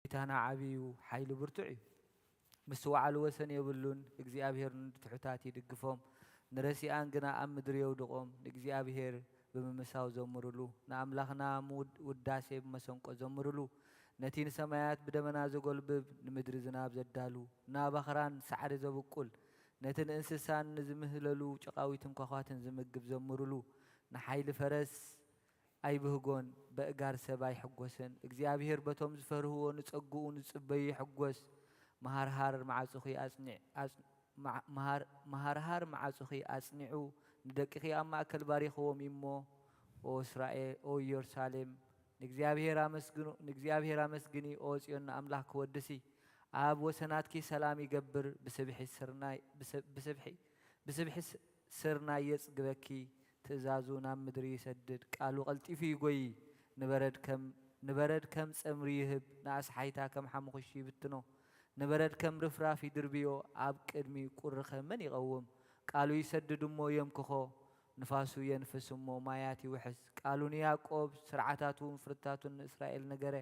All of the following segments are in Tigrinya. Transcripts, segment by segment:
ጎይታና ዓብዩ ሓይሉ ብርቱዕ እዩ። ምስትውዓል ወሰን የብሉን። እግዚኣብሔር ንትሑታት ይድግፎም፣ ንረሲኣን ግና ኣብ ምድሪ የውድቖም። ንእግዚኣብሔር ብምምሳው ዘምሩሉ፣ ንኣምላኽና ምውድ-፣ ውዳሴ ብመሰንቆ ዘምሩሉ። ነቲ ንሰማያት ብደመና ዘጎልብብ፣ ንምድሪ ዝናብ ዘዳሉ፣ ንኣባኽራን ሳዕሪ ዘብቁል፣ ነቲ ንእንስሳን ንዝምህለሉ ጨቓዊትን ኳዃትን ዝምግብ ዘምሩሉ። ንሓይሊ ፈረስ ኣይብህጎን፣ በእጋር ሰብ ኣይሕጎስን። እግዚኣብሔር በቶም ዝፈርህዎ ንጸግኡ ንጽበዩ ይሕጎስ። መሃርሃር መዓጹኺ ኣጽኒዕ-፣ ኣጽ-፣ መዓ-፣ መሃር-፣ መሃርሃር መዓጹኺ ኣጽኒዑ፣ ንደቅኺ ኣብ ማእከል ባሪኽዎም እሞ፣ ኦ እስራኤል፣ ኦ ኢየሩሳሌም፣ ንእግዚኣብሔር ኣመስግኑ፣ ንእግዚኣብሔር ኣመስግኒ፣ ኦ ጽዮን ንኣምላኽ ክወድሲ። ኣብ ወሰናትኪ ሰላም ይገብር፣ ብስብሒ ስርናይ፣ ብሰ-፣ ብስብሒ፣ ብስብሒ ስ-፣ ስርናይ የጽግበኪ። ትእዛዙ ናብ ምድሪ ይሰድድ፣ ቃሉ ቀልጢፉ ይጎዪ። ንበረድ ከም፣ ንበረድ ከም ጸምሪ ይህብ፣ ንኣስሓይታ ከም ሓሙኽሽ ይብትኖ። ንበረድ ከም ርፍራፍ ይድርብዮ፣ ኣብ ቅድሚ ቁሪ ኸ መን ይቐውም? ቃሉ ይሰድድ እሞ የምክኾ፣ ንፋሱ የንፍስ እሞ ማያት ይውሕዝ። ቃሉ ንያዕቆብ፣ ስርዓታቱን ፍርድታቱን ንእስራኤል ነገረ።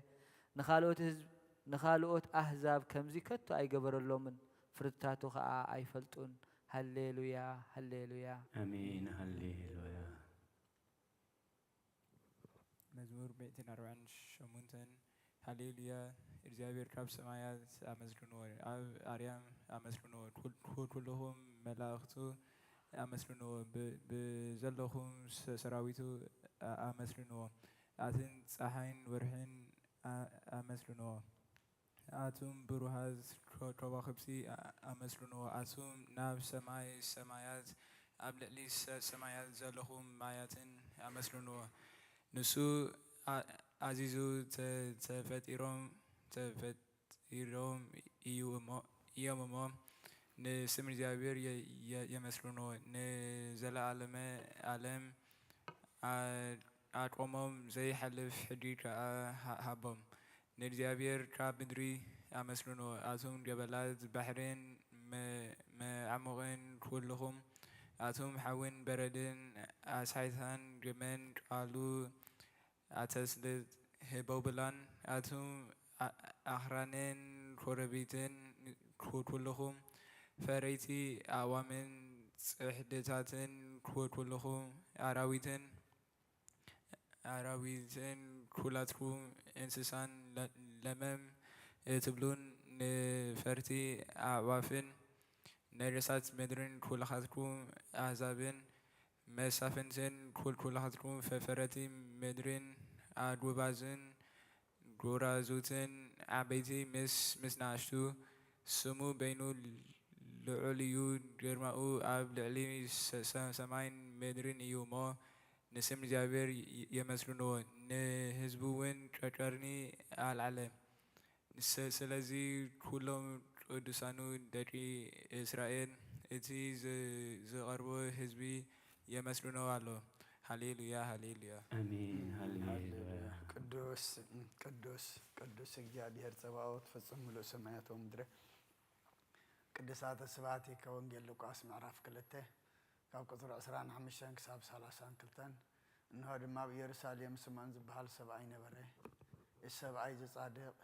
ንኻልኦት ህዝብ-፣ ንኻልኦት ኣህዛብ ከምዚ ከቶ ኣይገበረሎምን፣ ፍርድታቱ ኸኣ ኣይፈልጡን። ሃሌሉያ፣ ሃሌሉያ። ኣሜን፣ ሃሌሉያ። መዝሙር ሚእትን ኣርባዕን ሸሞንተን። ሃሌሉያ፣ እግዚኣብሔር ካብ ሰማያት ኣመስግንዎ፣ ኣብ ኣርያም ኣመስግንዎ፣ ኩል-፣ ኩ-፣ ኩልኹም መላእኽቱ ኣመስግንዎ፣ ብ-፣ ብዘለኹም ሰ-፣ ሰራዊቱ ኣ-፣ ኣመስግንዎ፣ ኣትን ጸሓይን ወርሕን ኣ-፣ ኣመስግንዎ። ኣቱም ብሩሃት ኮ-፣ ከዋኽብቲ ኣ-፣ ኣመስግንዎ፣ ኣቱም ናብ ሰማይ ሰማያት፣ ኣብ ልዕሊ ሰ-፣ ሰማያት ዘለኹም ማያትን ኣመስግንዎ። ንሱ ኣ-፣ ኣዚዙ ተ-፣ ተፈጢሮም፣ ተፈጢሮም እዩ እሞ፣ እዮም እሞ፣ ንስም እግዚኣብሔር የ-፣ የ-፣ የመስግንዎ። ንዘለዓለመ ዓለም ኣ-፣ ኣቆሞም፣ ዘይሓልፍ ሕጊ ከኣ ሃ-፣ ሃቦም። ንእግዚኣብሔር ካብ ምድሪ ኣመስግንዎ፣ ኣቱም ገበላት ባሕርን መ-፣ መዓሙቕን ኩልኹም፣ ኣቱም ሓውን በረድን ኣስሓይታን ደመን ቃሉ ኣተስልጥ ህቦብላን፣ ኣቱም ኣ-፣ ኣኽራንን ኮረብትን ኩ-፣ ኩልኹም ፈረይቲ ኣእዋምን ጽሕድታትን ኩ-፣ ኩልኹም ኣራዊትን ኣራዊትን ኩላትኩም እንስሳን ለ-፣ ለመም እትብሉን ንፈርቲ ኣዕዋፍን ነገስታት ምድርን ኩላትኩም ኣህዛብን መሳፍንትን ኩል-፣ ኩላትኩም ፈ-፣ ፈረቲ ምድርን ኣጉባዝን ጎራዙትን ዓበይቲ ምስ፣ ምስ ንኣሽቱ፣ ስሙ በይኑ ልዑል እዩ፣ ግርማኡ ኣብ ልዕሊ ሰ-፣ ሰ-፣ ሰማይን ምድርን እዩ እሞ፣ ንስም እግዚኣብሔር የ-፣ የመስግንዎ፣ ንህዝቡ እውን ቀ-፣ ቀርኒ ኣልዓለ። ስ-፣ ስለዚ ኩሎም ቅዱሳኑ ደቂ እስራኤል እቲ ዝ-፣ ዝቐርቦ ህዝቢ የመስግንዎ ኣሎ። ሃሌሉያ፣ ሃሌሉያ። ኣሜን፣ ሃሌሉያ። ቅዱስ፣ ቅዱስ፣ ቅዱስ እግዚኣብሔር ጸባኦት ፍጹም ምሉእ ሰማያት ወምድረ። ቅዱሳተ ስብሐቲከ። ወንጌል ሉቃስ ምዕራፍ ክልተ ካብ ቁጽሪ ዕስራን ሓሙሽተን ክሳብ ሰላሳን ክልተን። እንሆ ድማ ኣብ ኢየሩሳሌም ስምዖን ዝበሃል ሰብኣይ ነበረ። እዚ ሰብኣይ እዚ ጻድቕ፣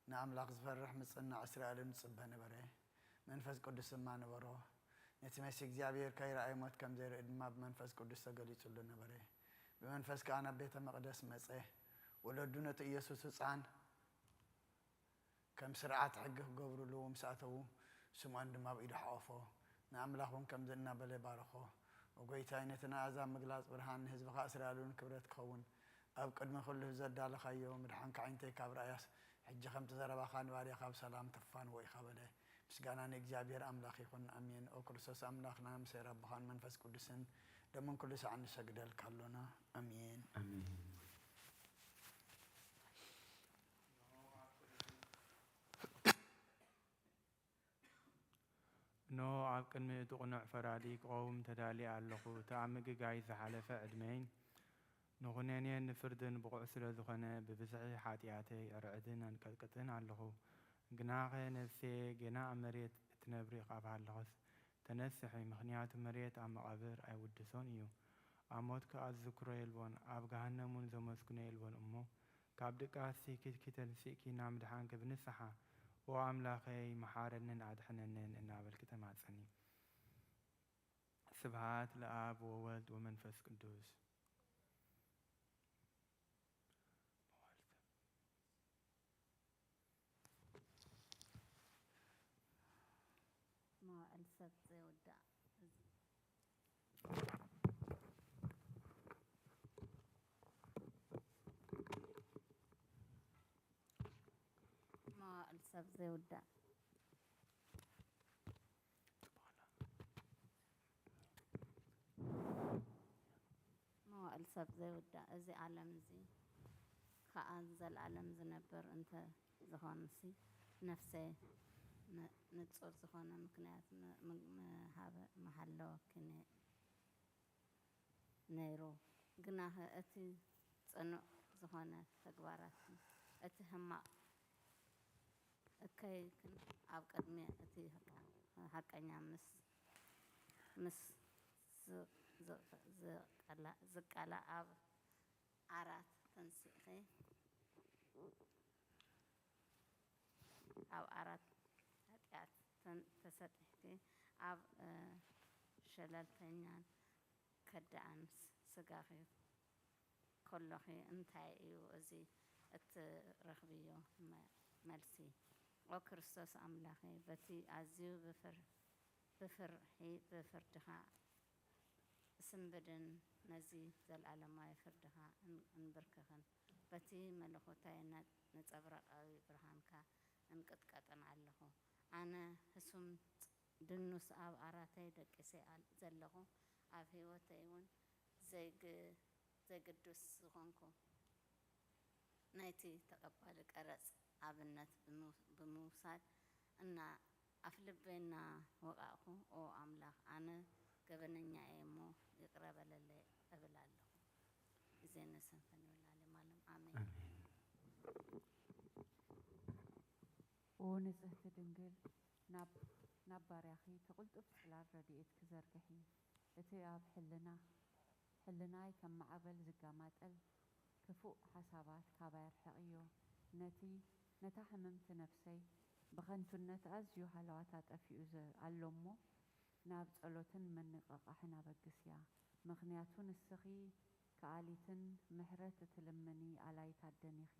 ንኣምላኽ ዝፈርሕ፣ ምጽናዕ እስራኤልን ዝጽበ ነበረ። መንፈስ ቅዱስ ድማ ነበሮ። ነቲ መሲህ እግዚኣብሔር ከይረኣየ ሞት ከም ዘይርኢ ድማ ብመንፈስ ቅዱስ ተገሊጹሉ ነበረ። ብመንፈስ ከኣ ናብ ቤተ መቕደስ መጸ። ወለዱ ነቲ ኢየሱስ ህጻን ከም ስርዓት ሕጊ ክገብሩሉ ምስ ኣተዉ፣ ስምዖን ድማ ኣብ ኢዱ ሓቖፎ፣ ንኣምላኽ እውን ከምዚ እናበለ ባረኾ፣ "ኦ ጐይታይ፣ ነቲ ንኣሕዛብ ምግላጽ ብርሃን፣ ንህዝብኻ እስራኤል እውን ክብረት ክኸውን፣ ኣብ ቅድሚ ኩሉ ህዝቢ ዘዳለኻዮ፣ ምድሓንካ ኣዒንተይ ካብ ረኣያስ፣ ሕጂ ከምቲ ዘረባኻ ንባርያኻ ብሰላም ተፋንዎ ኢኻ" በለ። ምስጋና ንእግዚኣብሔር ኣምላኽ ይኹን፣ ኣሜን። ኦ ክርስቶስ ኣምላኽና፣ ምስ ኣቦኻን መንፈስ ቅዱስን፣ ሎምን ኩሉ ሳዕ ንሰግደልካ ኣሎና። ኣሜን። ኣሜን። እንሆ፣ ኣብ ቅድሚ እቲ ቅኑዕ ፈራዲ ክቐውም ተዳልየ ኣለኹ። እቲ ኣብ ምግጋይ ዝሓለፈ ዕድመይን ንኹነኔን ንፍርድን ብቑዕ ስለ ዝኾነ፣ ብብዝሒ ሓጢኣተይ እርዕድን ኣንቀጥቅጥን ኣለኹ። ግናኸ ነፍሰየ ጌና ኣብ መሬት እትነብር ኢኻ ብሃለኹስ፣ ተነስሒ፣ ምኽንያቱ መሬት ኣብ መቓብር ኣይውድሶን እዩ። ኣብ ሞት ከኣ ዝዝክሮ የልቦን፣ ኣብ ገሃነም እውን ዘመስግኖ የልቦን እሞ፣ ካብ ድቃስኪ ተንሲእኪ ናብ ምድሓንኪ ብንስሓ፣ ኦ ኣምላኸይ፣ መሓረንን ኣድሕነንን እናበልኪ ተማጸኒ። ስብሃት ለኣብ ወወልድ ወመንፈስ ቅዱስ። መዋዕል ሰብ ዘይውዳእ። መዋዕል ሰብ ዘይውዳእ። መዋእል ሰብ ዘይውዳእ፣ እዚ ዓለም እዚ ኸኣ ንዘለኣለም ዝነብር እንተ ዝኾንሲ፣ ነፍሰይ ን-፣ ንጹር ዝኾነ ምኽንያት ም-፣ ም-፣ ምሃበ-፣ ምሃለወኪ ነ-፣ ነይሩ። ግናኸ እቲ ጽኑዕ ዝኾነ ተግባራትኪ፣ እቲ ሕማቕ እከይክን ኣብ ቅድሚ እቲ ሓቀኛ ምስ፣ ምስ ዝ-፣ ዝ-፣ ዝቃላ-፣ ዝቃላእ ኣብ ዓራት ተንሲእኺ፣ ኣብ ዓራት ሓጢኣት ተን-፣ ተሰጢሕኪ፣ ኣብ፣ እ፣ ሸለልተኛን ከዳዕን ስ-፣ ስጋኺ ከሎኺ እንታይ እዩ እዚ እትረኽብዮ መ-፣ መልሲ? ኦ ክርስቶስ ኣምላኸይ፣ በቲ ኣዝዩ ብፍር-፣ ብፍርሒ ብፍርድኻ እስንብድን ነዚ ዘለኣለማዊ ፍርድኻ እን-፣ እንብርክኽን፣ በቲ መለኮታዊ ነ-፣ ነጸብራቓዊ ብርሃንካ እንቅጥቀጥን ኣለኹ። ኣነ ህሱም ድኑስ ኣብ ዓራተይ ደቂሰ ኣል-፣ ዘለኹ፣ ኣብ ህይወተይ እውን ዘይግ-፣ ዘይግዱስ ዝኾንኩ፣ ናይቲ ተቐባሊ ቀረጽ ኣብነት ብም-፣ ብምውሳድ፣ እና-፣ ኣፍልበይ እናወቓቕኩ፣ ኦ ኣምላኽ፣ ኣነ ገበነኛ እየ እሞ ይቕረ በለለይ እብል ኣለኹ። ግዜ ንሰንፈን ይወላለም ኣለም። ኣሜን። ኣሜን። ኦ ንጽህቲ ድንግል፣ ናብ፣ ናብ ባርያኺ እቲ ቅልጡፍ ጽላል ረድኤትኪ ዘርግሒ። እቲ ኣብ ሕልና፣ ሕልናይ ከም ማዕበል ዝጋማጠል ክፉእ ሓሳባት ካባይ ኣርሕቕዮ። ነቲ፣ ነታ ሕምምቲ ነፍሰይ ብኸንቱነት ኣዝዩ ሃለዋታ ጠፊኡ ዘ-፣ ኣሎ እሞ፣ ናብ ጸሎትን ምንቕቓሕን ኣበግስያ። ምኽንያቱ ንስኺ ከኣሊትን ምሕረት እትልምኒ ኣላይት ኣደን ኢኺ።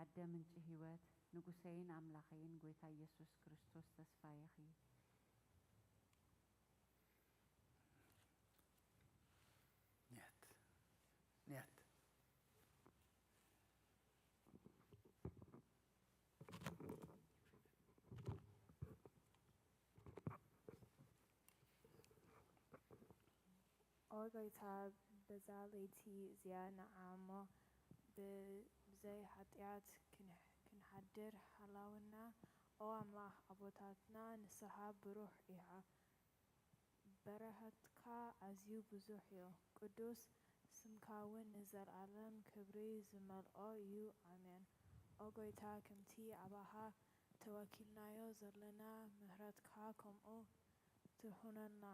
ኣደ ምንጪ ህይወት፣ ንጉሰይን ኣምላኸይን ጐይታ ኢየሱስ ክርስቶስ ተስፋይ ኢኺ። ኒያት ኒያት ኦ ጎይታ፣ በዛ ለይቲ እዚኣ ንዓ እሞ ብ-፣ ብዘይ ሓጢኣት ክን-፣ ክንሓድር ሃላውና። ኦ ኣምላኽ ኣቦታትና፣ ንስኻ ብሩኽ ኢኻ። በረኸትካ ኣዝዩ ብዙሕ እዩ፣ ቅዱስ ስምካ እውን ንዘለኣለም ክብሪ ዝመልኦ እዩ። ኣሜን። ኦ ጎይታ፣ ከምቲ ኣባኻ ተወኪልናዮ ዘለና፣ ምሕረትካ ከምኡ ትኹነልና።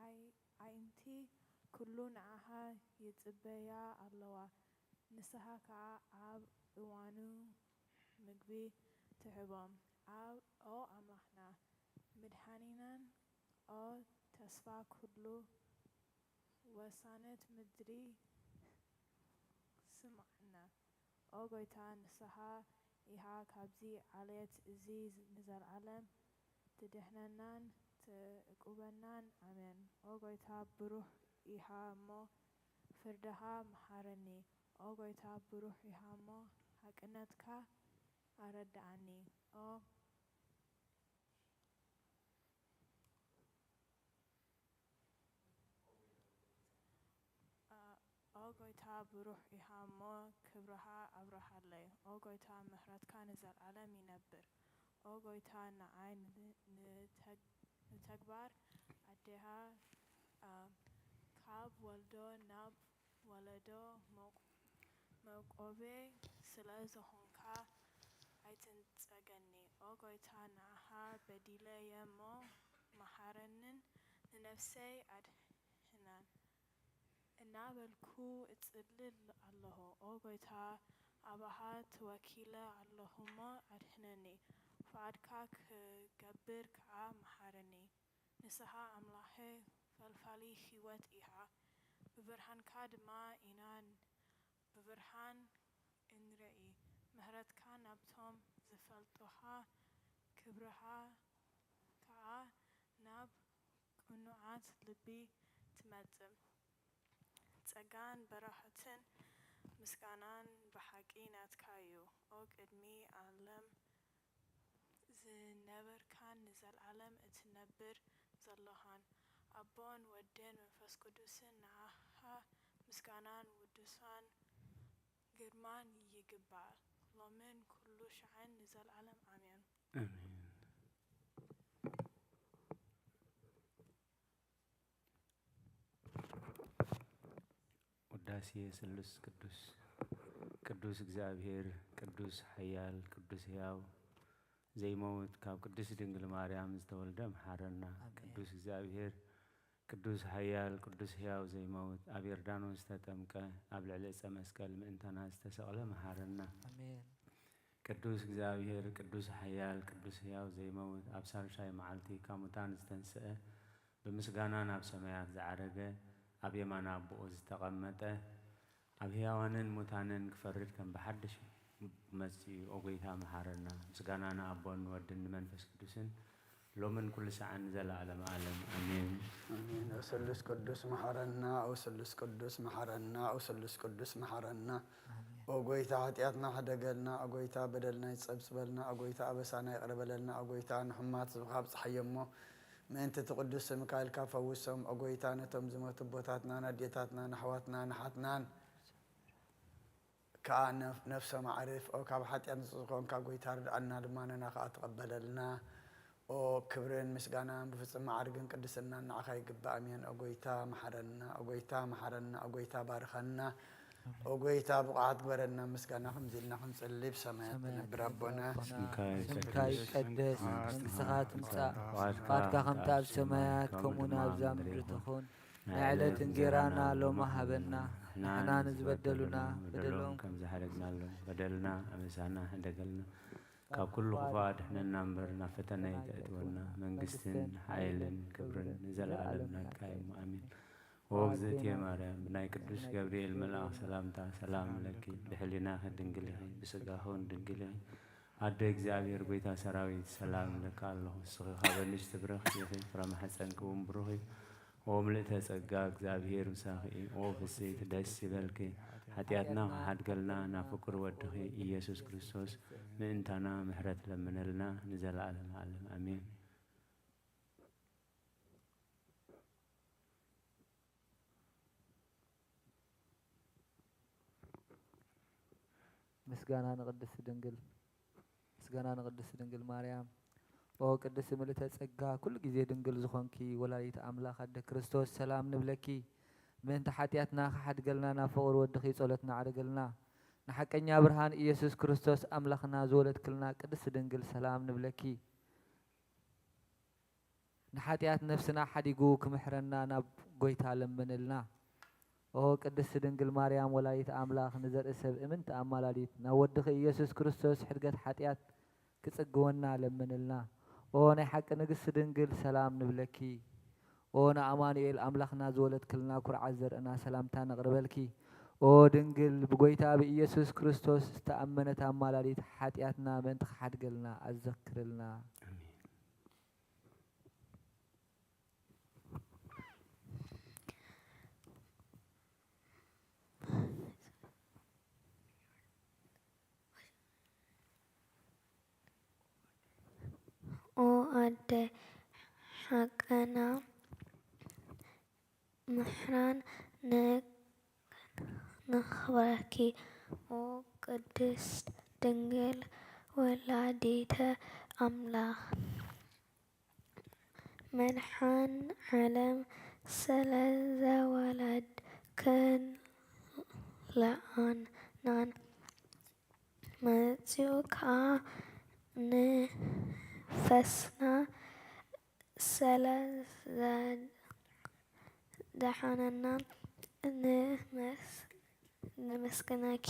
ኣይ-፣ ኣዒንቲ ኩሉ ንዓኻ ይጽበያ ኣለዋ፣ ንስኻ ከኣ ኣብ እዋኑ ምግቢ ትህቦም። ኣብ-፣ ኦ ኣምላኽና፣ ምድሓኒናን ኦ ተስፋ ኩሉ ወሳነት ምድሪ ስምዓና። ኦ ጎይታ፣ ንስኻ ኢኻ ካብዚ ዓሌት እዚ ንዘለኣለም ትድሕነናን ትዕቁበናን። ኣሜን። ኦ ጎይታ፣ ብሩህ ኢኻ እሞ ፍርድኻ መሓረኒ። ኦ ጎይታ፣ ብሩህ ኢኻ እሞ ሓቅነትካ ኣረድኣኒ። ኦ ኦ ጎይታ፣ ብሩህ ኢኻ እሞ ክብርኻ ኣብርሃለይ። ኦ ጎይታ፣ ምሕረትካ ንዘለኣለም ይነብር። ኦ ጎይታ፣ ንዓይ ን-፣ ንተግ-፣ ንተግባር ኣዴኻ፣ ኣ፣ ካብ ወልዶ ናብ ወለዶ መው-፣ መውቆቤ ስለ ዝኾንካ ኣይትንጸገኒ። ኦ ጎይታ፣ ንዓኻ በዲለ'የ እሞ መሓረንን ንነፍሰይ ኣድሕናን እናበልኩ እጽልእ ኣለኹ። ኦ ጎይታ፣ ኣባኻ ተወኪለ ኣለኹ እሞ ኣድሕነኒ፣ ፍቓድካ ክገብር ከኣ መሓረኒ። ንስኻ ኣምላኸይ ፈልፋሊ ህይወት ኢኻ፣ ብብርሃንካ ድማ ኢና ን-፣ ብብርሃን እንርኢ። ምሕረትካ ናብቶም ዝፈልጡኻ፣ ክብርኻ ከኣ ናብ ቅኑዓት ልቢ ትመጽእ። ጸጋን በረኸትን ምስጋናን ብሓቂ ናትካ እዩ። ኦ ቅድሚ ዓለም ዝነበርካን ንዘለኣለም እትነብር ዘለኻን፣ ኣቦን ወድን መንፈስ ቅዱስን፣ ንዓኻ ምስጋናን ውዱሳን ግርማን ይግባእ፣ ሎምን ኩሉ ሻዕን ንዘለኣለም ኣሜን። ኣሜን። ውዳሴ ስሉስ ቅዱስ። ቅዱስ እግዚኣብሔር፣ ቅዱስ ሓያል፣ ቅዱስ ሕያው፣ ዘይመውት፣ ካብ ቅድስት ድንግል ማርያም ዝተወልደ መሓረና። ኣሜን። ቅዱስ እግዚኣብሔር፣ ቅዱስ ሓያል፣ ቅዱስ ሕያው፣ ዘይመውት፣ ኣብ ዮርዳኖስ ዝተጠምቀ፣ ኣብ ልዕሊ ዕፀ መስቀል ምእንታና ዝተሰቕለ መሓረና። ኣሜን። ቅዱስ እግዚኣብሔር፣ ቅዱስ ሓያል፣ ቅዱስ ሕያው፣ ዘይመውት፣ ኣብ ሳልሳይ መዓልቲ ካብ ሙታን ዝተንስአ፣ ብምስጋና ናብ ሰማያት ዝዓረገ፣ ኣብ የማን ኣቦኡ ዝተቐመጠ፣ ኣብ ሕያዋንን ሙታንን ክፈርድ ከም ብሓድሽ መጺኡ፣ ኦ ጐይታ፣ መሓረና። ምስጋና ንኣቦን ንወድን ንመንፈስ ቅዱስን፣ ሎምን ኩሉ ሰዓን ንዘለዓለመ ዓለም። ኣሜን። ኣሜን። ኦ ስሉስ ቅዱስ መሓረና፣ ኦ ስሉስ ቅዱስ መሓረና፣ ኦ ስሉስ ቅዱስ መሓረና። ኣሜን። ኦ ጐይታ፣ ሓጢኣትና ሕደገልና፣ ኦ ጐይታ፣ በደልና ይጸብጽበልና፣ ኦ ጐይታ፣ ኣበሳና ይቕረ በለልና፣ ኦ ጐይታ፣ ንሕሙማት ህዝብኻ ኣብጽሓዮ እሞ፣ ምእንቲ እቲ ቅዱስ ስምካ ኢልካ ፈውሶም። ኦ ጐይታ፣ ነቶም ዝሞቱ ኣቦታትናን ኣዴታትናን ኣሕዋትናን ኣሓትናን ከኣ ነፍ-፣ ነፍሶም ኣዕርፍ። ኦ ካብ ሓጢኣት ንጹህ ዝኾንካ ጐይታ ርድኣና፣ ልማኖና ከኣ ተቐበለልና። ኦ ክብርን ምስጋናን ብፍጹም መዓርግን ቅድስናን ንዓኻ ይግባእ። ኣሜን። ኦ ጐይታ መሓረና፣ ኦ ጐይታ መሓረና፣ ኦ ጐይታ ባርኸና። ኦ ጐይታ ብቑዓት ግበረና። ምስጋና ከምዚ ኢልና ክንጽሊ፣ ብሰማያት ሰማያት ትነብር ኣቦና፣ ኣቦና፣ ስምካ ስምካ ይቀደስ፣ ይቀደስ፣ መንግስትኻ መንግስትኻ ትምጻእ፣ ትምጻእ፣ ፍቓድካ ፍቓድካ ከምቲ ኣብ ሰማያት ከምኡ ከምኡ ድማ ኣብ እዛ ኣብ ምድሪ ምድሪ ትኹን። ትኹን። ናይ ዕለት እንጌራና ሎሚ ሃበና። ንሕና ንዝበደሉና በደሎም ከም ዝሓደግናሎም በደልና ኣበሳና ሕደገልና። ካብ ኩሉ ክፉእ ኣድሕነና እምበር ናብ ፈተና ኣይተእትወና። መንግስትን ሓይልን ክብርን ንዘለኣለም ናትካ እዩ። ኣሜን። ኦ እግዝእትየ ማርያም፣ ብናይ ቅዱስ ገብርኤል መልኣኽ ሰላምታ ሰላም ለኪ፣ ብሕሊናኺ ድንግል ኢኺ፣ ብስጋኺ እውን ድንግል ኢኺ። ኣደ እግዚኣብሔር ጐይታ ሰራዊት ሰላም እለኪ ኣለኹ። ንስኺ ካብ ኣንስቲ ብርኽቲ ኢኺ፣ ፍረ ማሕፀንኪ እውን ብሩኽ እዩ። ኦ ምልእተ ጸጋ፣ እግዚኣብሔር ምሳኺ እዩ። ኦ ፍስሕቲ ደስ ይበልኪ፣ ሓጢኣትና ክሓድገልና ናብ ፍቁር ወድኺ ኢየሱስ ክርስቶስ ምእንታና ምሕረት ለምነልና ንዘለዓለመ ዓለም። ኣሜን። ምስጋና ንቅድስት ድንግል፣ ምስጋና ንቅድስት ድንግል ማርያም። ኦ ቅድስት ምልእተ ጸጋ፣ ኩሉ ግዜ ድንግል ዝኾንኪ ወላዲት ኣምላኽ ኣደ ክርስቶስ፣ ሰላም ንብለኪ። ምእንቲ ሓጢኣትና ክሓድገልና ናብ ፍቕሪ ወድኺ ጸሎትና ኣዕርግልና። ንሓቀኛ ብርሃን ኢየሱስ ክርስቶስ ኣምላኽና ዝወለድክልና ቅድስት ድንግል፣ ሰላም ንብለኪ። ንሓጢኣት ነፍስና ሓዲጉ ክምሕረና ናብ ጐይታ ለምንልና። ኦ ቅድስት ድንግል ማርያም ወላዲት ኣምላኽ፣ ንዘርኢ ሰብ እምንቲ ኣማላዲት፣ ናብ ወድኺ ኢየሱስ ክርስቶስ ሕድገት ሓጢኣት ክጽግወና ለምንልና። ኦ ናይ ሓቂ ንግስቲ ድንግል፣ ሰላም ንብለኪ። ኦ ንኣማኑኤል ኣምላኽና ዝወለድክልና ኩርዓት ዘርእና፣ ሰላምታ ነቕርበልኪ። ኦ ድንግል፣ ብጐይታ ብኢየሱስ ክርስቶስ ዝተኣመነት ኣማላዲት፣ ሓጢኣትና ምእንቲ ክሓድገልና ኣዘክርልና። ኣሜን። ኦ ኣደ ሓቀና፣ ምሕራን ን-፣ ንኽብረኪ። ኦ ቅድስት ድንግል ወላዲተ ኣምላኽ፣ መድሓን ዓለም ስለ ዘወለድክን፣ ልኣናን መጺኡ ከኣ ንነፍስና ስለ ዘድሓነና ንመስ-፣ ነመስግነኪ።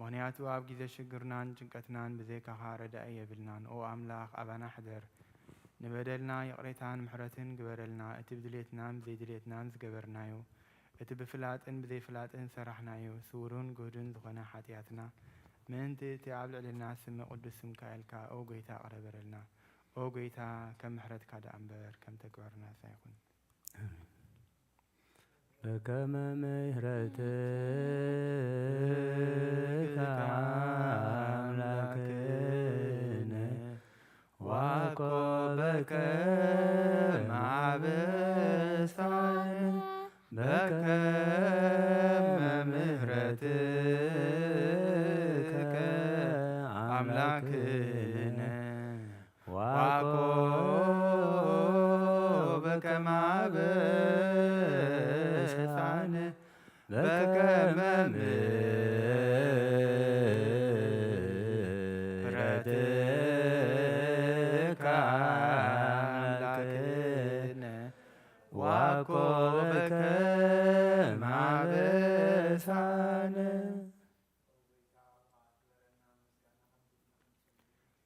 ምኽንያቱ ኣብ ግዜ ሽግርናን ጭንቀትናን ብዘይካኻ ረዳኢ የብልናን። ኦ ኣምላኽ ኣባና ሕደር። ንበደልና ይቕሬታን ምሕረትን ግበረልና። እቲ ብድሌትናን ብዘይድሌትናን ዝገበርናዮ፣ እቲ ብፍላጥን ብዘይፍላጥን ዝሰራሕናዮ፣ ስውሩን ግህዱን ዝኾነ ሓጢኣትና፣ ምእንቲ እቲ ኣብ ልዕልና ስሚ ቅዱስ ስምካ ኢልካ፣ ኦ ጎይታ፣ ቅረ በረልና። ኦ ጎይታ፣ ከም ምሕረትካ ደኣ እምበር፣ ከም ተግባርናስ ኣይኹን። በከመ ምሕረትከ ኣምላክነ ዋኮ በከመ አበሳነ በከመ ምሕረትከ አምላክነ ዋኮ በከመ አበሳነ በከመ ምሕረትከ አምላክነ ዋኮ በከመ አበሳነ።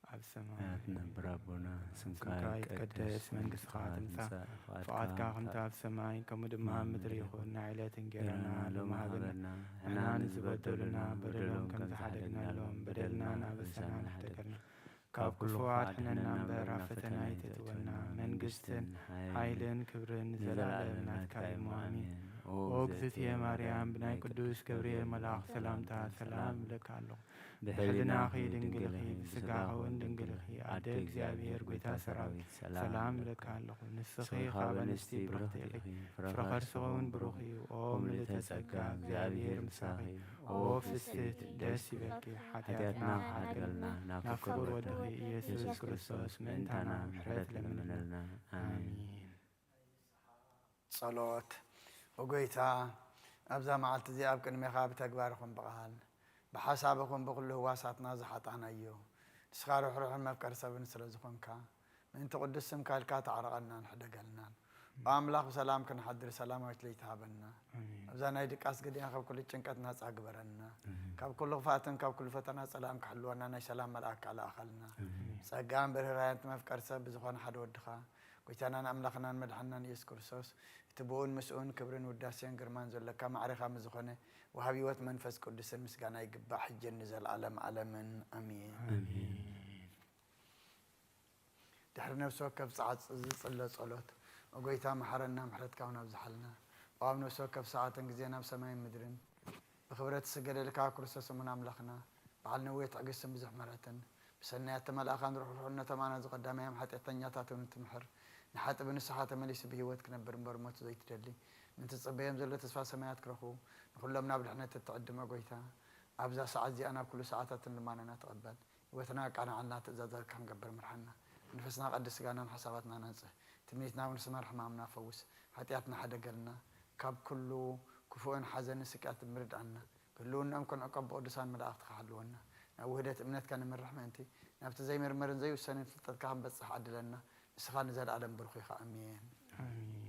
ኣብ ሰማይ ትነብር ኣቦና፣ ስምካ ይቀደስ፣ መንግስትኻ ትምጻእ፣ ፍቓድካ ከምቲ ኣብ ሰማይ ከምኡ ድማ ኣብ ምድሪ ይኹን። ናይ ዕለት እንጌራና ሎሚ ሃበና። ንሕና ንዝበደሉና በደሎም ከም ዝሓደግናሎም በደልና ንኣበሳና ንሕደገልና። ካብ ክፉ ኣድሕነና እምበር ኣብ ፈተና ኣይተእትወና። መንግስትን ሓይልን ክብርን ንዘለኣለም ናትካ እዩ። ኣሜን። ኦ እግዝእትየ ማርያም፣ ብናይ ቅዱስ ገብርኤል መልኣኽ ሰላምታ ሰላም እብለካ ኣለኹ። ብሕልናኺ ድንግል ኢኺ፣ ብስጋኺ እውን ድንግል ኢኺ። ኣደ እግዚኣብሔር፣ ጐይታ ሰራዊት፣ ሰላም እብለካ ኣለኹ። ንስኺ ካብ ኣንስቲ ብርኽቲ ኢኺ፣ ፍረ ከርስኺ እውን ብሩኽ እዩ። ኦ ምልእተ ጸጋ፣ እግዚኣብሔር ምሳኺ፣ ኦ ፍስሕቲ፣ ደስ ይበልኪ፣ ሓጢኣትና ሓድገልና፣ ናብ ፍቁር ወድኺ ኢየሱስ ክርስቶስ ምእንታና ምሕረት ለምንልና። ኣሜን። ጸሎት። ኦ ጐይታ፣ ኣብዛ መዓልቲ እዚኣ ኣብ ቅድሜኻ ብተግባር ይኹን ብቓል፣ ብሓሳብ ይኹን ብኹሉ ህዋሳትና ዝሓጣናዮ፣ ንስኻ ርሕሩሕን መፍቀሪ ሰብን ስለ ዝኾንካ፣ ምእንቲ ቅዱስ ስምካ ኢልካ ተዓረቐናን ሕደገልናን። ኦ ኣምላኽ፣ ብሰላም ክንሓድር ሰላማዊት ለይቲ ሃበና። ኣሜን። ኣብዛ ናይ ድቃስ ግዜና ካብ ኩሉ ጭንቀት ናጻ ግበረና። ኣሜን። ካብ ኩሉ ክፍኣትን ካብ ኩሉ ፈተና ጸላእን ክሕልወና ናይ ሰላም መልኣክ ኣለኣኸልና። ኣሜን። ጸጋን ብርህራሄን እቲ መፍቀሪ ሰብ ብዝኾነ ሓደ ወድኻ፣ ጐይታናን ኣምላኽናን መድሓንናን ኢየሱስ ክርስቶስ፣ እቲ ብኡን ምስኡን ክብርን ውዳሴን ግርማን ዘለካ ማዕሬኻ ምስ ዝኾነ ወሃቢ ህይወት መንፈስ ቅዱስን ምስጋና ይግባእ፣ ሕጅን ንዘለኣለም ዓለምን። ኣሜን። ኣሜን። ድሕሪ ነፍሲ ወከፍ ጸዓት ዝጽለ ጸሎት፣ ኦ ጐይታ፣ መሓረና፣ ምሕረትካ እውን ኣብዝሓልና። ኦ ኣብ ነፍሲ ወከፍ ሰዓትን ግዜን ኣብ ሰማይን ምድርን ብኽብረት ዝስገደልካ ክርስቶስ እሙን ኣምላኽና፣ በዓል ነዊሕ ትዕግስትን ብዙሕ ምሕረትን፣ ብሰናያት ተመልኣኻን ርሕሩሕነቶም ኣናዙ ቀዳማዮም ሓጢኣተኛታት እውን እትምሕር፣ ንሓጢእ ብንስሓ ተመሊሱ ብህይወት ክነብር እምበር ሞት ዘይትደሊ፣ ምእንቲ ዝጽበዮም ዘሎ ተስፋ ሰማያት ክረኽቡ፣ ንኹሎም ናብ ድሕነት እትዕድም ኦ ጐይታ፣ ኣብዛ ሰዓት እዚኣ ናብ ኩሉ ሰዓታትን ልማናና ተቐበል። ህይወትና ኣቃንዓልና፣ ትእዛዛትካ ክንገብር ምርሓና። መንፈስና ቀድስ፣ ስጋናን ሓሳባትናን ኣንጽህ። ትምኒትና እውን ስመር፣ ሕማምና ፈውስ። ሓጢኣትና ሓደገልና። ካብ ኩሉ ክፉእን ሓዘንን ስቅያትን ምርድኣና። ህልውናኦም ክንዕቀብ ብቅዱሳን መላእኽትኻ ሓልወና። ናብ ውህደት እምነትካ ንምርሕ ምእንቲ፣ ናብቲ ዘይምርመርን ዘይውሰንን ፍልጠትካ ክንበጽሕ ዓድለና። ንስኻ ንዘለኣለም ብሩኽ ኢኻ። ኣሜን። ኣሜን።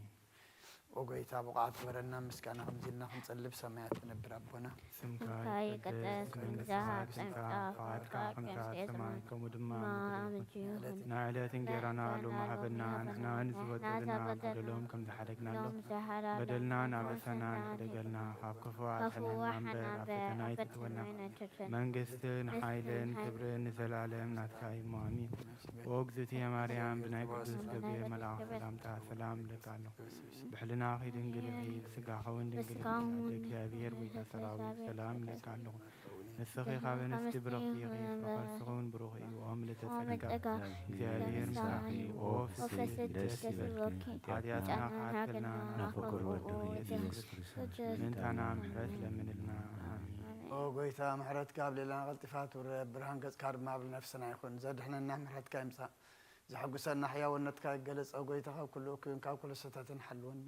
ኦ ጐይታ፣ ብቑዓት ግበረና፣ ምስጋና ከምዚ ኢልና ክንጸሊ፣ ብሰማያት ትነብር ኣቦና። ስምካ ይቀደስ፣ መንግስትኻ ትምጻእ፣ ፍቓድካ ከምቲ ኣብ ሰማይ ከምኡ ድማ ኣብ ምድሪ ትኹን። ናይ ዕለት እንጌራና ሎሚ ሃበና፣ ንሕና ንዝበደሉና በደሎም ከም ዝሓደግናሎም በደልና ንኣበሳና ንሕደገልና፣ ካብ ክፉእ ኣድሕነና እምበር ኣብ ፈተና ኣይተእትወና። መንግስትን ሓይልን ክብርን ንዘለኣለም ናትካ እዩ። ኣሜን። ኦ እግዝእትየ ማርያም፣ ብናይ ቅዱስ ገብርኤል መልኣኽ ሰላምታ ሰላም እብለካ ኣለኹ። ብሕልናኺ ድንግል ኢኺ፣ ብስጋኺ እውን ድንግል ኢኺ። ኣደ እግዚኣብሔር ጐይታ ሰራዊት ሰላም እብለካ ኣለኹ። ንስኺ ካብ ኣንስቲ ብርኽቲ ኢኺ፣ ፍረ ከርስኺ እውን ብሩኽ እዩ። ኦ ምልእተ ጸጋ፣ እግዚኣብሔር ምሳኺ። ኦ ፍስሕቲ ደስ ይበልኪ፣ ሓጢኣትና ክሓድገልና ናብ ፍቁር ወድኺ ኢየሱስ ክርስቶስ ምእንታና ምሕረት ለምንልና። ኣሜን። ኦ ጐይታ፣ ምሕረትካ ኣብ ልዕሌና ቀልጢፋ ትውረድ፣ ብርሃን ገጽካ ድማ ኣብ ነፍስና ይኹን። ዘድሕነና ምሕረትካ ይምጻእ፣ ዘሐጉሰና ሕያውነትካ ይገለጽ። ኦ ጐይታ፣ ካብ ኩሉ እኩይን ካብ ኩሉ ስሕተትን ሓልወና።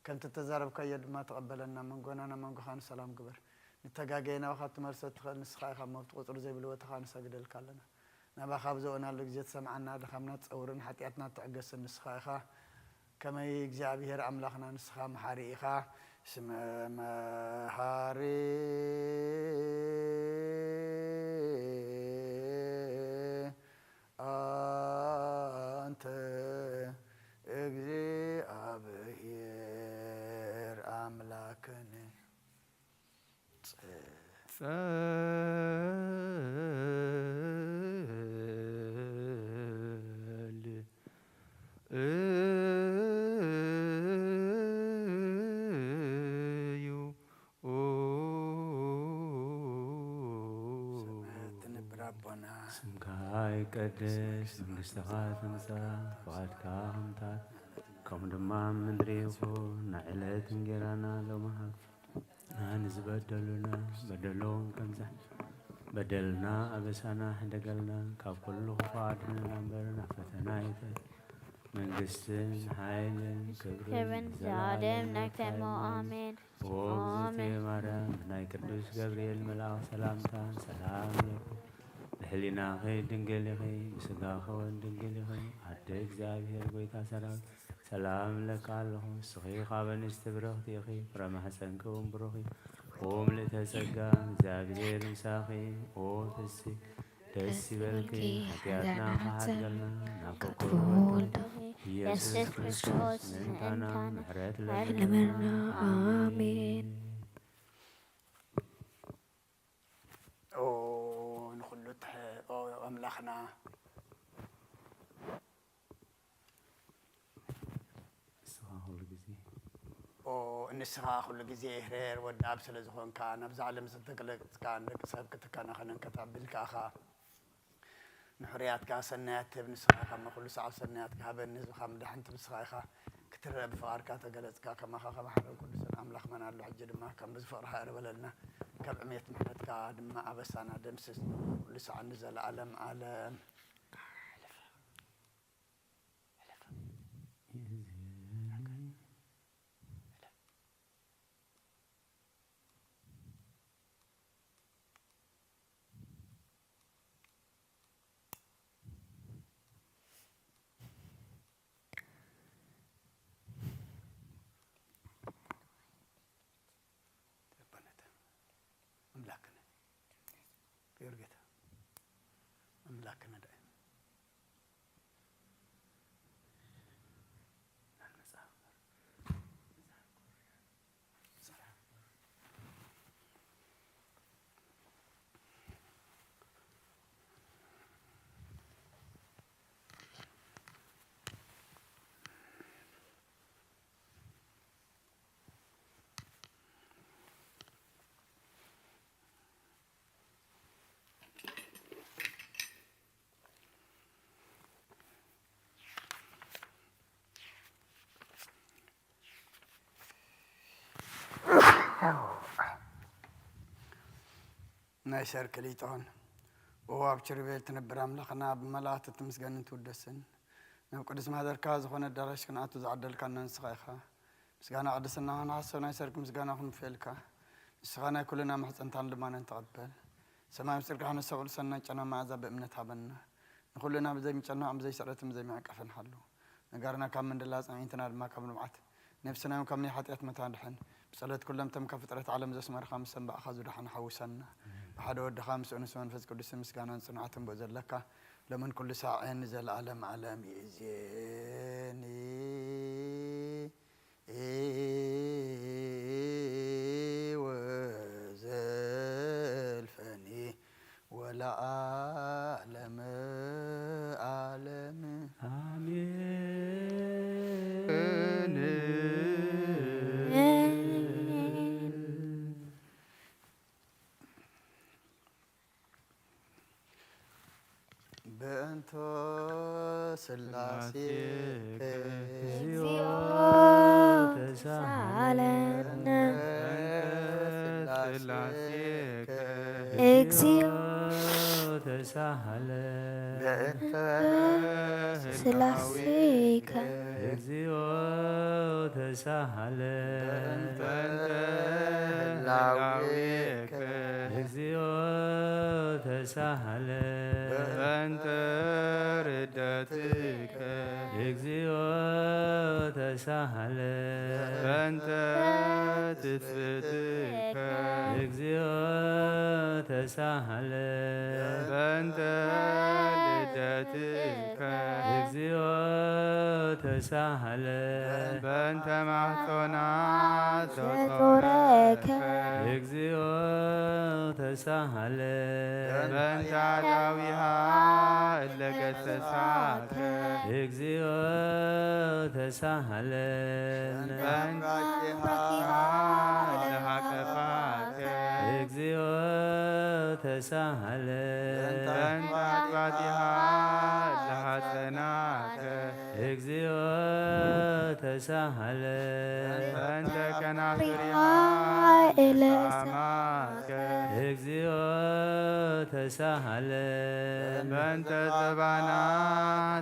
ከምቲ እተዛረብካዮ ድማ ተቐበለና። መንጎና ናብ መንጎኻ ንሰላም ግበር። ንተጋገየ ናባኻ ክትመልሶ እትኽእል ንስኻ ኢኻ እሞ፣ ኣብቲ ቁጽሪ ዘይብሉ ቦታኻ ንሰግደልካ ኣለና። ናባኻ ኣብ ዘእወናሉ ግዜ ትሰምዓና፣ ድኻምና ትጸውርን ሓጢኣትና ትዕገስን ንስኻ ኢኻ። ከመይ እግዚኣብሔር ኣምላኽና ንስኻ መሓሪ ኢኻ፣ እስመ መሃሪ ኣንተ እግዚኣብሔር ኣምላክነ። ጸልዩ። ሰማያት ትነብር ኣቦና፣ ስምካ ይቀደስ፣ መንግስትኻ ትምጻእ፣ ፍቓድካ ከምታት ከምኡ ድማ ኣብ ምድሪ ይኹን። ናይ ዕለት እንጌራና ሎሚ ሃብ ንዝበደሉና በደሎም ከምዛ በደልና ኣበሳና ሕደገልና፣ ካብ ኩሉ ክፉእ ኣድሕነና እምበር ናብ ፈተና ኣይተ መንግስትን ሓይልን ክብርን ክብርን ዘለዓለም ዘለዓለም ናይካ እዩ። ኣሜን። ኦ እግዝእትየ ኣሜን። ማርያም፣ ናይ ቅዱስ ገብርኤል መልኣኽ ሰላምታ ሰላም ለኪ፣ ብሕሊናኺ ድንግል ኢኺ፣ ብስጋኺ እውን ድንግል ኢኺ፣ ኣደ እግዚኣብሔር ጎይታ ሰራዊት ሰላም እብለኪ ኣለኹ። ንስኺ ካብ ኣንስቲ ብርኽቲ ኢኺ፣ ፍረ ማሕፀንኪ እውን ብሩኽ እዩ። ኦ ምልእተ ጸጋ፣ እግዚኣብሔር ምሳኺ። ኦ ፍሲ፣ ደስ ይበልኪ፣ ሓጢኣትና ከሓድገልና፣ ናብ ፍቁር ወልድኺ ኢየሱስ ክርስቶስ ምእንታና ምሕረት ለምንልና። ኣሜን። ኦ ንኹሉ ትሕ-፣ ኦ ኣምላኽና፣ ንስኻ ኩሉ ግዜ። ኦ፣ ንስኻ ኩሉ ግዜ ሄር ወዲ ኣብ ስለ ዝኾንካ፣ ናብዛ ዓለም ዝተገለጽካ፣ ንደቂ ሰብ ክትከናኸንን ከተዕብልካ ኢኻ። ንሕሩያትካ ሰናያት ትህብ ንስኻ ኢኻ እሞ፣ ኩሉ ሰዓብ ሰናያትካ ሃበኒ፣ ህዝብኻ ምዳሕን ትብል ንስኻ ኢኻ። ክትረአ ብፍቓድካ ተገለጽካ፣ ከማኻ ከማሕረን ቅዱስን ኣምላኽ መን ኣሎ? ሕጂ ድማ ከም ብዝፍቕርኻ ይቕረ በለልና፣ ካብ ዕሜት ምሕረትካ ድማ ኣበሳና ደምስስ፣ ኩሉ ሰዓብ ንዘለኣለም ዓለም። ኣምላክነ ጌታ ኣምላክነ ዳይ ናይ ሰርክ ሊጦን። ኦ ኣብ ኪሩቤል ትነብር ኣምላኽና፣ ብመላእኽቲ ትምስገንን ትውደስን። ናብ ቅዱስ ማሕደርካ ዝኾነ ኣዳራሽ ክንኣቱ ዝዓደልካና ንስኻ ኢኻ። ምስጋና ቅድስናኻ ንሓስብ፣ ናይ ሰርክ ምስጋና ክንውፍየልካ። ንስኻ ናይ ኩልና ማሕፀንታን ልማናን ተቐበል። ሰማይ ምስ ጽድቅኻ ነስተብዕል፣ ሰናይ ጨና መኣዛ ብእምነት ሃበና። ንኹልና ብዘይምጨናቕ፣ ብዘይስዕረትን ብዘይምዕቀፍን ሓሉ። ነጋርና ካብ ምንድላ፣ ኣጽናዕንትና ድማ ካብ ልምዓት፣ ነፍስና እውን ካብ ናይ ሓጢኣት መታን ድሕን። ብጸሎት ኩሎም እቶም ካብ ፍጥረት ዓለም ዘስመርኻ፣ ምስ ተንባእኻ ዝደሓኑ ሓውሰና። ብሓደ ወድኻ ምስኡ ንስመ መንፈስ ቅዱስን ምስጋናን ጽንዓትን ብኡ ዘለካ፣ ሎምን ኩሉ ሳዕን ንዘለኣለም ዓለም ይእዜኒ። ወዘልፈኒ ወለዓለመ ዓለም። ኣሜን። በእንተ ስላሴ ስላሴ እግዚኦ ተሳሃለነ። በእንተ ስላሴ እግዚኦ ተሳሃለ። በእንተ ስላሴከ እግዚኦ ተሳሃለ። በእንተ ህላዌከ እግዚኦ ተሳሃለ። በእንተ ርደትከ እግዚኦ ተሳሃለ። በእንተ ትስብእትከ እግዚኦ ተሳሃለ። በእንተ ልደትከ እግዚኦ ተሳሃለ። በእንተ ማሕቶና ዘጾረከ እግዚኦ ተሳሃለ። በእንተ አዳዊሃ እለ ገሰሳከ እግዚኦ ተሳሃለ። በእንተ አጥባቲሃ ለሃቀፋከ እግዚኦ ተሳሃለ። በእንተ አጥባቲሃ ለሃጸናከ እግዚኦ ተሳሃለ። በእንተ ከናፍሪሃ ለሳማከ እግዚኦ ተሳሃለ። በእንተ ዘባና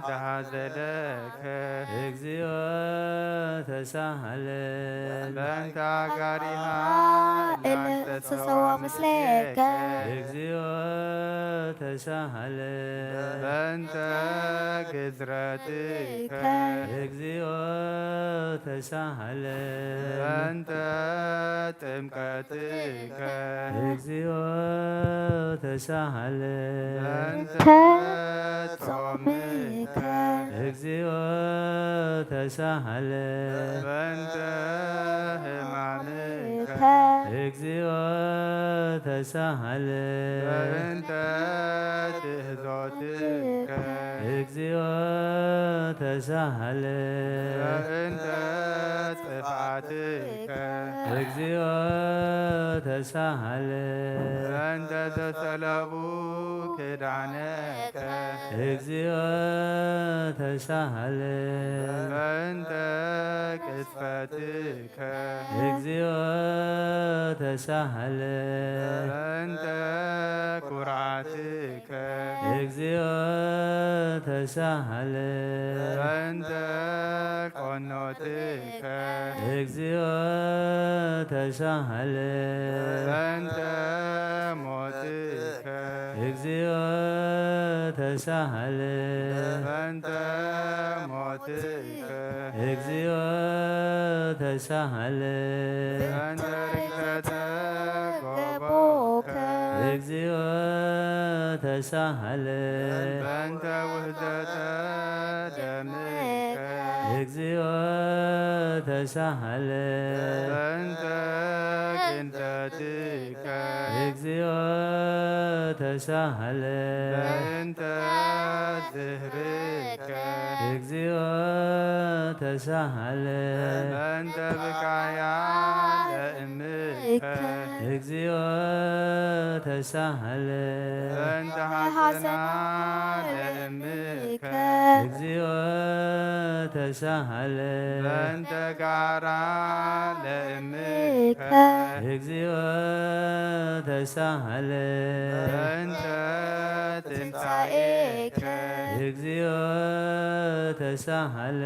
ዘሃዘለከ እግዚኦ ተሳሃለ። በእንተ አጋሪሃ ለአንተ ሰዋ ምስሌከ እግዚኦ ተሳሃለ። በእንተ ግዝረትከ እግዚኦ ተሳሃለ። በእንተ ጥምቀትከ እግዚኦ ተሳሃለ። በእንተ ጾምከ እግዚኦ ተሳሃለ። በእንተ ሕማምከ እግዚኦ ተሳሃለ። በእንተ ትእዞትከ እግዚኦ ተሳሃለ። በእንተ ጥፍኣትከ እግዚኦ ተሳሃለ። በእንተ ዘሰለቡ ክዳነከ እግዚኦ ተሳሃለ። በእንተ ቅስፈትከ እግዚኦ ተሳሃለ። በእንተ ኩርዓትከ እግዚኦ ተሳሃለ። በእንተ ቆኖትከ እግዚኦ ተሳሃለ። በእንተ ሞትከ እግዚኦ ተሳሃለ። በእንተ ሞትከ እግዚኦ ተሳሃለ። በእንተ ርግዘተ ጎቦከ እግዚኦ ተሳሃለ። በእንተ ውህዘተ ደምከ እግዚኦ ተሳሃለ። በእንተ ቅንጠትከ እግዚኦ ተሳሃለ። በእንተ ዝህርካ እግዚኦ ተሳሃለ። በእንተ ብካያ ለእምከ እግዚኦ ተሳሃለ። በእንተ ሐዘና ለእምከ እግዚኦ ተሳሃለ። በእንተ ጋራ ለእምከ እግዚኦ ተሳሃለ። በእንተ ትንሳኤከ እግዚኦ ተሳሃለ።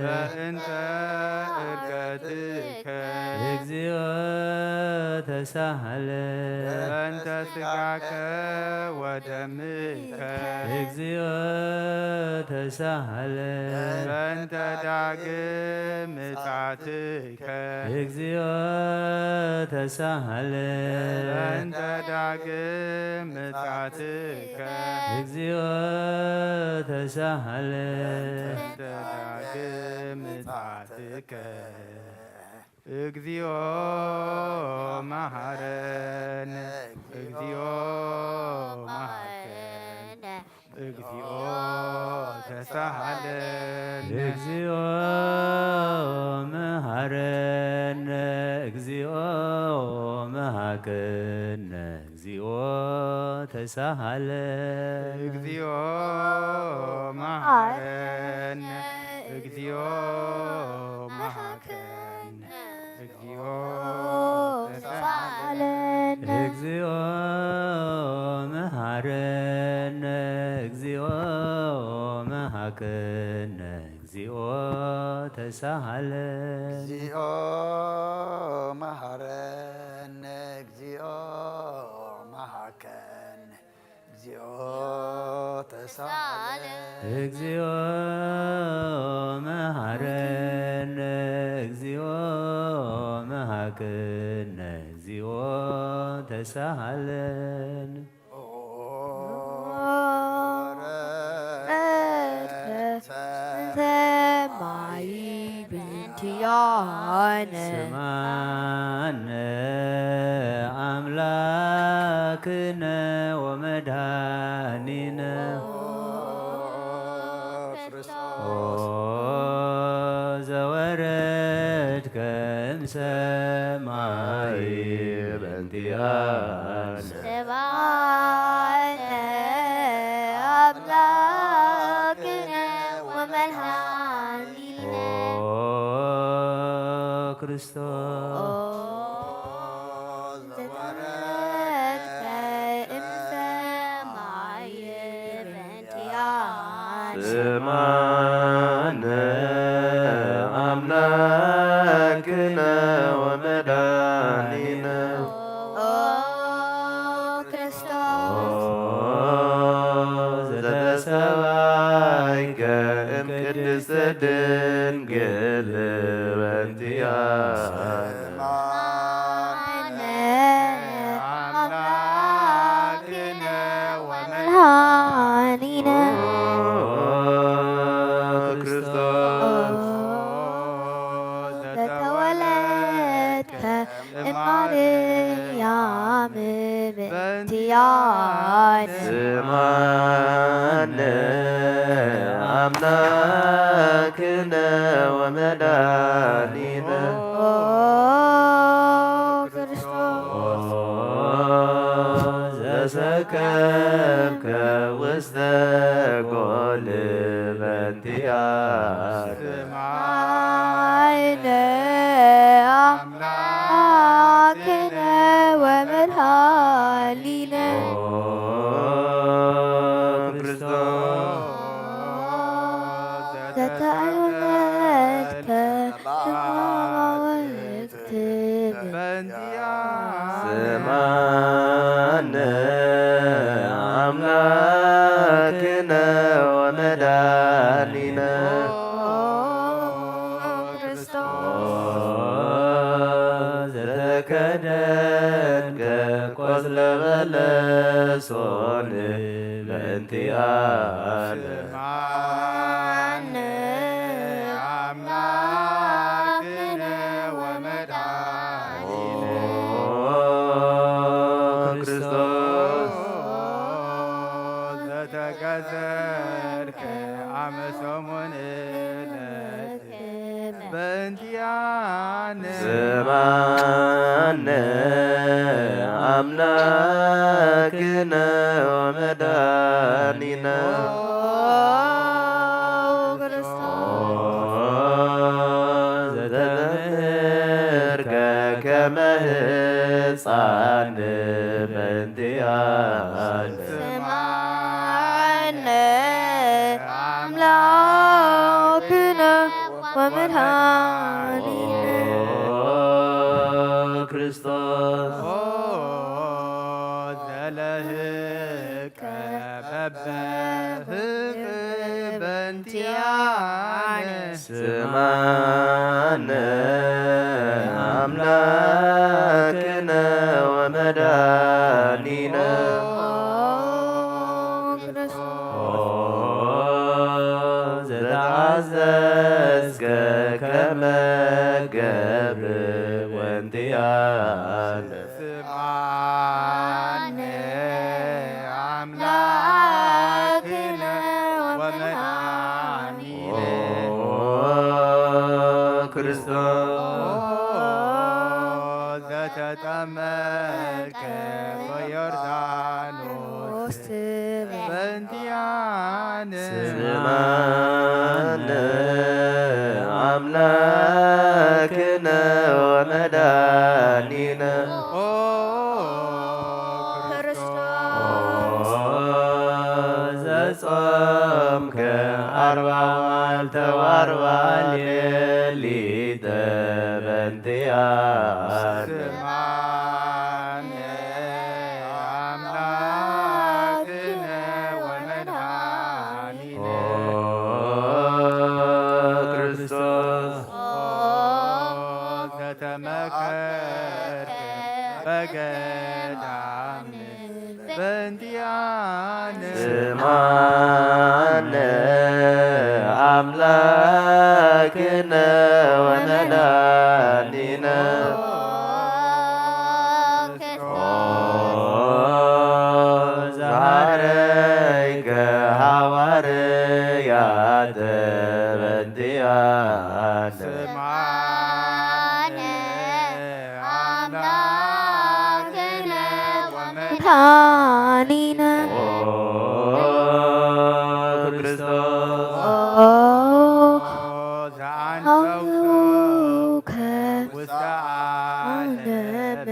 በእንተ እርገትከ እግዚኦ ተሳሃለ። በእንተ ስጋከ ወደምከ እግዚኦ ተሳሃለ። በእንተ ዳግም ምጽአትከ እግዚኦ ተሳሃለ። በእንተ ዳግም ምጽአትከ እግዚኦ ተሳሃለ። በእንተ ዳግም ምጽአትከ እግዚኦ መሐረነ። እግዚኦ መሐረነ። እግዚኦ ተሳሃለነ። እግዚኦ መሐረነ። እግዚኦ መሐረነ። እግዚኦ ተሳሃለ። እግዚኦ መሐረነ። እግዚኦ መሐረነ። እግዚኦ ተሳሃለነ። እግዚኦ መሐረነ። እግዚኦ መሐረነ። እግዚኦ ተሳሃለ። እግዚኦ መሐረነ። እግዚኦ መሐረነ። እግዚኦ ተሳሃለ። እግዚኦ መሐረነ። እግዚኦ መሐረነ። ክነ እግዚኦ ተሳሃለን። ሰማይ ብእንቲኣነ ስማነ ኣምላክነ ወመድኃኒነ። ኦ ዘወረድከ እምሰማይ በእንቲኣነ። ሰማዕነ ኣምላክነ ወመድኃኒነ። ኦ ክርስቶስ። ኦ ዘወረድከ እምሰማይ በእንቲኣነ። ስማነ ኣምላክነ ወመድኃኒነ። ኦ ክርስቶስ። ኦ ዘተሰባይከ እምቅድስተ ድንግል በእንቲኣነ። ስማነ ኣምላክነ ወመድኃኒነ። ኦ ክርስቶስ። ዘተወለድከ እማርያም በእንቲኣነ። ስማነ ኣምላክነ ወመድኃኒነ። ኦ ክርስቶስ። ዘሰከብከ ውስተ ጎል በእንቲኣነ። ስማዕነ ኣምላክነ ወመድኃኒነ። ኦ ክርስቶስ። ዘተወለድከ እማማወት በእንቲኣነ። ስማነ ኣምላክነ ወመድኃኒነ። ኦ ክርስቶስ። ዘተከደንከ ቆጽለ በለሶን በእንቲኣነ። ስማዕነ ኣምላክነ ወመድኃኒነ። ኦ ክርስቶስ። ዘተገዘርከ ኣመ ሰሙን ዕለት በእንቲኣነ። ስማዕነ ኣምላክነ ወመድኃኒነ። ኦ ክርስቶስ። ኦ ዘተምህርከ ከመ ህፃን በእንቲኣነ። ስማዕነ ኣምላክነ ወመድኃኒነ። ኦ ክርስቶስ። ኦ ዘለህቀ በበፍቅር በእንቲኣነ። ስማነ ኣምላክነ ወመድኃኒነ። ኦ ክርስቶስ። ኦ ዘተኣዘዝከ ከመ ገብር በእንቲኣነ። ስማነ ኣምላክነ ወመድኃኒነ። ኦ ክርስቶስ። ኦ ዘተጠመቀ በዮርዳኖስ በእንቲኣነ። ስማነ ኣምላክነ ወመድኃኒነ። ኦ ክርስቶስ። ኦ ዘጾምከ ኣርባ መዓልተ ወኣርባ ሌሊተ በእንቲኣነ። ስማነ ኣምላክነ ወመድኃኒነ። ኦ ክርስቶስ። ኦ ዘተመከ ገዳም በእንቲኣነ። ስምዓነ ኣምላክነ ወመድኃኒነ። ኦ ዘሃረይከ ሃዋርያተ በእንቲኣነ። ስምዓነ ኣምላክነ ወመድኃኒነ። ኦ ክርስቶስ። ኦ ዘአንበብኩከ ውስተ ዓለም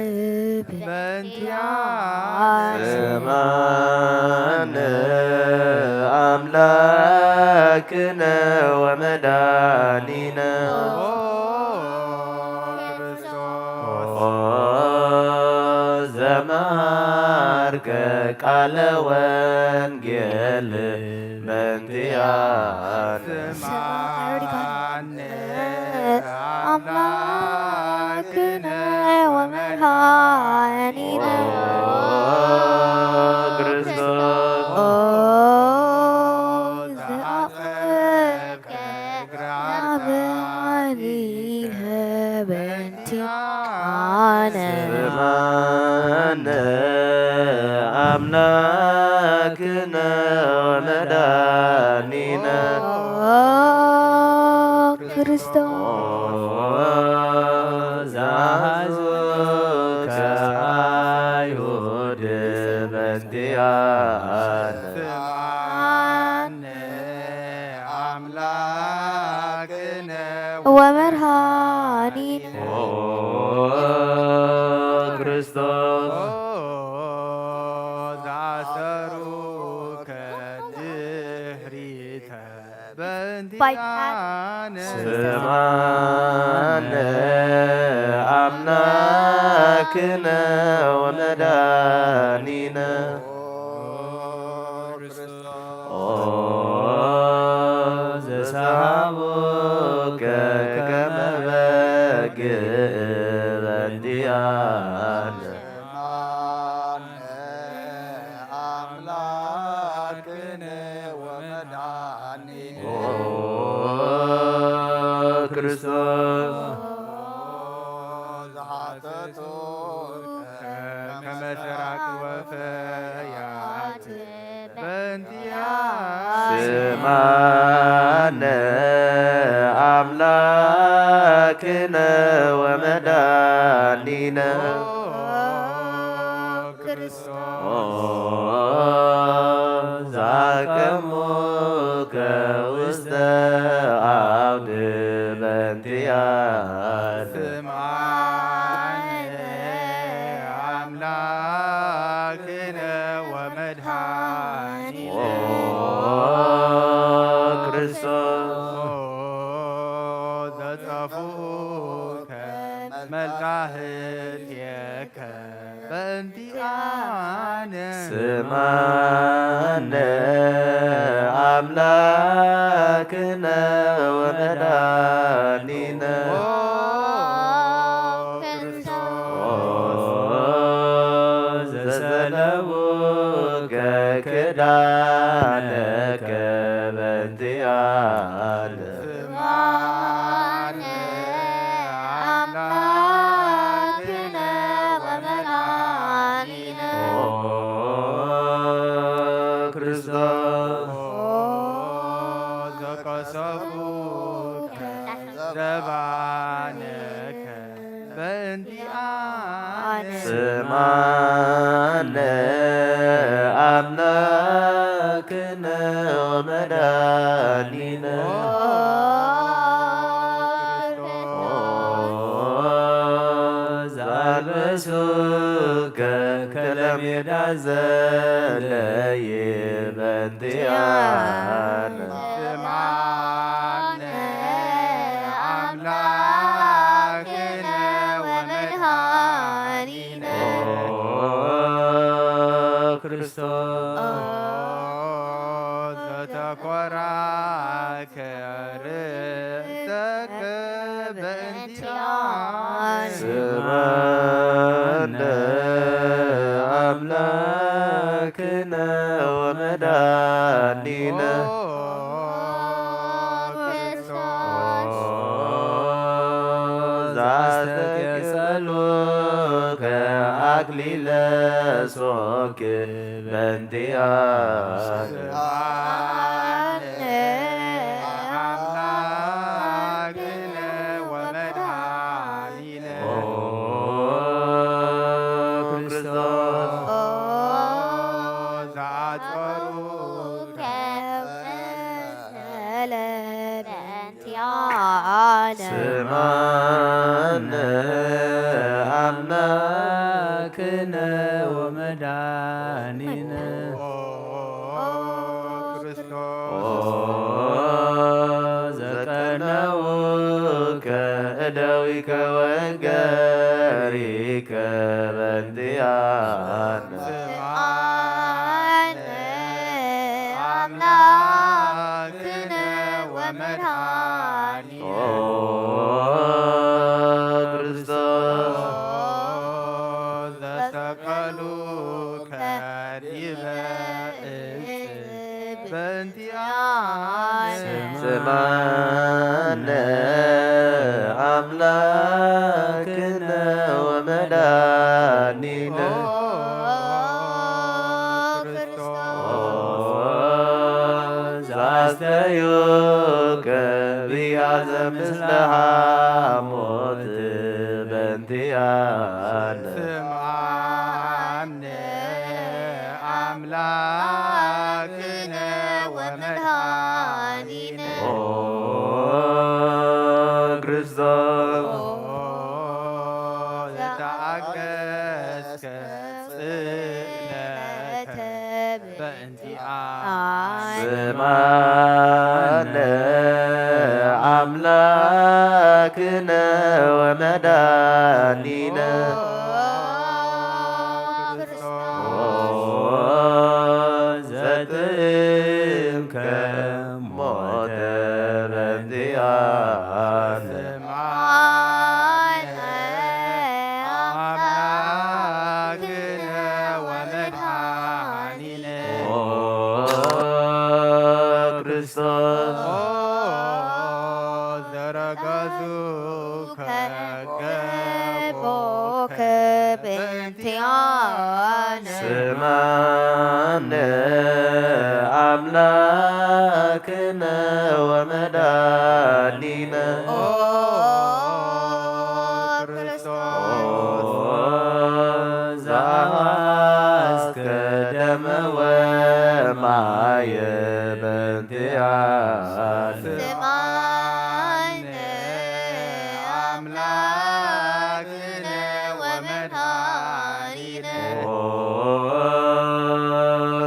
በእንቲአነ። ስምዓነ ኣምላክነ ወመድኃኒነ። ኦ ክርስቶስ። ኦ ዘመሃርከ ቃለ ወንጌል በእንቲአነ። ስምዓነ ኣምላክነ ወመድኃኒነ። ኦ ክርስቶስ። ኦ ዘአቅረብከ እግራ በእንቲአነ። ስምዓነ ኣምላክነ ወመድኃኒነ። ኦ ክርስቶስ። ኦ ዘአሐዙከ አይሁድ በእንቲአነ። ስምዓነ ኣምላክነ ወመድኃኒነ። ኦ ክርስቶስ። ኦ ዘአሰሩከ ድህሪተ በእንቲአነ። ስምዓነ ኣምላክነ ወመድኃኒነ። ኦ ዘሰሃቡከ ከመ በግዕ በእንቲአነ። ስምዓነ ኣምላክነ ወመድኃኒነ። ኦ ክርስቶስ። ኦ ዘሓተቱከ ከመ ሰራቂ ወፈያት በእንቲአነ። ስምዓነ ኣምላክነ ወመድኃኒነ። ኦ ክርስቶስ። ኦ ዘአቀሙከ ውስተ አውድ በእንቲአነ። ስምዓነ ኣምላክነ ወመድኃኒነ። ኦ ክርስቶስ። ኦ ዘጠፍኡከ መጻሕፍቴከ በእንቲአነ። ስምዓነ ኣምላክነ ወመድኃኒነ። ኦ ክርስቶስ። ኦ ዘሰለቡከ ክዳነከ በእንቲአነ። ስምዓነ ኣምላክነ ወመድኃኒነ። ኦ ክርስቶስ። ኦ ዘቀሰፉከ ዘባነከ በእንቲአነ። ስምዓነ ኣምላክነ ወመድኃኒነ። ኦ ኦ ዘአልበሱከ ከለሜዳ ዘለይ በእንቲአነ። ስምዓነ ኣምላክነ ወመድኃኒነ። ኦ ክርስቶስ። ኦ ዘተኮራከ ርእሰከ በእንቲአነ። ስምዓነ ኒነ። ዛስተኬጸሉከ ኣክሊለ ሶክ በንቲያ ስማነ ኣምላክነ ወመድኃኒነ። ዘቀነውከ እደዊከ ወገሪከ በንቲያነ። ስምዓነ ኣምላክነ ወመድኃኒነ። ኦ ክርስቶስ። ዘሰቀሉከ ዲበ እጽ በእንቲአነ። ስምዓነ ኣምላክነ ወመድኃኒነ። ኦ ክርስቶስ። ዘአስተዩከ ብያዘ ምስለ ሐሞት በእንቲአነ። ስምዓነ ኣምላክነ ወመድኃኒነ። ኦ ክርስቶስ። ኦ ዘተአገስከ ጽዕለተ በእንቲአነ። ስምዓነ ኣምላክነ ወመድኃኒነ። ኦ ዘጥእምከ ሞተ በእንቲአነ። ስምዓነ ኣምላክነ ወመድኃኒነ። ኦ ክርስቶስ። ኦ ዘረገጹከ ገቦከ በእንቲአነ። ስምዓነ ኣምላክነ ወመድኃኒነ። ኦ ክርስቶስ። ኦ ዘአፍሰስከ ደመ ወማየ በእንቲአነ። ስምዓነ ኣምላክነ ወመድኃኒነ። ኦ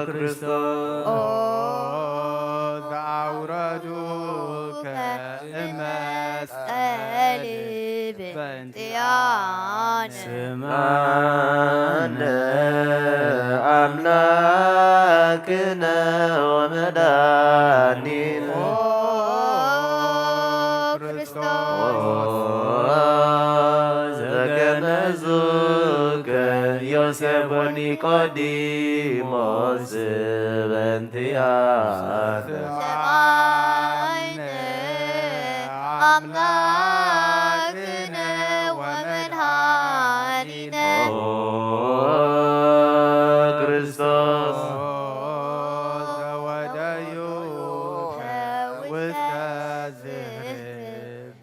ክርስቶስ። ኦ ዘአውረዱከ እመስቀል በእንቲአነ። ስምዓነ ኣምላክነ ወመድኃኒነ። ኦ ክርስቶስ። ኦ ዘገነዙከ ዮሴፍ ወኒቆዲሞስ በእንቲአነ። ስምዓነ ኣምላክነ ወመድኃኒነ። ኦ ክርስቶስ። ኦ ዘወደዩከ ውስተ ዝክር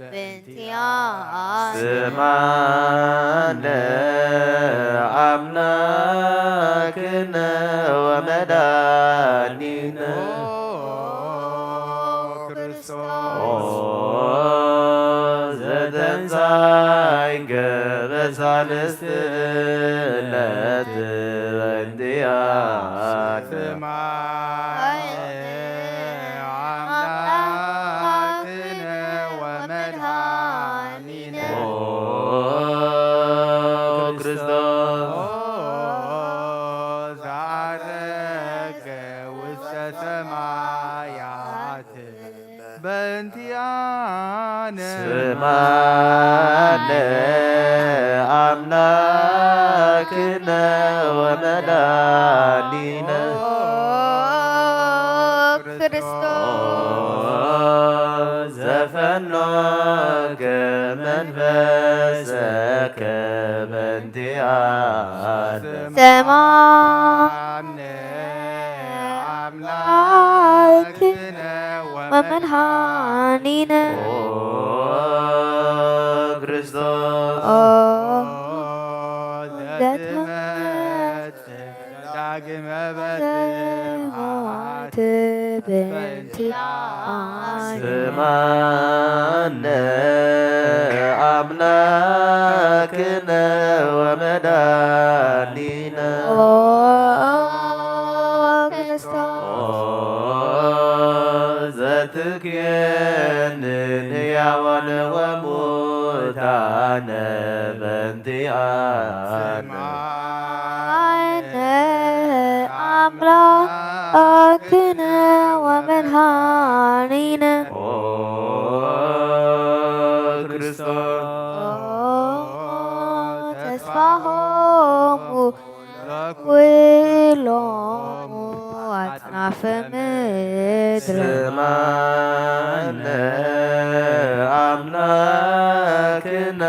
በእንቲአነ። ስምዓነ ኣምላክነ ወመድኃኒነ። ኦ ክርስቶስ። ኦ ዘተንሳይከ በሳልስት ዕለት በእንቲአነ። ስምዓነ ኣምላክነ ወመድኃኒነ። ኦ ክርስቶስ። ኦ ዘዐረገ ውስተ ሰማያት በእንቲአነ። ስምዓነ ኣምላክነ ወመድኃኒነ። ኦ ወመድኃኒነ። ኦ ክርስቶስ። ኦ ዳግመ በስብሐት በእንቲአነ። ስማነ አምላክነ ወመድኃኒነ። ኦ ክርስቶስ። ኦ ዘትኩየንን ሕያዋን ወሙታነ በእንቲአነ። ስማነ አምላክነ ወመድኃኒነ። ኦ ክርስቶስ። ኦ ተስፋሆሙ ለኩሎሙ አጽናፈ ምድር። ስማነ አምላክነ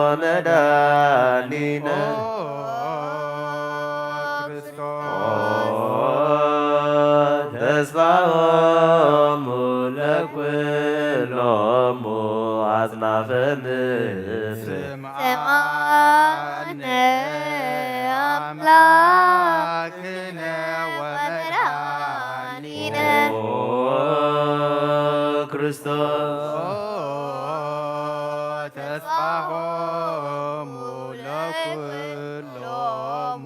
ወመድኃኒነ። ኦ ክርስቶስ። ኦ ተስፋሆሙ ለኩሎሙ አጽናፈ ምድር። ስማነ አምላክነ ወመድኃኒነ። ኦ ክርስቶስ። ኦ ተስፋሆሙ ለኩሎሙ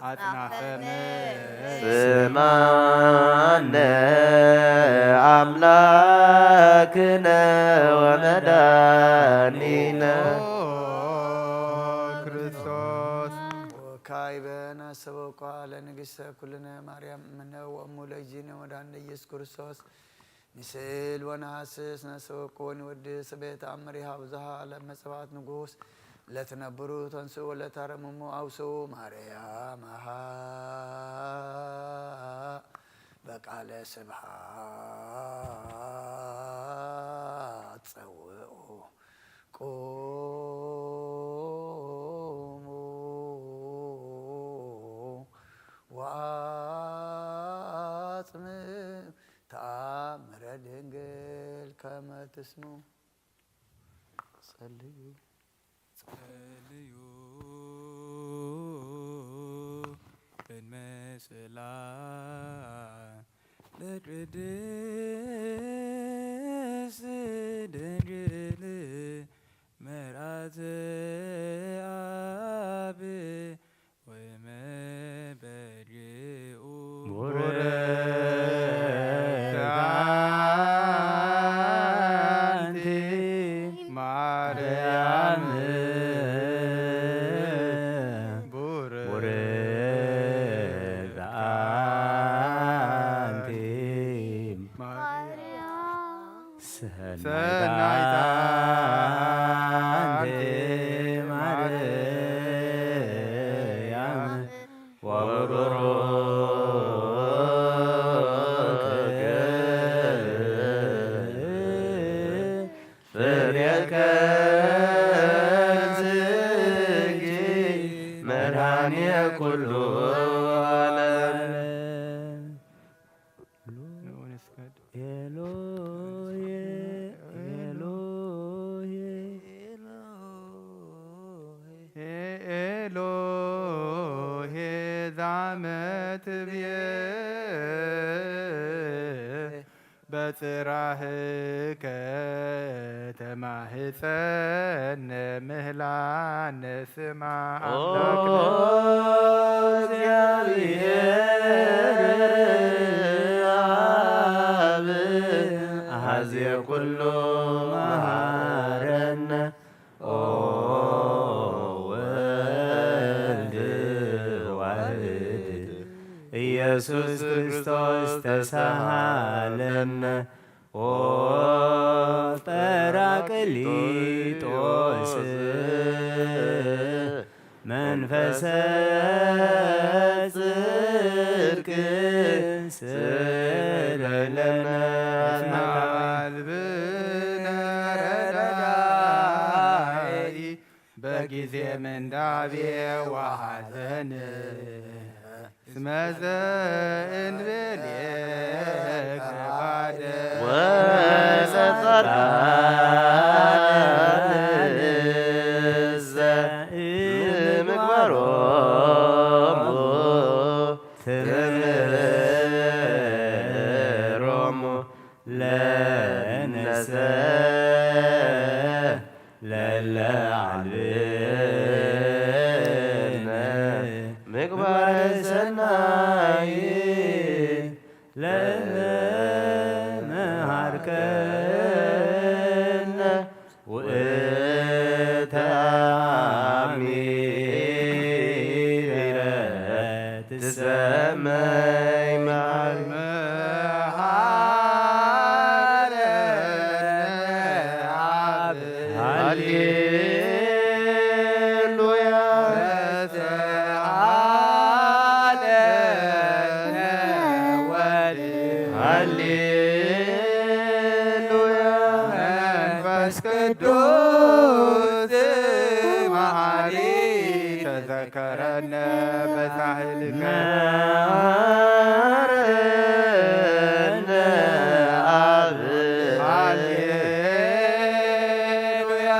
አጽናፈ ምድር። ስማነ አምላክነ ወመድኃኒነ። ኦ ክርስቶስ። ወካዕበ ነሰበኳ ለንግሥተ ኩልነ ማርያም እምነ ወእሙ ለእግዚእነ ወመድኃኒነ ኢየሱስ ክርስቶስ። ንስእል ወነሐስስ ነሰበኩ ወንወድስ በተአምሪሃ ብዝሃ ለመጸባት ንጉስ ለትነብሩ ተንስኡ ወለታረምሙ አውስኡ ማርያም አሃ በቃለ ስብሐት ጸውኡ ቁሙ ወአጽምዑ ተአምረ ድንግል ከመ ትስምዑ። ጸልዩ። ጸልዩ እንመስላ ለቅድስት ድንግል መርዓተ አብ ወመበድኡ። ቡርክት አንቲ ማርያም። ቡርክት አንቲ ማርያም። ሰናይት ሰናይት አንቲ አንቲ ማርያም ወብሩክ ፍሬ ከርስኪ መድኃኔ ኩሉ ዓለም። ንዑ ንስገድ። ኤሎሄ፣ ኤሎሄ፣ ኤሎሄ ዛመ ትብዬ በጽራህከ ተማህፀነ ምህላነ ስማ ኦ አምላክነ። እግዚአብሔር አብ አዜ ኩሉ መሃረነ። ኦ ወልድ ዋህድ ኢየሱስ ክርስቶስ ተሳሃለነ። ኦ ጳራቅሊጦስ መንፈሰ ጽድቅ ስእለነ። አልብነ ረዳኢ በጊዜ ምንዳቤ ወሐዘን። መዘእንብሌ ከባደ ወጸጣንሰ ምግባሮሙ ትምህሮሙ ለነሰ ለለ ዓልብነ ምግባረ ሰናይ ለመሃርከነ ውእተ አሚረ ትሰመይ መሃር መሃረነ አብ ሃሌሉያ ተሳሃለነ ወልድ ሃሌሉያ መንፈስ ቅዱስ መሃሪ ተዘከረነ በሳህልከ መሃረነ አብ ሃሌሉያ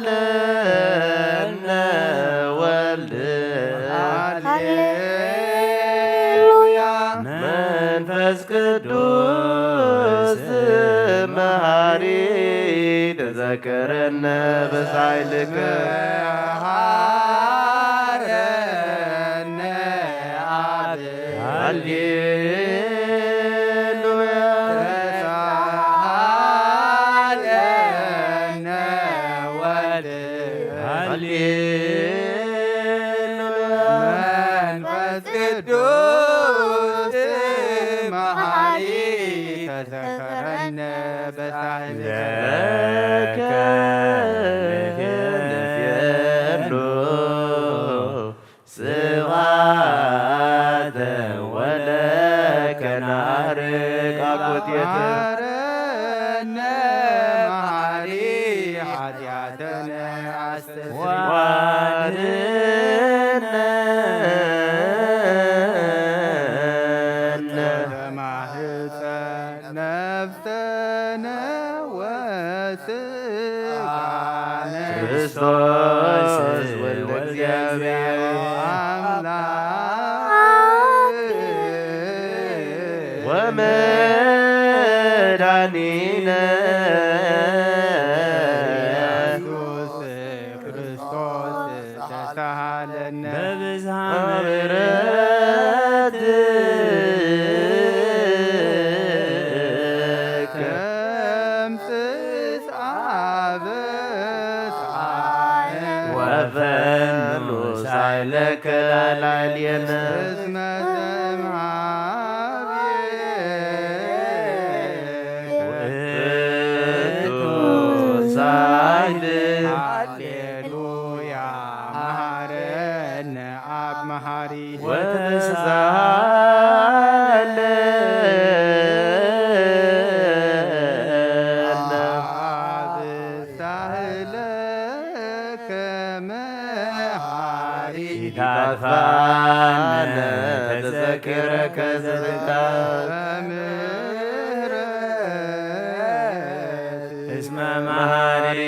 ተሳሃለነ ወልድ ሃሌሉያ መንፈስ ቅዱስ መሃሪ ተዘከረነ በሳይልከ መሃረነ አብ ሃሌሉያ ተሳሃለነ ወልድ ሃሌሉያ መንፈስ ቅዱስ መሃሪ ተዘከረነ በሳህልከ ለከ ንፌኑ ስብሐተ ወለከ ናርግ አኮቴተ መሃረነ መሃሪ ኃጢአተነ አስተስሪ ወአድኅነነ ተማህፀነ ነፍሰነ ወስጋነ ክርስቶስ ወልደ እግዚአብሔር አምላክ ወመድኃኒነ ኢየሱስ ክርስቶስ ተሳሃለነ በብዝሃ ምሕረትከ ከምጽእ አበሳነ ወፈኑ ሳይለከ ላዕሌነ እስመ ዘእምሃቤከ ውእቱ ሳይል ሃሌሉያ መሃረነ አብ መሃሪ ወተሳሃለነ አብሳህለከ መሃሪ ኢታጥፋነ ተዘክረከ ዘዝንታ በምህረት እስመ መሃሪ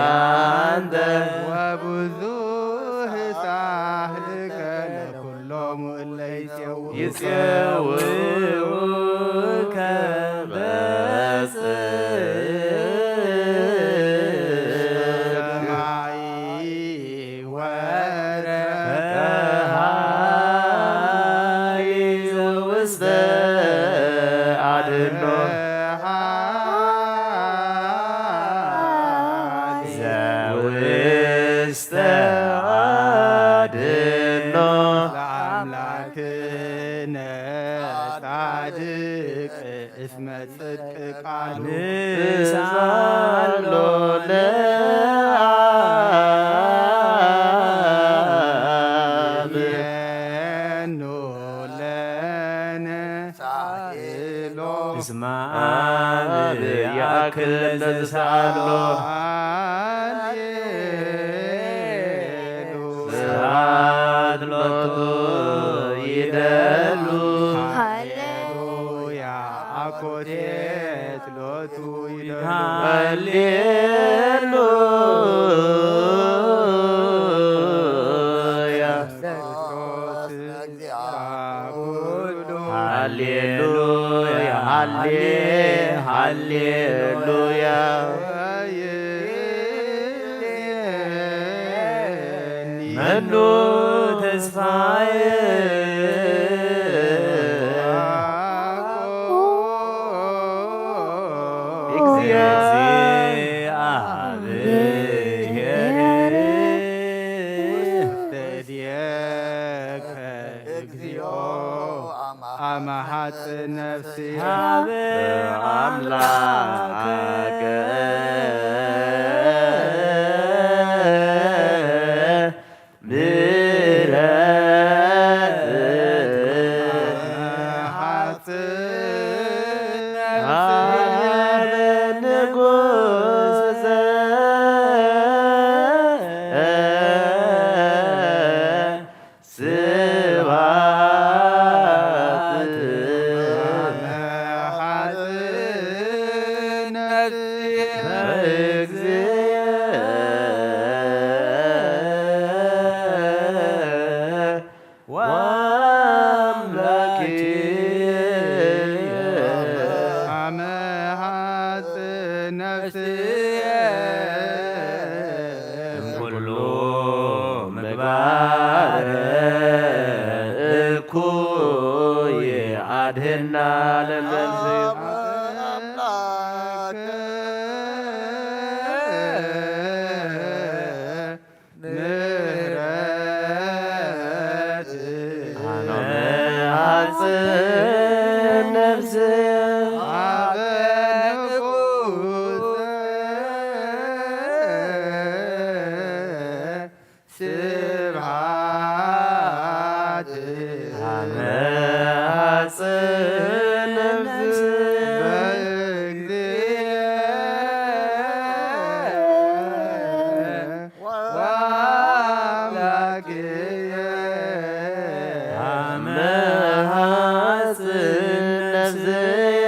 አንተ ወብዙህ ሳህልከ ለኩሎሙ እለ ይጼው ይጼውከ በጽድቅ ማይ ወረድ ከሃይ ዘውስተ አድኖ ዘውስተ አድኖ ለአምላክነ ጻድቅ እስመ ጽድቅ ቃሉ ንሳሎ ለአብ ይቤኑ ለነ ሳህሎ እስመ አብ ይአክል ለዘሳሎ ሃሌሉ ሎቱ ይደሉ። ሃሌሉያ። ኣኮቴት ሎቱ ይደሉ። ሃሌሉያ። ክርስቶስ መግዚአ ኩሉ። ሃሌሉያ፣ ሃሌ-፣ ሃሌሉያ። መኑ ተስፋየ እግዚአብሔር። ውስተ እዴከ እግዚኦ አመ ሐጽ ነፍስየ። ሀበ አምላከ ምሕረት። አመ ሐጽ ነፍስየ። ሀበ ንጉሥ ዘ- ስብሐት። አመ ሐጽ ነፍስየ። ወአምላክየ። አመ ሐጽ ነፍስየ። እምኩሉ ምግባር እኩይ አድህና ለነፍስየ። አምላክ ምሕረት። አመ ሐጽ ነፍስየ። ሀበ ንጉሥ ስብሐት። አመ ሐጽ ነፍስየ። በእግዚእ ወአምላክየ። አመ ሐጽ ነፍስየ።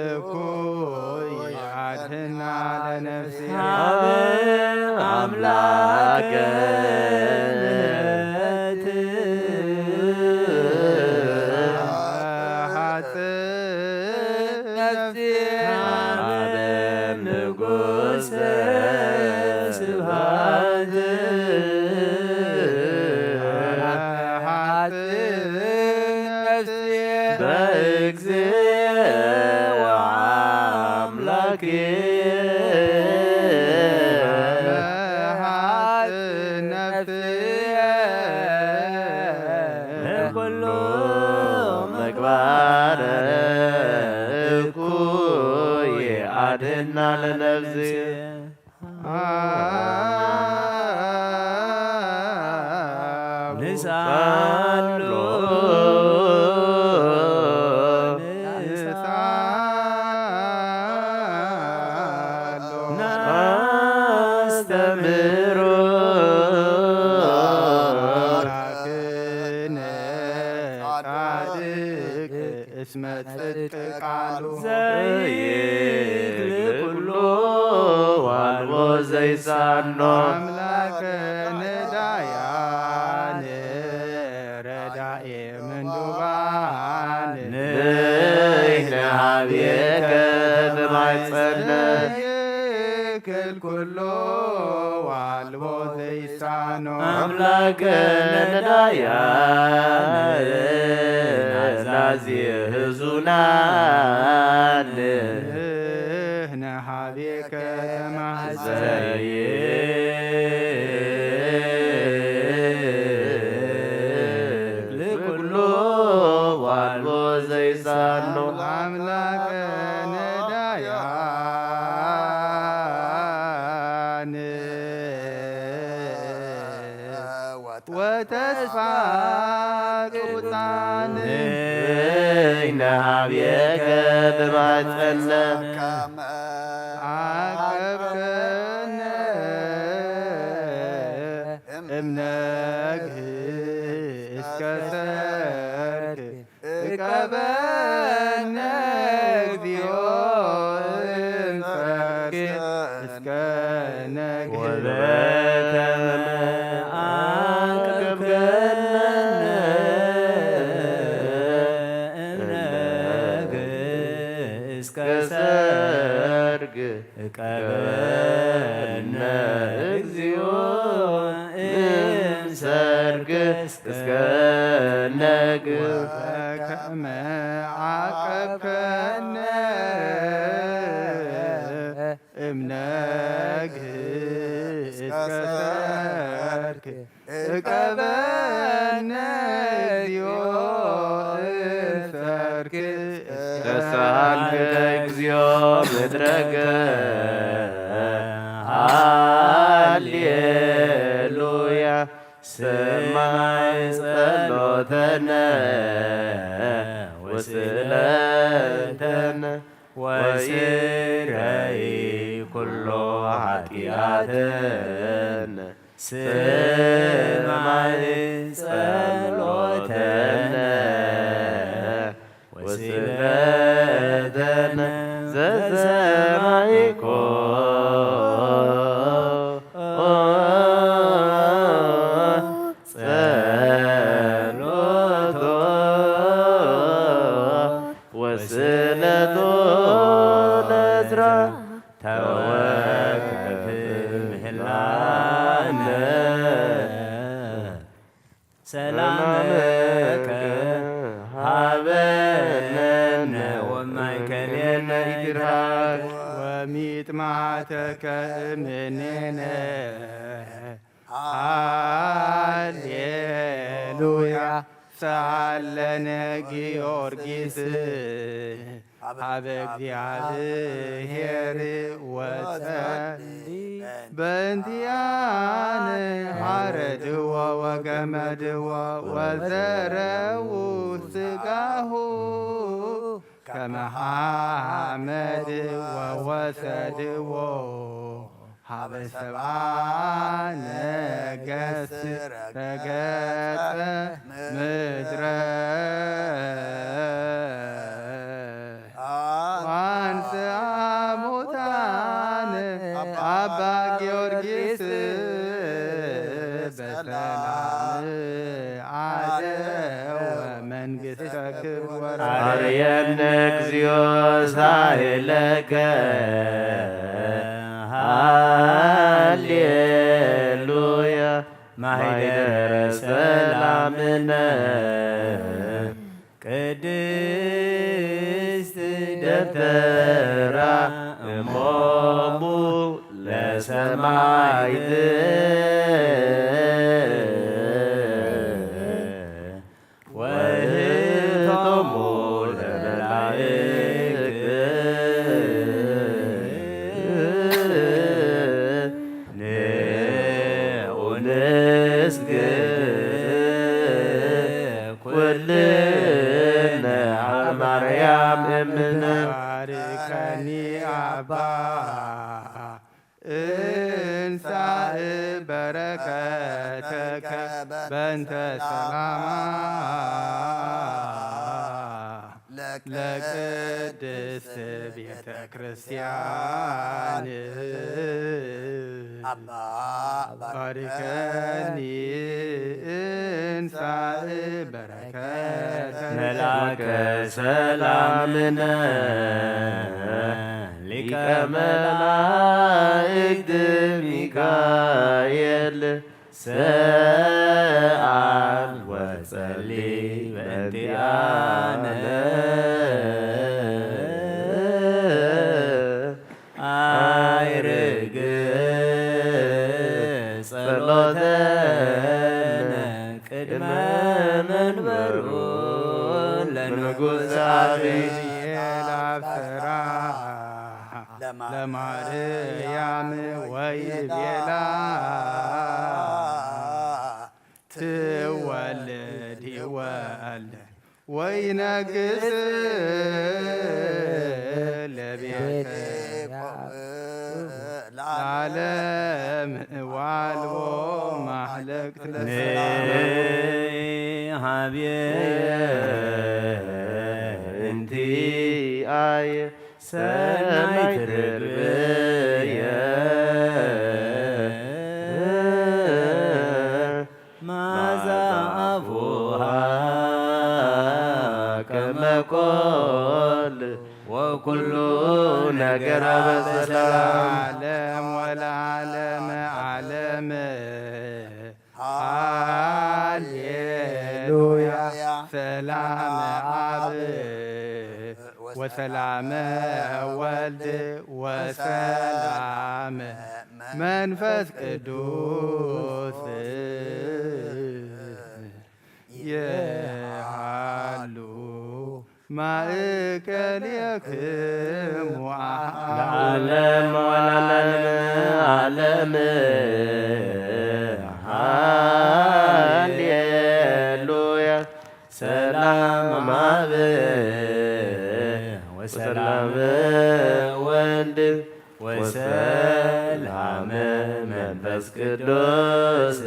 እኩይ አድህና ለነፍስየ። አምላከ ምሕረት። ሐጽ ነፍስየ። ሀበ ንጉሥ ስብሐት። ሐጽ ነፍስየ። በእግዚእ ወአምላክየ። ሐጽ ነፍስየ። እምኩሉ ምግባር እኩይ አድህና ለነፍስየ። ንስኣሎ ነስተምህሮ ጻድቅ እስመ ጽድቅ ቃሉ ዘይክል ኩሉ ዋልቦ ዘይሳኖ። አምላከ ነዳያን ረዳኤ ምንዱባን ንሕነ ሀቤከ ተማጸነ። ዘይክል ኩሉ ዋልቦ ዘይሳኖ። አምላከ ነዳያን አዛዚ ህዙናን ንሕነ ሀቤከ ተማጸነ። ዘይክል ኩሉ ዋልቦ ዘይሳኖ። አምላከ ነዳያን ወተስፋ ቅቡጻን ንሕነ ሀቤከ ተማጸነ። ነግህ እስከ ሰርክ እቀበነ እግዚኦ እምሰርክ እስከ ነግህ። ወበከመ አቅብከነ እምነግህ እስከ ሰርክ እቀበነ እግዚኦ እምሰርክ እስከ ነግህ። ወበከመ አቀብከነ እምነግህ እስከ ሰርክ እቀበነ እግዚኦ እምሰርክ። ተሳልከ እግዚኦ ምድረገ ሃሌሉያ። ስማይ ጸሎተነ ወስእለተነ ወስረይ ኩሎ ኃጢአተነ። ስማይ ጸሎተነ ወስእለተነ ዘሰማይኮ ጸሎቶ ወስእለቶ ለዕዝራ ተወከፍ ምህላነ። ሰላምከ ሀበነ ወማእከሌነ ይድረግ ወሚጥማተከ እምኔነ። ሃሌሉያ። ሰአለነ ጊዮርጊስ ሀበ እግዚአብሔር ወጸሊ በእንቲአነ ሐረድዎ ወገመድዎ ወዘረው ስጋሁ ከመ ሐመድ ወወሰድዎ ሀበ ሰብአ ነገስት ረገጸ ምድረ። ወአንሥአ ሙታነ አባ ጊዮርጊስ በሰላም አደወ መንግሥተ ክብር ወረደ። አርየነ እግዚኦ ሳህለከ ሃሌሉያ ማይደረ ሰላምነ ቅድስት ደብተራ እሞሙ ለሰማይት ወህብቶሙ ለመላእክት ንዑ ንስግድ ኩልነ ሀበ ማርያም እምነ። ባርከኒ አባ እንሳእ በረከተከ በእንተ ሰላማ ለቅድስት ቤተ ክርስቲያን። አባ ባርከኒ እንሳእ በረከተ መልአከ ሰላምነ ሊቀ መላእክት ሚካኤል ሰአል ወጸሊ በእንቲአነ። አይርግ ጸሎተነ ቅድመ መንበሩ ለንጉሥ አብይ። ለማርያም ለማርያም ወይቤላ ትወልድ ይወልድ ወይነግስ ለቤተ ለዓለም። ዋልቦ ማሕለቅት ለሰላም ንሃብየ እንቲኣየ ሰናይ ትርብየ ማዛ ኣፉሃ ከመ ኮል ወኩሉ ነገራ በሰላም። ለዓለም ወለዓለመ ዓለም። ሃሌሉያ። ሰላም አብ ወሰላም ወልድ ወሰላም መንፈስ ቅዱስ የሃሉ ማእከሌክሙ አሃ ለዓለም ወለዓለመ ዓለም። ሃሌሉያ። ሰላም አብ ወሰላም ወልድ ወሰላም መንፈስ ቅዱስ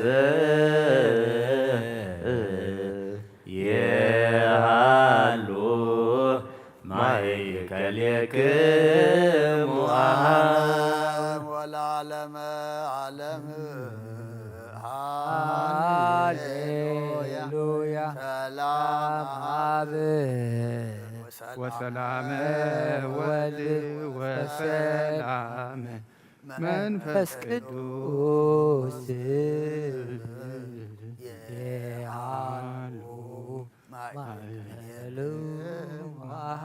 የሃሉ ማእከሌክሙ አሃ ወለዓለመ ዓለም። ሃሌሉያ። ሰላም አብ ወሰላም ወልድ ወሰላም መንፈስ ቅዱስ የሃሉ ማእከሌክሙ አሃ።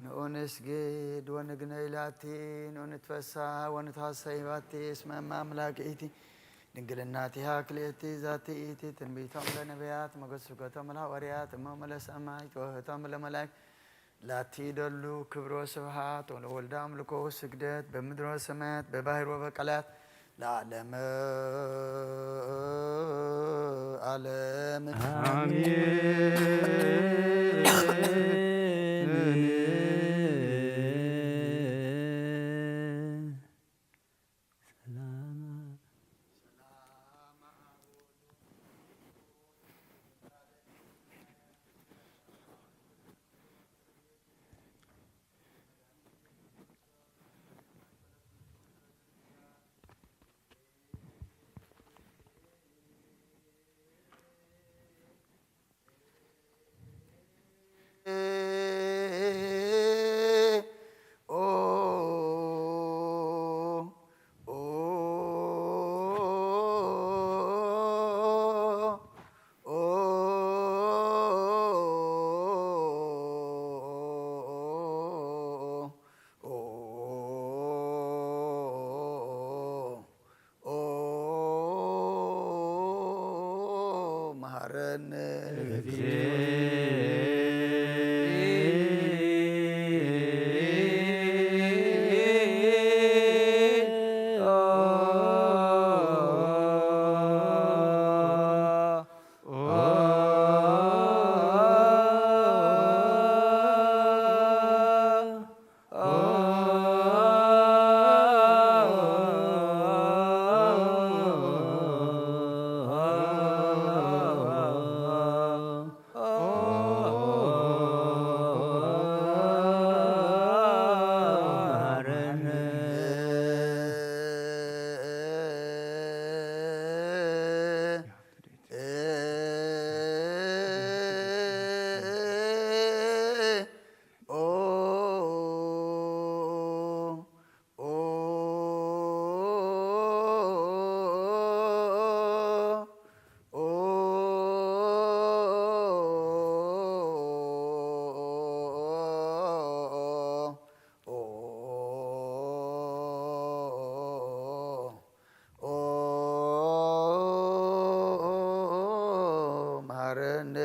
ንኡንስግድ ወንግነይ ላቲ፣ ንኡንትፈሳ ወንትሃሰይ ባቲ፣ እስመ እመ አምላክ ኢቲ ድንግልናቲሃ ክልኤቲ ዛቲ ኢቲ ትንቢቶም ለነቢያት መገስገቶም ለሃዋርያት እሞም ለሰማዕት ወህቶም ለመላእክት ላቲ ደሉ ክብሮ ስብሃት ወለወልዳ አምልኮ ስግደት በምድሮ ሰማያት በባህር ወበቀላት ለዓለመ ዓለም። አሜን። ኦ መሃረነ ኦ መሐረነ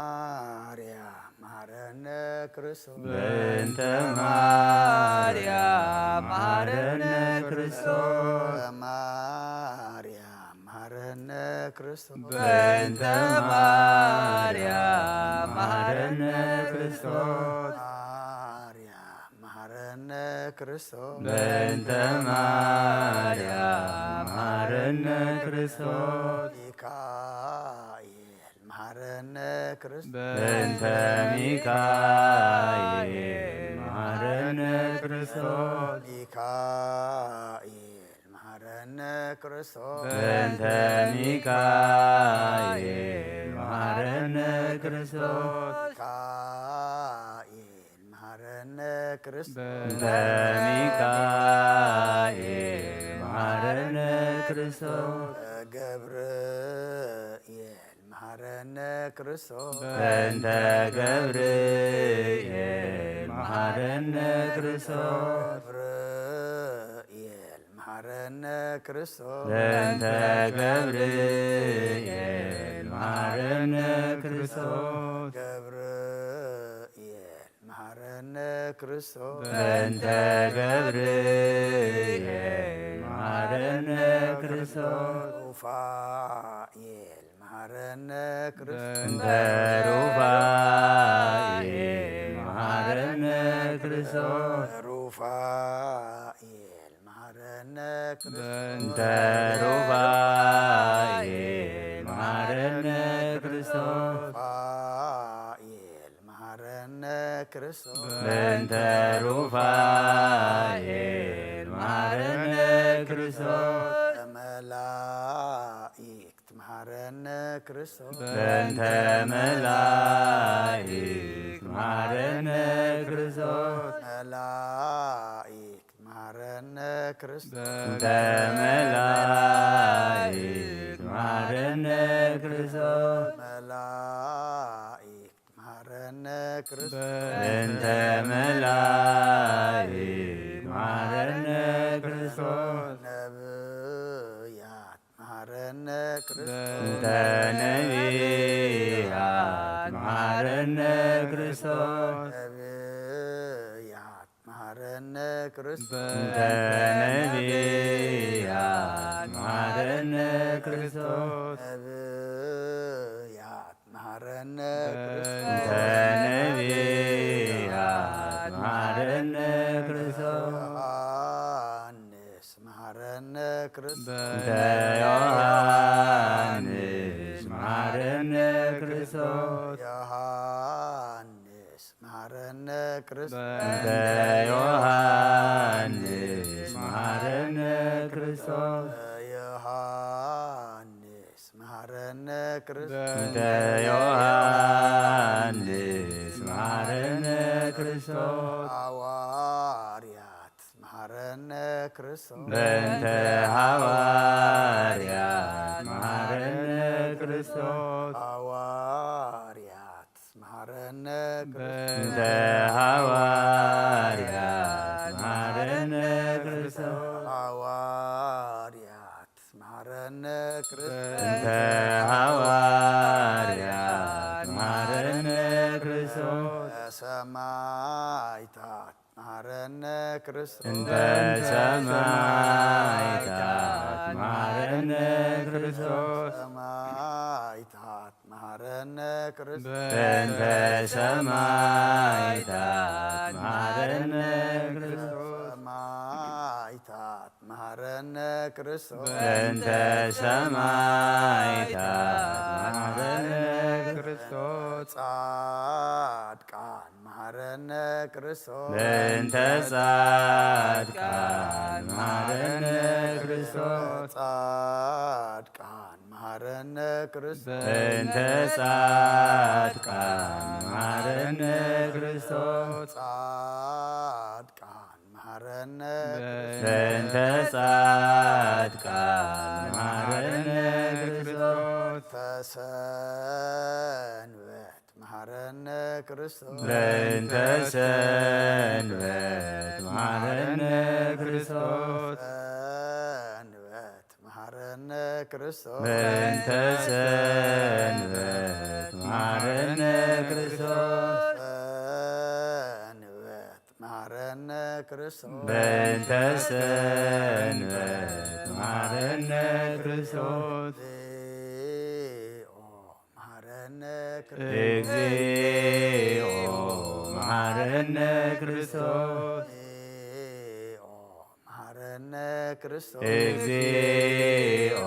ማርያም መሐረነ ክርስቶስ። በእንተ ማርያም መሐረነ ክርስቶስ። ማርያም መሐረነ ክርስቶስ። በእንተ ማርያም መሐረነ ክርስቶስ። ማርያም መሐረነ ክርስቶስ። በእንተ ማርያም መሐረነ ክርስቶስ። ሚካኤል መሐረነ ክርስቶስ። በእንተ ሚካኤል መሐረነ ክርስቶስ። ሚካኤል መሐረነ ክርስቶስ። በእንተ ሚካኤል መሐረነ ክርስቶስ። ሚካኤል መሐረነ ክርስቶስ። በእንተ ሚካኤል መሐረነ ክርስቶስ። ገብርኤል መሐረነ ክርስቶስ። በእንተ ገብርኤል መሐረነ ክርስቶስ። ገብርኤል መሐረነ ክርስቶስ። በእንተ ገብርኤል መሐረነ ክርስቶስ። ገብርኤል መሐረነ ክርስቶስ። በእንተ ገብርኤል መሐረነ ክርስቶስ። ሩፋኤል መሐረነ ክርስቶስ። በእንተ ሩፋኤል መሐረነ ክርስቶስ። ሩፋኤል መሐረነ ክርስቶስ። በእንተ ሩፋኤል መሐረነ ክርስቶስ። ሩፋኤል መሐረነ ክርስቶስ። በእንተ ሩፋኤል መሐረነ ክርስቶስ። መላእክት መሐረነ ክርስቶስ። በእንተ መላእክት መሐረነ ክርስቶስ። መላእክት መሐረነ ክርስቶስ። በእንተ መላእክት መሐረነ ክርስቶስ። መላእክት መሐረነ ክርስቶስ። በእንተ መላእክት መሐረነ ክርስቶስ። ነብያት መሐረነ ክርስቶስ። በእንተ ነብያት መሐረነ ክርስቶስ። ነብያት መሐረነ ክርስቶስ። በእንተ ነብያት መሐረነ ክርስቶስ። ነብያት መሐረነ ክርስቶስ። በእንተ ነብያት መሐረነ ክርስቶስ። ዮሐንስ መሐረነ ክርስቶስ። በእንተ ዮሐንስ መሐረነ ክርስቶስ። ዮሐንስ መሐረነ ክርስቶስ። በእንተ ዮሐንስ መሐረነ ክርስቶስ። ዮሐንስ መሐረነ ክርስቶስ። በእንተ ዮሐንስ መሐረነ ክርስቶስ። ሐዋርያት መሐረነ ክርስቶስ። በእንተ ሐዋርያት መሐረነ ክርስቶስ። ሐዋርያት መሐረነ ክርስቶስ። በእንተ ሐዋርያት መሐረነ ክርስቶስ። ሐዋርያት መሐረነ ክርስቶስ። በእንተ ሐዋርያት መሐረነ ክርስቶስ። ሰማዕታት መሐረነ ክርስቶስ። እንተ ሰማዕታት መሐረነ ክርስቶስ። ሰማዕታት መሐረነ ክርስቶስ። በእንተ ሰማዕታት መሐረነ ክርስቶስ። ሰማዕታት መሐረነ ክርስቶስ። በእንተ ሰማዕታት መሐረነ ክርስቶስ። ጻድቃን መሐረነ ክርስቶስ በእንተ ጻድቃን መሃረነ ክርስቶስ። ጻድቃን መሃረነ ክርስቶስ። በእንተ ጻድቃን መሃረነ ክርስቶስ። ጻድቃን መሃረነ በእንተ ጻድቃን መሃረነ ክርስቶስ። ተሰንበት መሃረነ ክርስቶስ። በእንተ ሰንበት መሃረነ ክርስቶስ። ሰንበት መሃረነ ክርስቶስ። በእንተ ሰንበት መሃረነ ክርስቶስ። ሰንበት መሃረነ ክርስቶስ። በእንተ ሰንበት መሃረነ ክርስቶስ። እግዚኦ መሃረነ ክርስቶስ። እግዚኦ መሃረነ ክርስቶስ። እግዚኦ መሃረነ ክርስቶስ። እግዚኦ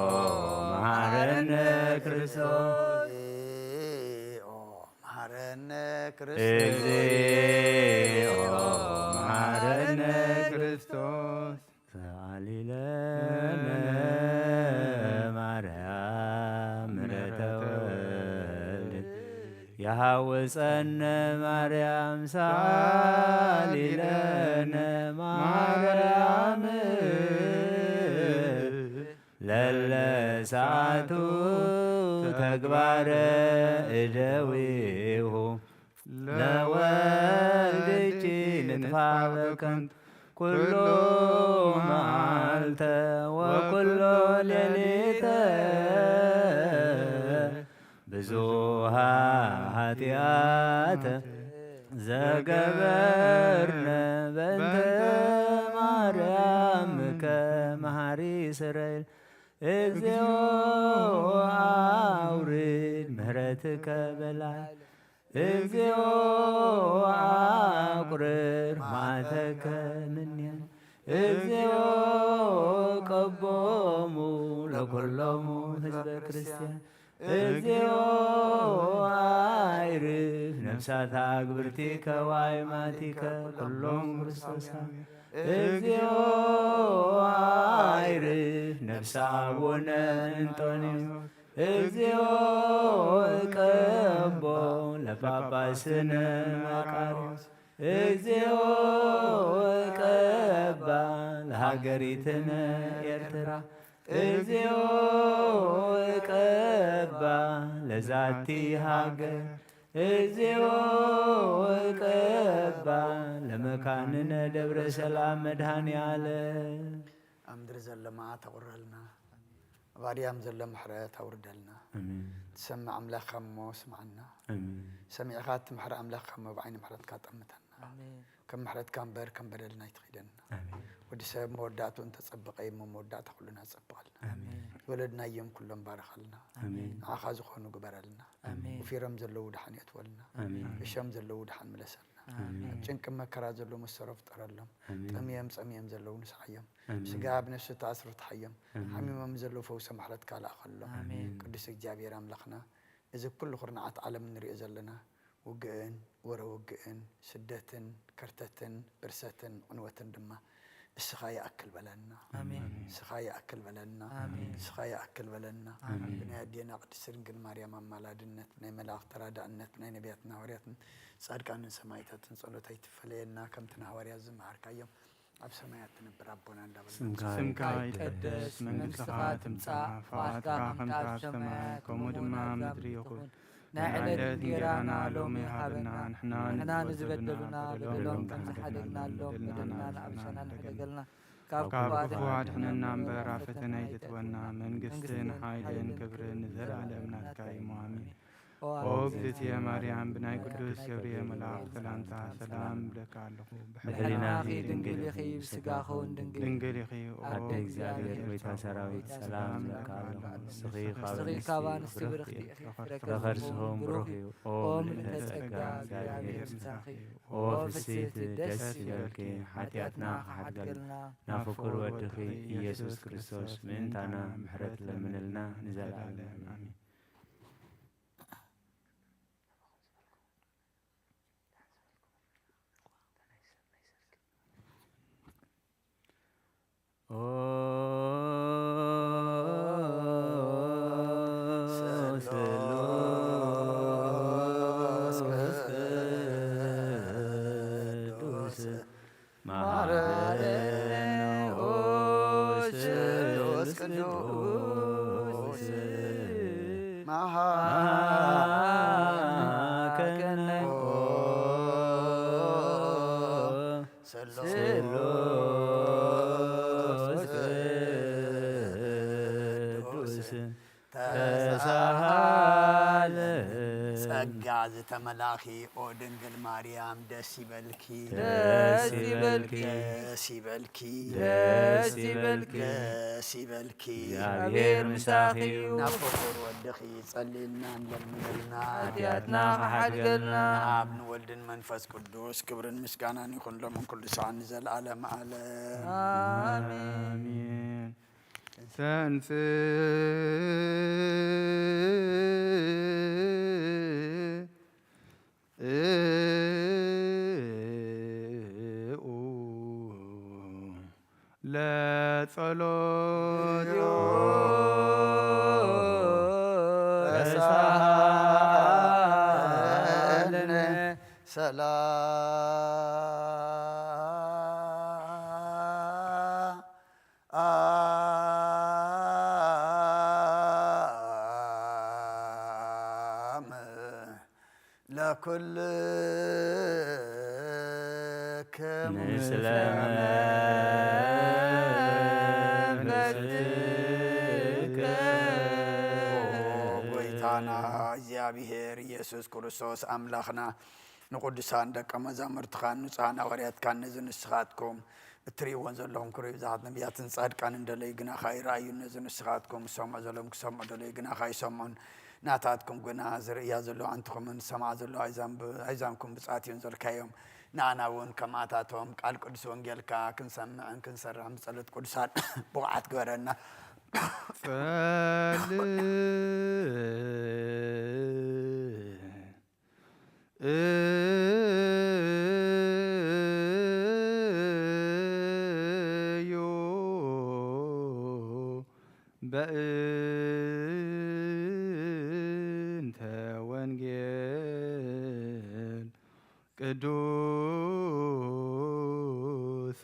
መሃረነ ክርስቶስ። እግዚኦ መሃረነ ክርስቶስ። እግዚኦ መሃረነ ክርስቶስ። ሰአሊ ለነ ማርያም ምሕረተ ወልድ። የሐውፀነ ማርያም ሰአሊ ለነ ማርያም። ለለ ሰዓቱ ተግባረ እደዊሁ ለወልድኪ ንጥፋ በከንቱ ኩሉ መዓልተ ወኩሉ ሌሊተ። ብዙሃ ኃጢአተ ዘገበርነ በእንተ ማርያምከ መሐሪ ስረይል። እግዚኦ አውርድ ምሕረትከ በላዕለ። እግዚኦ አቁርር መዓተከ እምኔነ። እግዚኦ ቀቦሙ ለኩሎሙ ህዝበ ክርስቲያን። እግዚኦ አይርፍ ነፍሳት አግብርቲከ ወአይማቲከ ኩሎም ክርስቶሳውያን። እግዚኦ አይርፍ ነፍሰ አቡነ እንጦንዮስ። እግዚኦ ቀቦ ለጳጳስነ መቃርዮስ። እግዚኦ ቀባ ለሃገሪትነ ኤርትራ። እግዚኦ ቀባ ለዛቲ ሃገር። እግዚኦ ቀባ ለመካንነ ደብረ ሰላም መድኃኔ ዓለም። ኣብ ምድሪ ዘሎ መዓት ኣቑረልና፣ ኣብ ኣድያም ዘሎ ምሕረት ኣውርደልና። ኣሜን። ትሰምዕ ኣምላኽ እሞ ስምዓና። ኣሜን። ሰሚዕኻ እትምሕር ኣምላኽ እሞ ብዓይኒ ምሕረትካ ጠምተና። ኣሜን። ከም ምሕረትካ እምበር ከም በደልና ኣይትኺደና። ኣሜን። ወዲ ሰብ መወዳእትኡ እንተጸበቐ እሞ መወዳእታ ኩልና ኣጸብቐልና። ኣሜን። ዝወለድናዮም ኩሎም ባርኸልና። ኣሜን። ንዓኻ ዝኾኑ ግበረልና። ኣሜን። ወፊሮም ዘለዉ ድሓን የእትወልና። ኣሜን። እሾም ዘለዉ ድሓን ምለሰልና። ኣሜን። ኣብ ጭንቂ መከራ ዘለዉ መሰሮ ፍጠረሎም። ኣሜን። ጠምዮም ጸምዮም ዘለዉ ንስሓዮም። ኣሜን። ስጋ ኣብ ነፍሲ ተኣስሩ ትሓዮም። ኣሜን። ሓሚሞም ዘለዉ ፈውሰ ምሕረትካ ልኣኸሎም። ኣሜን። ቅዱስ እግዚኣብሔር ኣምላኽና፣ እዚ ኩሉ ኩርናዓት ዓለም ንሪኦ ዘለና፣ ውግእን ወረ ውግእን፣ ስደትን ከርተትን ብርሰትን ዕንወትን ድማ እስኻ ይኣክል በለና። ኣሜን። እስኻ ይኣክል በለና። ኣሜን። እስኻ ይኣክል በለና። ኣሜን። ብናይ ኣዴና ቅድስት ድንግል ማርያም ኣማላድነት፣ ብናይ መላእኽቲ ተራዳእነት፣ ብናይ ነቢያትን ሃዋርያትን ጻድቃንን ሰማዕታትን ጸሎት ኣይትፈለየና። ከምቲ ንሃዋርያት ዝመሃርካዮም ኣብ ሰማያት ትነብር ኣቦና እንዳበልና። ስምካ ስምካ ይትቀደስ፣ መንግስትኻ ትምጻእ፣ ፍቓድካ ከም ትገብር ኣብ ሰማይ ከምኡ ድማ ኣብ ምድሪ ይኹን። ናይ ዕለት እንጌራና ሎሚ ሃበና፣ ንሕና ንዝበደሉና በደሎም ከም ዝሓደግናሎም በደልና ንኣምሰና ንሕደገልና፣ ካብ ካብ ክፉኣት ክፉ ኣድሕነና እምበር ኣብ ፈተና ኣይተእትወና። መንግስትን ሓይልን ክብርን ንዘለኣለም ናትካ እዩ። ኣሜን። ኦ እግዝእትየ ማርያም፣ ብናይ ቅዱስ ገብርኤል መልኣክ ሰላምታ ሰላም እብለካ ኣለኹ። ብሕሊናኺ ድንግል ኢኺ፣ ብስጋኺ እውን ድንግል ድንግል ኢኺ። ኦ ኣደ እግዚኣብሔር፣ እግዚኣብሔር፣ ጎይታ ሰራዊት፣ ሰላም እብለካ ኣለኹ። ንስኺ ካብ ንስኺ ካብ ኣንስቲ ብርኽቲ ኢኺ፣ ፍረ ከርስኺ እውን ብሩኽ እዩ። ኦ ምልዕተ ጸጋ፣ እግዚኣብሔር ምሳኺ እዩ። ኦ ፍስሕቲ ደስ ይበልኪ፣ ሓጢኣትና ክሓድገልና ናብ ፍቁር ወድኺ ኢየሱስ ክርስቶስ ምእንታና ምሕረት ለምንልና ንዘለኣለም ኣሜን። ማረነ ኦ ስሉስ ቅዱስ መሃከነ ኦ ስሉስ ቅዱስ ተሳሃለ። ጸጋ ዝተመላኺ ኦ ድንግል ማርያም ደስ ይበልኪ። ደስ ይበልኪ። ደስ ይበልኪ። ደስ ይበልኪ። ደስ ይበልኪ። እግዚኣብሔር ምሳኺ እዩ። ናብ ፍቁር ወድኺ ጸልየልና ንለምነልና። ሓጢኣትና ክሓድገልና። ንኣብ ንወልድን መንፈስ ቅዱስ ክብርን ምስጋናን ይኹን ሎምን ኩሉ ሰዓት ንዘለዓለም ዓለም። ኣሜን። ኣሜን። ተንሥኡ ለጸሎት ተሳሃለነ ሰላም ለኩልክሙ ምስለ መንፈስከ። ኦ ጎይታና እግዚኣብሔር ኢየሱስ ክርስቶስ ኣምላኽና ንቅዱሳን ደቀ መዛሙርትኻን ንጹሃን ሃዋርያትካን ነዚ ንስኻትኩም እትርእይዎን ዘለኹም ክሩይ ብዝሓት ነቢያትን ጻድቃንን ደለዩ ግናኻ ይረኣዩ። ነዚ ንስኻትኩም ዝሰምዑ ዘለዎም ክሰምዑ ደለዩ ግናኻ ኣይሰምዑን። ናታትኩም ግና ዝርእያ ዘለዋ ኣንትኹምን ዝሰምዓ ዘለዋ ኣይዛም-፣ ኣይዛምኩም ብጻት እዮም ዘልካዮም። ንኣና እውን ከምኣታቶም ቃል ቅዱስ ወንጌልካ ክንሰምዕን ክንሰርሕን ብጸሎት ቅዱሳን ብቑዓት ግበረና። ጸልእ እዩ በእንተ ወንጌል ቅዱስ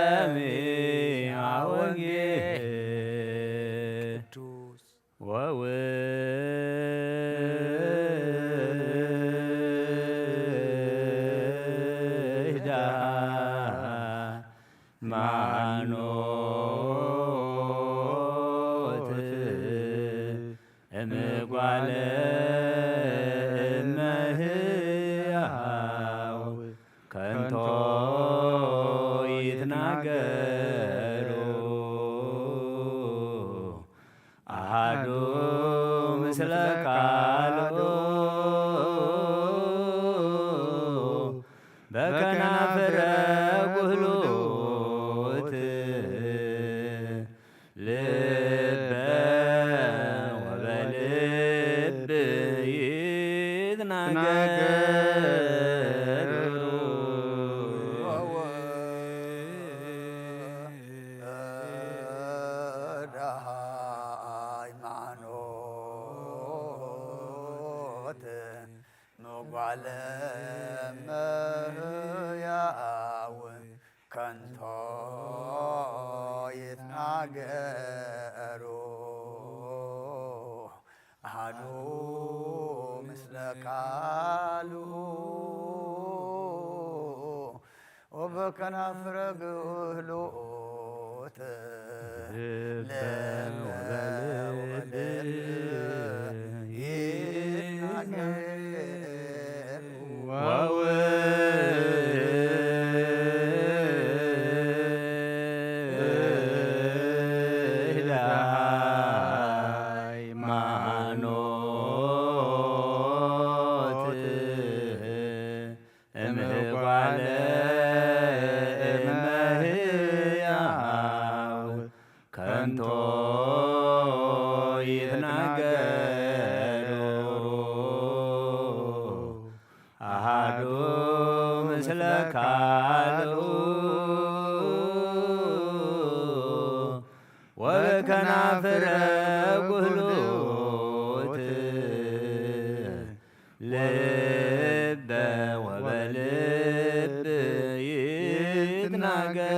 ለሰሚዐ ወንጌል ቅዱስ ወውሕዳ ሃይማኖት እምጓለ እመሕያው ከንቶ ይትናገሩ ኣሃዱ ምስለ ቃሉ በከናፍረ ጉህሉት ልበ ወበልብ ይትናገሩ። ወወልደ ሃይማኖት ምጓለ እመሕያው ከንቶ ይትናገሩ ኣሃዱ ምስለ ካልኡ ወበከናፍረ ግህሎት ልበ ወበልብ ይትናገር። ወውሕደ ሃይማኖት እምጓለ እመሕያው ከንቶ ከናፍረ ጉህሉት ልበ ወበልብ ይትናገሩ።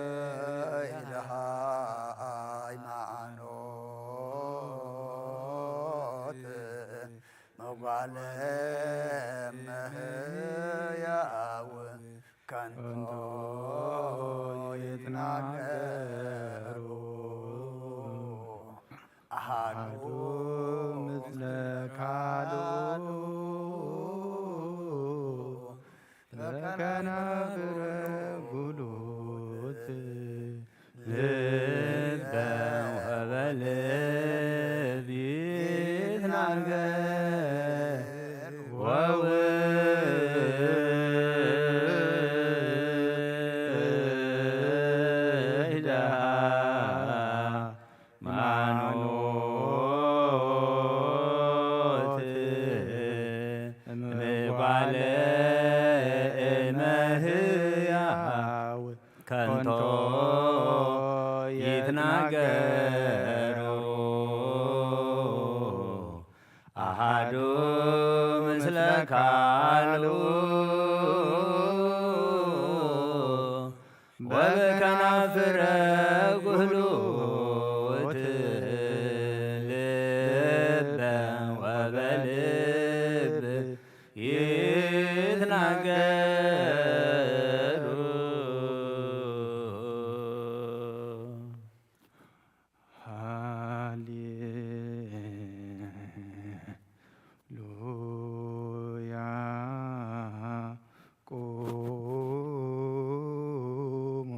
ወወይልሃ ሃይማኖት መጓለ መህያው ከንቶ ይትናገሩ። ኣሃዱ ምስለ ካልኡ በከናፍረ ጉሉት ልበ ወበልብ ይትናገር። ወውህዳ ማኖት እምጓለ እመህያው ከንቶ ይትናገሩ። ኣሃዱ ምስለ ካልኡ በበከናፍረ ጉህሉት ልበ ወበልብ ይትናገሩ። ሃሌሉያ። ቁሙ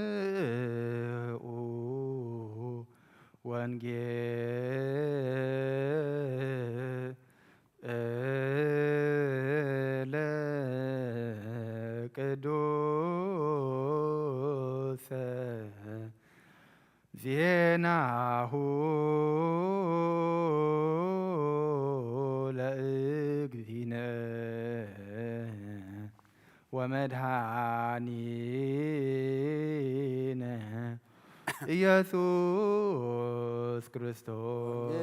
ወአጽምዑ ወንጌለ ቅዱሰ ዜናሁ ለእግዚእነ ወመድኃኒነ ኢየሱስ ክርስቶስ።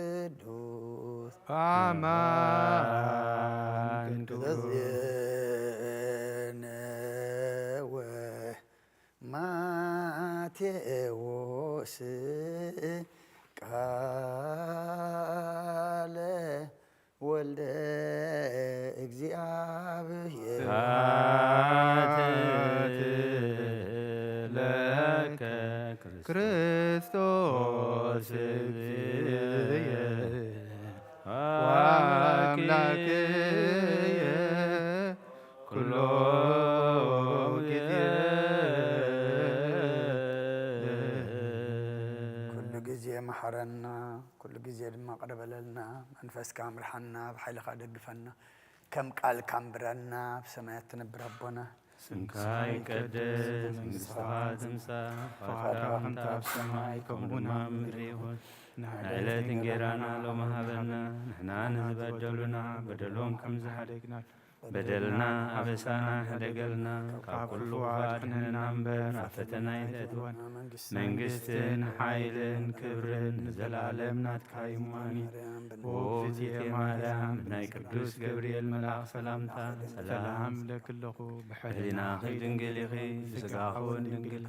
ቅዱስ አማን ቅዱስ። ተዘየነ ወማቴዎስ ቃለ ወልደ እግዚአብሔር። ስብሐት ለከ ክርስቶስ እግዚእየ ወአምላክየ ኩሎ ጊዜ። ኩሉ ግዜ መሓረና፣ ኩሉ ግዜ ድማ ቅረ በለልና። መንፈስካ ምርሓና፣ ብሓይልኻ ደግፈና፣ ከም ቃልካ ኣንብረና። ኣብ ሰማያት ትነብር ኣቦና፣ ስምካ ይቀደስ፣ መንግስትኻ ትምጻእ፣ ፈቃድካ ከምቲ ኣብ ሰማይ ከምኡ እውን ኣብ ምድሪ ይኹን። ናይ ዕለት እንጌራና ሎሚ ሃበና፣ ንሕና ንዝበደሉና በደሎም ከም ዝሓደግና በደልና ኣበሳና ሕደገልና፣ ካብ ኩሉ ኣድሕነና እምበር፣ ናብ ፈተና ኣይተእትወና። መንግስትን ሓይልን ክብርን ንዘለኣለም ናትካ እዩ። ኣሜን። ኦ እግዝእትየ ማርያም፣ ብናይ ቅዱስ ገብርኤል መልኣኽ ሰላምታ ሰላም እብለኪ ኣለኹ። ብሕሊናኺ ድንግል ኢኺ፣ ብስጋኺ እውን ድንግል።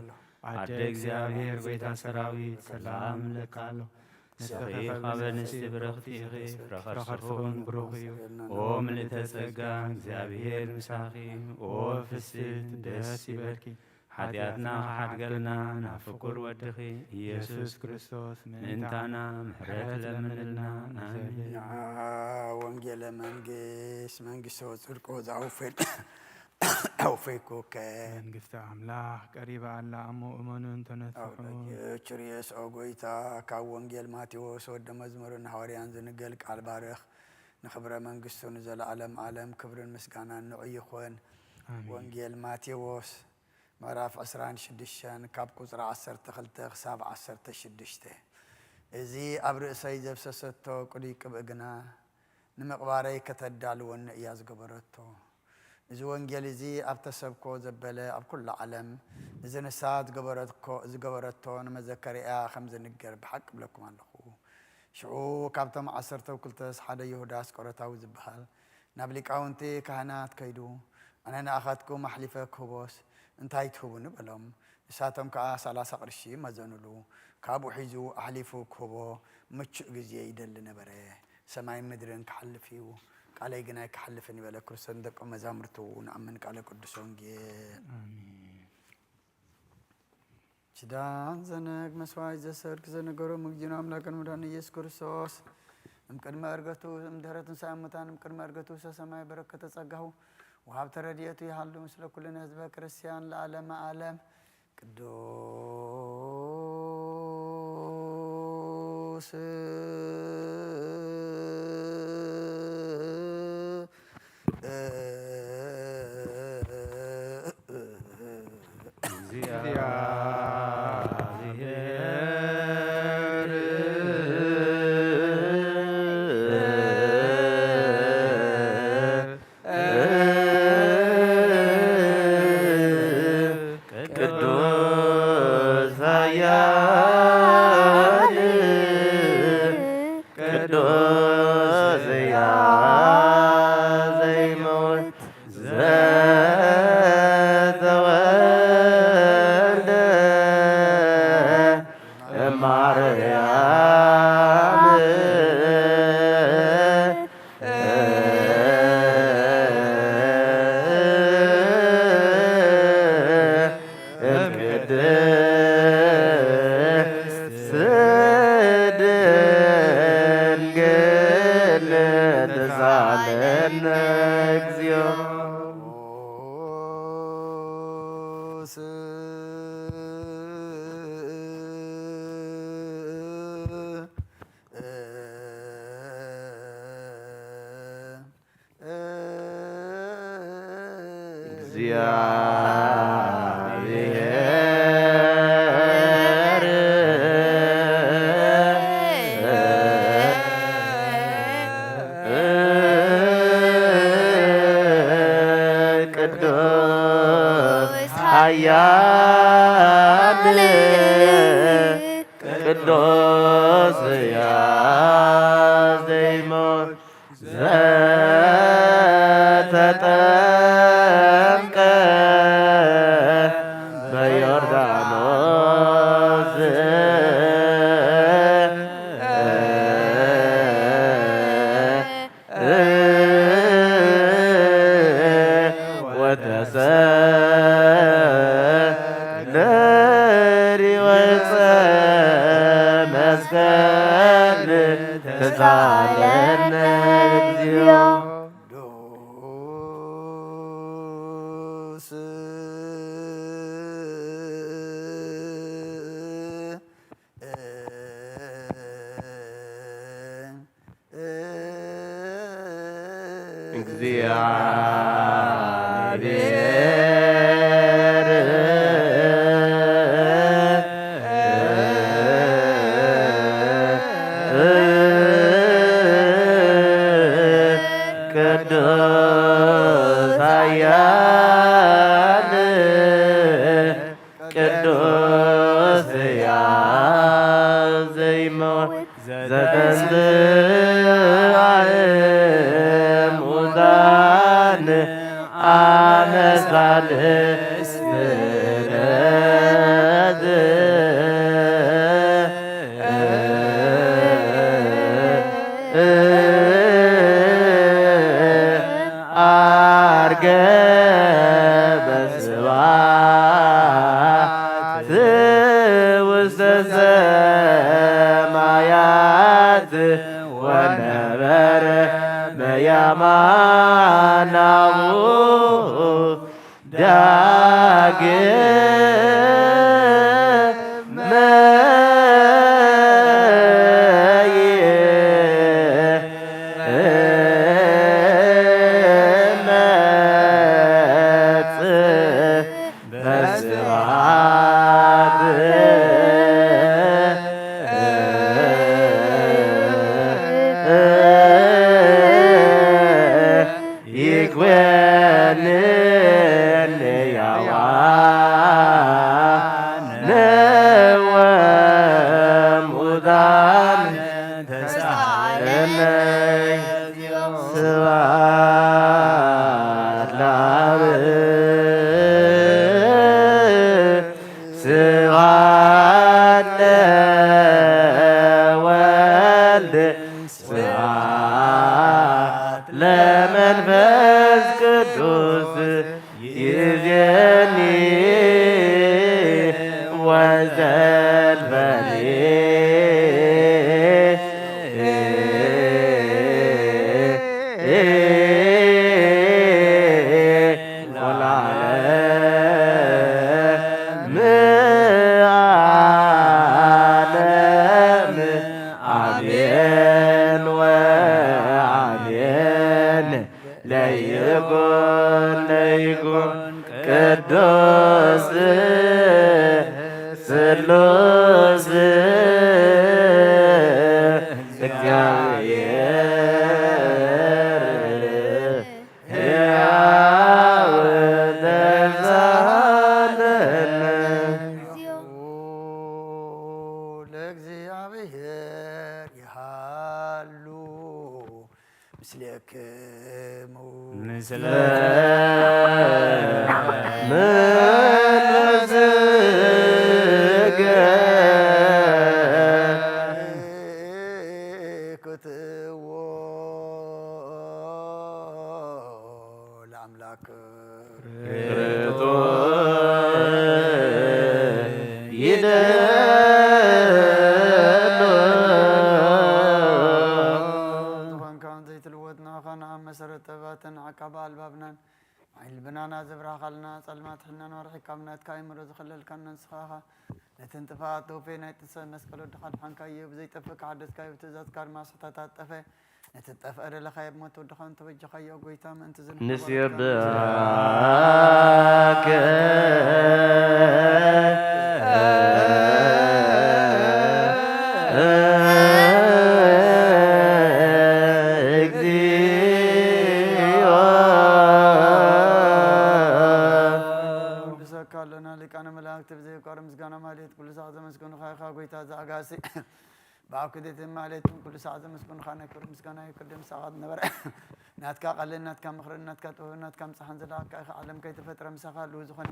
ኣደ እግዚኣብሔር፣ ጐይታ ሰራዊት፣ ሰላም እብለኪ ኣለኹ። ንስኺ ካብ ኣንስቲ ብርኽቲ ኢኺ፣ ፍረ ከርስኺ እውን ብሩኽ እዩ። ኦ ምልእተ ጸጋ፣ እግዚኣብሔር ምሳኺ፣ ኦ ፍስሕቲ ደስ ይበልኪ። ሓጢኣትና ክሓድገልና ናብ ፍቁር ወድኺ ኢየሱስ ክርስቶስ ምእንታና ምሕረት ለምንልና። ኣሜን። ንዓ ወንጌለ መንግስት መንግስተ ወጽድቆ ዘኣውፈል ኣውፈይኩከ። መንግስቲ ኣምላኽ ቀሪባ ኣላ እሞ እመኑ እንተነስሑ። ኣውዳኪ ችርየስ ኦ ጎይታ፣ ካብ ወንጌል ማቴዎስ ወደ መዝሙርን ሃዋርያን ዝንገል ቃል ባርኽ። ንኽብረ መንግስቱ ንዘለዓለም ዓለም ክብርን ምስጋናን ንዑ ይኹን። ኣሜን። ወንጌል ማቴዎስ ምዕራፍ ዕስራን ሽዱሽተን ካብ ቁጽሪ ዓሰርተ ክልተ ክሳብ ዓሰርተ ሽዱሽተ። እዚ ኣብ ርእሰይ ዘፍሰሰቶ ቅዱይ ቅብእ ግና ንምቕባረይ ከተዳልወኒ እያ ዝገበረቶ። እዚ ወንጌል እዚ ኣብ ተሰብኮ ዘበለ ኣብ ኩሉ ዓለም እዚ ንሳ ዝገበረትኮ-፣ ዝገበረቶ ንመዘከሪያ ከም ዝንገር ብሓቂ እብለኩም ኣለኹ። ሽዑ ካብቶም ዓሰርተ ክልተስ ሓደ ይሁዳ ኣስቆሮታዊ ዝበሃል ናብ ሊቃውንቲ ካህናት ከይዱ፣ "ኣነ ንኣኻትኩም ኣሕሊፈ ክህቦስ እንታይ ትህቡኒ?" በሎም። ንሳቶም ከኣ ሰላሳ ቅርሺ መዘኑሉ። ካብኡ ሒዙ ኣሕሊፉ ክህቦ ምቹእ ግዜ ይደሊ ነበረ። ሰማይን ምድርን ክሓልፍ እዩ፣ ቃለይ ግን ኣይክሓልፍን እዩ በለ። ክርስቶስ ንደቀ መዛሙርቱ ንኣምን። ቃለ ቅዱስ ወንጌል። ኣሜን። ኪዳን ዘነግ መስዋዕት ዘሰርክ ዘነገሮም እግዚእነ ኣምላክን መድኃኒነ ኢየሱስ ክርስቶስ እም ቅድመ ዕርገቱ እም ድሕረ ትንሣኤ እሙታን እም ቅድመ ዕርገቱ ውስተ ሰማይ በረከተ ጸጋሁ ወሃብተ ረድኤቱ ይሃሉ ምስለ ኩልነ ህዝበ ክርስቲያን ለዓለመ ዓለም። ቅዱስ ቅዱስ ኃያል ቅዱስ ሕያው ዘይመውት ዘተወልደ እማርያም እም ቅድስት ድንግል ተሳለነ እግዚኦ። እግዚአብሔር ቅዱስ ኃያል ቅዱስ ሕያው ዘይሞት ዘተጠምቀ በዮርዳኖስ ወተሰቅለ ዲበ ዕፀ መስቀል ተሳለነ እግዚኦ። ቅዱስ እግዚአብሔር ቅዱስ ኃያል ቅዱስ ሕያው ዘይመውት ዘተንሥአ እሙታን አመ ሣልስት ዕለት ዐርገ በስብሐት ዳግመ ይመጽእ በስብሐት ይኩነኒ ሕያዋነ ወሙታነ ተሳለነ። ስብሐት ለአብ ስብሐት ለወልድ ስብሐት ለመንፈስ ቅዱስ ይእዜኒ ወዘልፈኒ ወለዓለመ ዓለም። አሜን ወአሜን። ለይኩን ለይኩን ቅዱስ ስሉስ እግዚአብሔር ሕያው ተሳለነ። ለእግዚአብሔር ይሃሉ ምስሌክሙ። ምስለ መንፈስከ ክትዎ ለአምላክ። ርቶ ይደሉ። ዝኾንካን ዘይትልወጥ ንኣኻ ንኣብ መሰረት ጥበባትን ንዓካ ብኣልባብናን ዓይኒ ልብናና ዘብራኻልና ጸልማት ሕልናና ኣርሒካ ኣብ ናትካ ኣእምሮ ዝኸለልካና ንስኻ ኢኻ። ነተን ጥፋኣት ተውፌ ናይ ጥንሰ መስቀል ወድኻ ድሓንካዮ ብዘይጠፍእ ክሓደስካዮ ብትእዛዝካ ድማ ስሕተታት ጠፈ። ነቲ ዝጠፍአ ደለኻዮ ብሞት ወድኻ እንተበጀኻዮ፣ ጎይታ፣ ምእንቲ ዝንሕና ባሮትካ ንስየብሐከ እግዚኦ። ንወድሰካ ኣለና ሊቃነ መላእክት ብዘየቋርጽ ምስጋና ማህሌት ኩሉ ሳዕ ዘመስግኑኻ ኢኻ ጎይታ ዘኣጋሲ። ብኣብ ክንደይትን ማህሌትን ኩሉ ሳዕ ዘመስግኑኻ ናይ ክብሪ ምስጋና ይክደም። ሳቓ ዝነበረ ናትካ ቃልን ናትካ ምኽርን ናትካ ጥበብን ናትካ ምጽሓን ዘለኣካ ኢኻ። ዓለም ከይተፈጥረ ምሳኻ ኣለዉ ዝኾነ።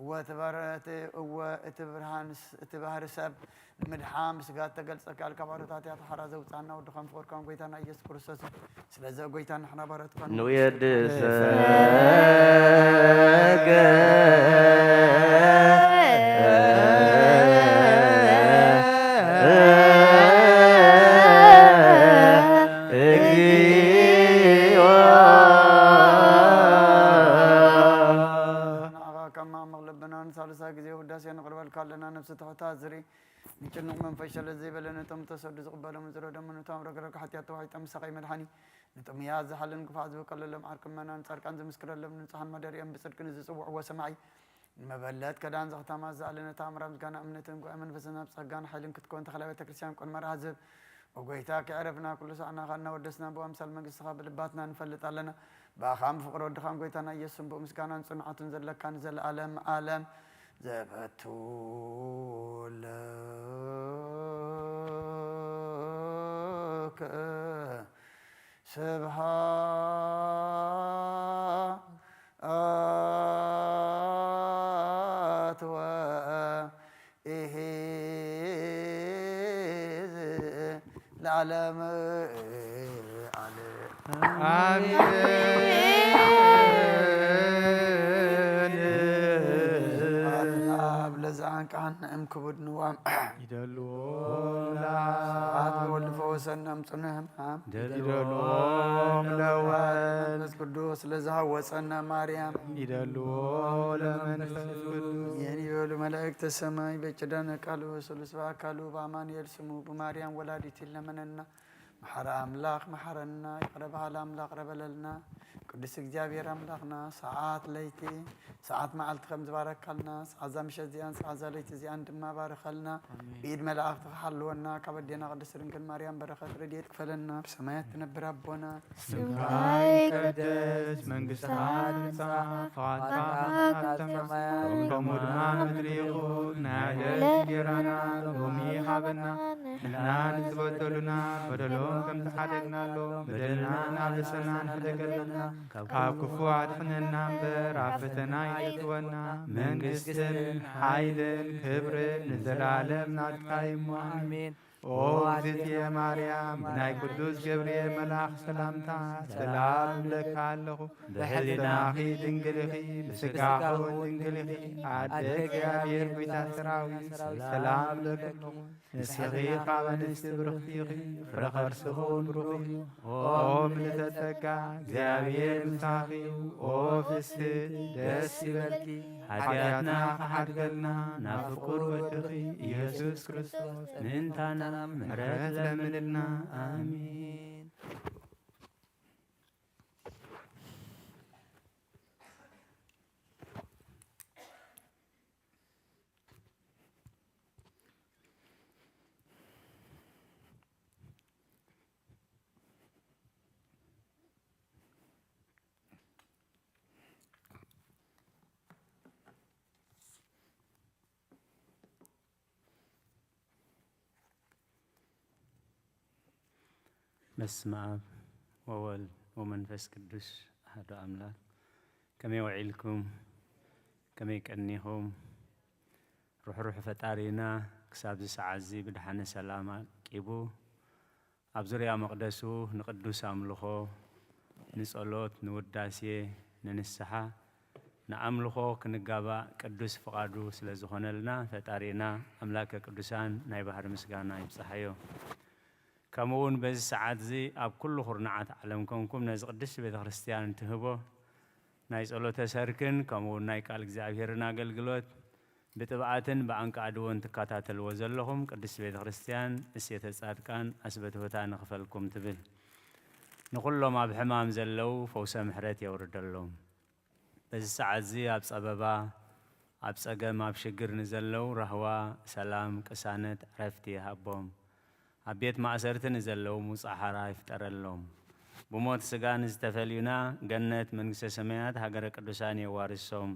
እወ እቲ ባር-፣ እቲ፣ እወ እቲ ብርሃን ስ-፣ እቲ ባህሪ ሰብ ንምድሓን ብስጋ እተገልጸ ካልካ ባሮታት እያ። ተሓራ ዘውጽኣና ወድኻን ፍቕርካን ጎይታና ኢየሱስ ክርስቶስ እዩ። ስለዚ ጎይታ ንሕና ባሮትካ ንውየድሰከ እግዚኦ። ንዓኻ ካብ ማዕሙቕ ልብና ንሳልሳይ ግዜ ውዳሴ ነቕርበልካ ኣለና። ነፍሲ ትሑት ኣዝሪ፣ ንጭኑቕ መንፈስ ሸለል ዘይበለ፣ ነቶም ተሰዱ ዝቕበሎም ዝረደሙ፣ ነቶም ረግረግ ሓጢኣት ተዋሒጦም ምሳኻ መድሓኒ፣ ንጥሙያት ዝሓልን ግፋዕ ዝብቀለሎም ዓርኪ ምእመናን ጻድቃን ዝምስክረሎም ንጹሓን መደሪኦም ብጽድቂ ንዝጽውዕዎ ሰማዒ ንመበለት ከዳን ዘኽታማት ዝኣለነ ተኣምራ ምስጋና እምነትን ጉባኤ መንፈስን ኣብ ጸጋን ሓይልን ክትከውን ተኽለ ቤተ ክርስቲያን ቅድመ ረሃ ዝህብ። ኦ ጎይታ፣ ከዕረፍና ኩሉ ሳዕና ኻና ወደስና ብኣምሳል መንግስትኻ ብልባትና ንፈልጥ ኣለና። ብኣኻን ብፍቕሪ ወድኻን ጎይታና ኢየሱስን ብኡ ምስጋናን ጽንዓቱን ዘለካ ንዘለኣለም ዓለም ዘፈቱ ለከ ስብሐት ወኢሒዝ ለዓለም ዓለም። አሜን። አብ ለዘ ቃን ቃን እም ክቡድ ንዋም ይደልዎ ስብሐት ለወልድ ፈወሰና እምጽኑ ሕማም ይደልዎም ለወልድ መንፈስ ቅዱስ ለዝሃወፀና ማርያም ይደልዎ ለመንፈስ ቅዱስ ይህን ይበሉ መላእክተ ሰማይ በኪዳነ ቃሉ ስሉስ በአካሉ በአማኑኤል ስሙ በማርያም ወላዲት ይለመነና። መሐረ አምላክ መሐረና፣ ይቅረ በሃሊ አምላክ ይቅረ በለልና። ቅዱስ እግዚኣብሔር አምላክና ሰዓት ለይቲ ሰዓት መዓልቲ ከም ዝባረካልና ሰዓት እዛ ምሸት እዚኣን ሰዓት እዛ ለይቲ እዚኣን ድማ ባርኸልና። ብኢድ መላእክቲ ክሓልወና ካብ ኣዴና ቅድስት ድንግል ማርያም በረከት ረድኤት ክፈለና። ብሰማያት ትነብር ኣቦና ስምካ ይቀደስ፣ መንግስትኻ ትምጻእ፣ ፍቓድካ ትኹን ኣብ ሰማይ ከምኡ ድማ ምድሪ ይኹን። ናይ ዕለት እንጀራና ሎሚ ሃበና፣ ንሕና ንዝበደሉና በደሎም ከም ዝሓደግናሎም በደልና እናበሰና ንሕደገልና፣ ካብ ክፉ ኣድሕነና እምበር ኣብ ፈተና ኣይተእትወና። መንግስትን ሓይልን ክብርን ንዘለኣለም ናትካ እዩ እሞ ኣሜን። ኦ እግዝእትየ ማርያም፣ ብናይ ቅዱስ ገብርኤል መልኣኽ ሰላምታ ሰላም እብለካ ኣለኹ። ብሕልናኺ ድንግል ኢኺ፣ ብስጋኺ እውን ድንግል ኢኺ። ኣደ እግዚኣብሔር ጐይታ ሰራዊት ሰላም እብለኪ ኣለኹ። ንስኺ ካብ ኣንስቲ ብርኽቲ ኢኺ፣ ፍረ ከርስኺ እውን ብሩኽ እዩ። ኦ ምልእተ ጸጋ፣ እግዚኣብሔር ምሳኺ እዩ። ኦ ፍስሕቲ ደስ ይበልኪ፣ ሓጢኣትና ክሓድገልና ናብ ፍቁር ወድኺ ኢየሱስ ክርስቶስ ምእንታና ምሕረት ለምንልና። ኣሜን። በስመ አብ ወወልድ ወመንፈስ ቅዱስ አሐዱ አምላክ። ከመይ ውዒልኩም? ከመይ ቀኒኹም? ርሕሩሕ ፈጣሪና ክሳብ እዚ ሰዓት እዚ ብድሓነ ሰላም ኣቂቡ ኣብ ዙርያ መቕደሱ ንቅዱስ ኣምልኾ፣ ንጸሎት፣ ንውዳሴ፣ ንንስሓ፣ ንኣምልኾ ክንጋባእ ቅዱስ ፍቓዱ ስለ ዝኾነልና ፈጣሪና ኣምላከ ቅዱሳን ናይ ባህሪ ምስጋና ይብጽሓዮ። ከምኡ እውን በዚ ሰዓት እዚ ኣብ ኩሉ ኩርናዓት ዓለም ኮንኩም ነዚ ቅድስቲ ቤተ ክርስቲያን እትህቦ ናይ ጸሎተ ሰርክን ከምኡ እውን ናይ ቃል እግዚኣብሔርን ኣገልግሎት ብጥብዓትን ብኣንቃዕድዎን ትከታተልዎ ዘለኹም ቅድስቲ ቤተ ክርስቲያን እሴተ ጻድቃን ኣስበትወታ ንኽፈልኩም ትብል። ንኹሎም ኣብ ሕማም ዘለዉ ፈውሰ ምሕረት የውርደሎም። በዚ ሰዓት እዚ ኣብ ጸበባ፣ ኣብ ጸገም፣ ኣብ ሽግር ንዘለዉ ራህዋ፣ ሰላም፣ ቅሳነት፣ ዕረፍቲ ይሃቦም። ኣብ ቤት ማእሰርቲ ንዘለዉ ምውጻእ ሓራ ይፍጠረሎም። ብሞት ስጋ ንዝተፈልዩና ገነት መንግስተ ሰማያት ሃገረ ቅዱሳን የዋርሶም።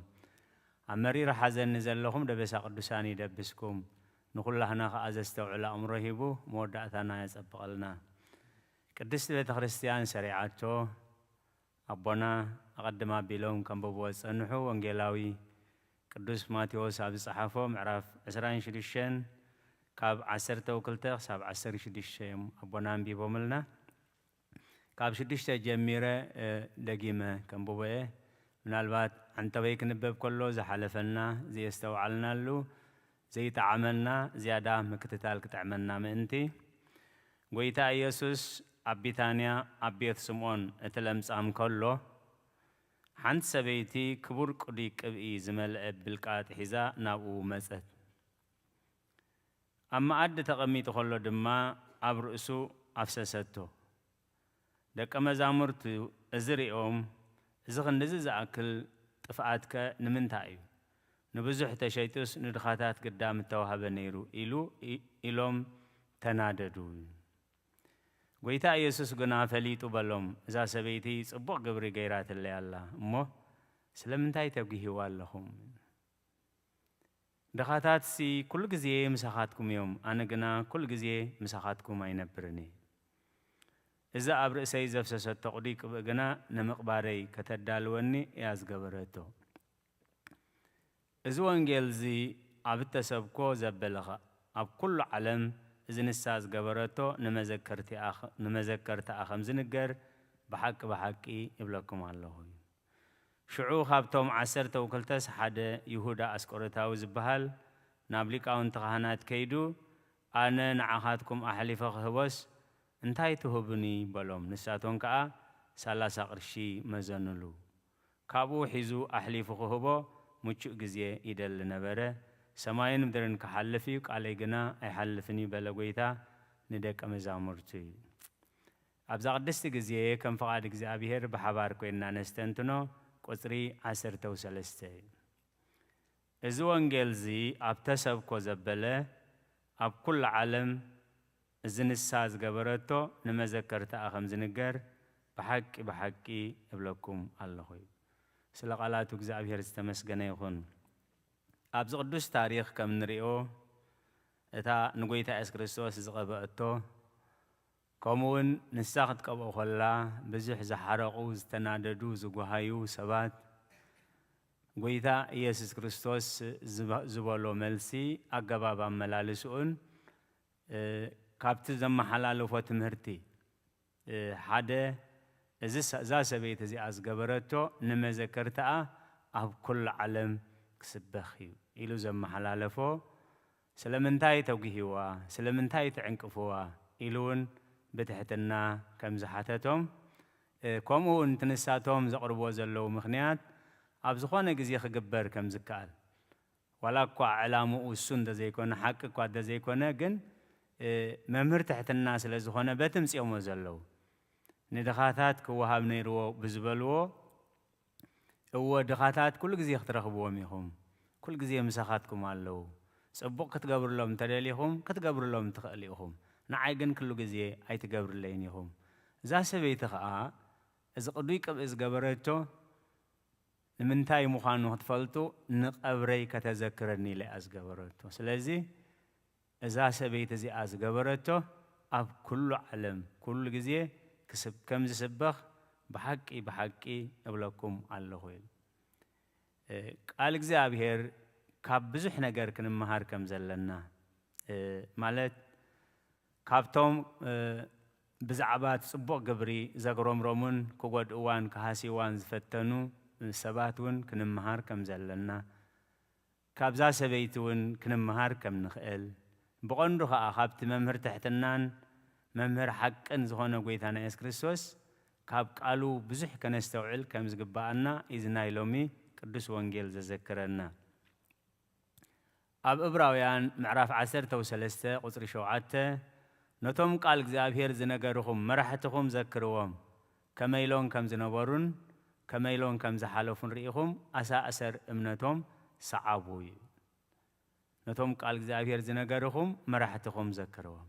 ኣብ መሪር ሓዘን ንዘለኹም ደበሳ ቅዱሳን ይደብስኩም። ንኹላህና ከኣ ዘስተውዕል ኣእምሮ ሂቡ መወዳእታና የጸብቐልና። ቅድስቲ ቤተ ክርስቲያን ሰሪዓቶ ኣቦና ኣቐድም ኣቢሎም ከንብብዎ ዝጸንሑ ወንጌላዊ ቅዱስ ማቴዎስ ኣብ ዝጸሓፎ ምዕራፍ ዕስራን ሽዱሽተን ካብ ዓሰርተ ክልተ ክሳብ ዓሰርተ ሽዱሽተ እዮም ኣቦና ኣንቢቦምልና። ካብ ሽዱሽተ ጀሚረ እ፣ ደጊመ ከንብቦ እየ። ምናልባት ዓንተበይ ክንበብ ከሎ ዝሓለፈና ዘየስተውዓልናሉ ዘይጠዓመና ዝያዳ ምክትታል ክጥዕመና ምእንቲ። ጐይታ ኢየሱስ ኣብ ቢታንያ ኣብ ቤት ስምዖን እቲ ለምጻም ከሎ፣ ሓንቲ ሰበይቲ ክቡር ቅዱይ ቅብኢ ዝመልአ ብልቃጥ ሒዛ ናብኡ መጸት። ኣብ መኣዲ ተቐሚጡ ከሎ ድማ ኣብ ርእሱ ኣፍሰሰቶ። ደቀ መዛሙርቱ እዚ ሪኦም፣ "እዚ ክንድዚ ዝኣክል ጥፍኣትከ ንምንታይ እዩ? ንብዙሕ ተሸይጡስ ንድኻታት ግዳ ምተዋህበ ነይሩ" ኢሉ፣ ኢ-፣ ኢሎም ተናደዱ። ጐይታ ኢየሱስ ግና ፈሊጡ በሎም፣ "እዛ ሰበይቲ ጽቡቕ ግብሪ ገይራትለይ ኣላ፣ እሞ ስለምንታይ ተጒህይዋ ኣለኹም? ድኻታትሲ ኩሉ ግዜ ምሳኻትኩም እዮም፣ ኣነ ግና ኩሉ ግዜ ምሳኻትኩም ኣይነብርን እየ። እዛ ኣብ ርእሰይ ዘፍሰሰቶ ቅዱይ ቅብእ ግና ንምቕባረይ ከተዳልወኒ እያ ዝገበረቶ።" እዚ ወንጌል እዚ ኣብ እተሰብኮ ዘበለ ኸኣ፣ ኣብ ኩሉ ዓለም እዚ ንሳ ዝገበረቶ ንመዘከርቲኣ ኸ-፣ ንመዘከርታኣ ከም ዝንገር ብሓቂ ብሓቂ እብለኩም ኣለኹ እዩ። ሽዑ ካብቶም ዓሰርተ ወክልተስ ሓደ ይሁዳ ኣስቆሮታዊ ዝበሃል ናብ ሊቃውንቲ ካህናት ከይዱ፣ ኣነ ንዓኻትኩም ኣሕሊፈ ክህቦስ እንታይ ትህቡኒ? በሎም። ንሳቶም ከኣ ሰላሳ ቅርሺ መዘኑሉ። ካብኡ ሒዙ ኣሕሊፉ ክህቦ ምቹእ ግዜ ይደሊ ነበረ። ሰማይን ምድርን ክሓልፍ እዩ፣ ቃለይ ግና ኣይሓልፍን እዩ በለ ጐይታ ንደቀ መዛሙርቱ እዩ። ኣብዛ ቅድስቲ ግዜ ከም ፍቓድ እግዚኣብሔር ብሓባር ኮይንና ነስተንትኖ። ቁጽሪ ዓሰርተ ሰለስተ እዩ። እዚ ወንጌል እዚ ኣብ ተሰብኮ ዘበለ ኣብ ኩሉ ዓለም እዚ ንሳ ዝገበረቶ ንመዘከርታኣ ከም ዝንገር ብሓቂ ብሓቂ እብለኩም ኣለኹ። ስለ ቃላቱ እግዚኣብሔር ዝተመስገነ ይኹን። ኣብዚ ቅዱስ ታሪኽ ከም እንሪኦ እታ ንጎይታ የሱስ ክርስቶስ ዝቐበአቶ ከምኡ እውን ንሳ ክትቀብኦ ከላ ብዙሕ ዝሓረቑ፣ ዝተናደዱ፣ ዝጓሃዩ ሰባት ጎይታ ኢየሱስ ክርስቶስ ዝበ-፣ ዝበሎ መልሲ ኣገባብ ኣመላልስኡን፣ እ፣ ካብቲ ዘመሓላለፎ ትምህርቲ፣ እ፣ ሓደ እዚ ሰ-፣ እዛ ሰበይቲ እዚኣ ዝገበረቶ ንመዘከርታኣ ኣብ ኩሉ ዓለም ክስበኽ እዩ ኢሉ ዘመሓላለፎ ስለምንታይ ተጉህይዋ? ስለምንታይ ትዕንቅፍዋ? ኢሉ እውን ብትሕትና ከም ዝሓተቶም፣ እ፣ ከምኡ እውን እቲ ንሳቶም ዘቕርብዎ ዘለዉ ምኽንያት ኣብ ዝኾነ ግዜ ክግበር ከም ዝከኣል፣ ዋላ እኳ ዕላምኡ እሱ እንተዘይኮነ፣ ሓቂ እኳ እንተዘይኮነ፣ ግን፣ እ፣ መምህር ትሕትና ስለ ዝኾነ በቲ ምጽኦሞ ዘለዉ ንድኻታት ክወሃብ ነይርዎ ብዝበልዎ፣ እወ፣ ድኻታት ኩሉ ግዜ ክትረኽብዎም ኢኹም። ኩሉ ግዜ ምሳኻትኩም ኣለዉ። ጽቡቕ ክትገብርሎም እንተደሊኹም፣ ክትገብርሎም ትኽእሉ ኢኹም። ንዓይ ግን ኩሉ ግዜ ኣይትገብርለይን ኢኹም። እዛ ሰበይቲ ኸኣ፣ እዚ ቅዱይ ቅብኢ ዝገበረቶ ንምንታይ ምዃኑ ክትፈልጡ፣ ንቐብረይ ከተዘክረኒ ኢላ እያ ዝገበረቶ። ስለዚ፣ እዛ ሰበይቲ እዚኣ ዝገበረቶ ኣብ ኩሉ ዓለም ኩሉ ግዜ ክስብ-፣ ከም ዝስበኽ ብሓቂ፣ ብሓቂ እብለኩም ኣለኹ ኢሉ። እ፣ ቃል እግዚኣብሔር ካብ ብዙሕ ነገር ክንመሃር ከም ዘለና፣ እ፣ ማለት ካብቶም፣ እ፣ ብዛዕባ እቲ ጽቡቕ ግብሪ ዘግረምረሙን ክጎድእዋን ክሃስይዋን ዝፈተኑ ሰባት እውን ክንመሃር ከም ዘለና፣ ካብዛ ሰበይቲ እውን ክንመሃር ከም ንኽእል፣ ብቐንዱ ኸኣ ካብቲ መምህር ትሕትናን መምህር ሓቅን ዝኾነ ጐይታና የሱስ ክርስቶስ ካብ ቃሉ ብዙሕ ከነስተውዕል ከም ዝግብኣና እዩ እዚ ናይ ሎሚ ቅዱስ ወንጌል ዘዘክረና። ኣብ ዕብራውያን ምዕራፍ ዓሰርተ ወሰለስተ ቁጽሪ ሸውዓተ፣ ነቶም ቃል እግዚኣብሔር ዝነገርኹም መራሕትኹም ዘክርዎም፣ ከመይ ኢሎም ከም ዝነበሩን ከመይ ኢሎም ከም ዝሓለፉን ርኢኹም ኣሳእሰር እምነቶም ሰዓቡ እዩ። ነቶም ቃል እግዚኣብሔር ዝነገርኹም መራሕትኹም ዘክርዎም።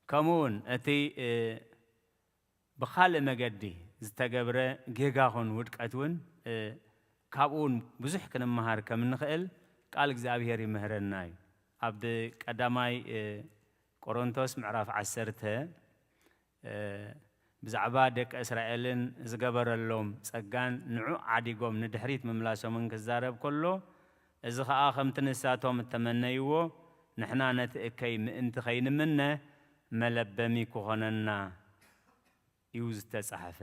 ከምኡ እውን እቲ፣ እ፣ ብኻልእ መገዲ ዝተገብረ ጌጋ ኹን ውድቀት እውን፣ እ፣ ካብኡ እውን ብዙሕ ክንመሃር ከም እንኽእል ቃል እግዚኣብሔር ይምህረና እዩ። ኣብ ቀዳማይ፣ እ፣ ቆሮንቶስ ምዕራፍ ዓሰርተ፣ እ፣ ብዛዕባ ደቂ እስራኤልን ዝገበረሎም ጸጋን ንዑ ዓዲጎም ንድሕሪት ምምላሶምን ክዛረብ ከሎ፣ እዚ ኸኣ ከምቲ ንሳቶም እተመነይዎ፣ ንሕና ነቲ እከይ ምእንቲ ኸይንምነ መለበሚ ክኾነና እዩ ዝተጻሕፈ።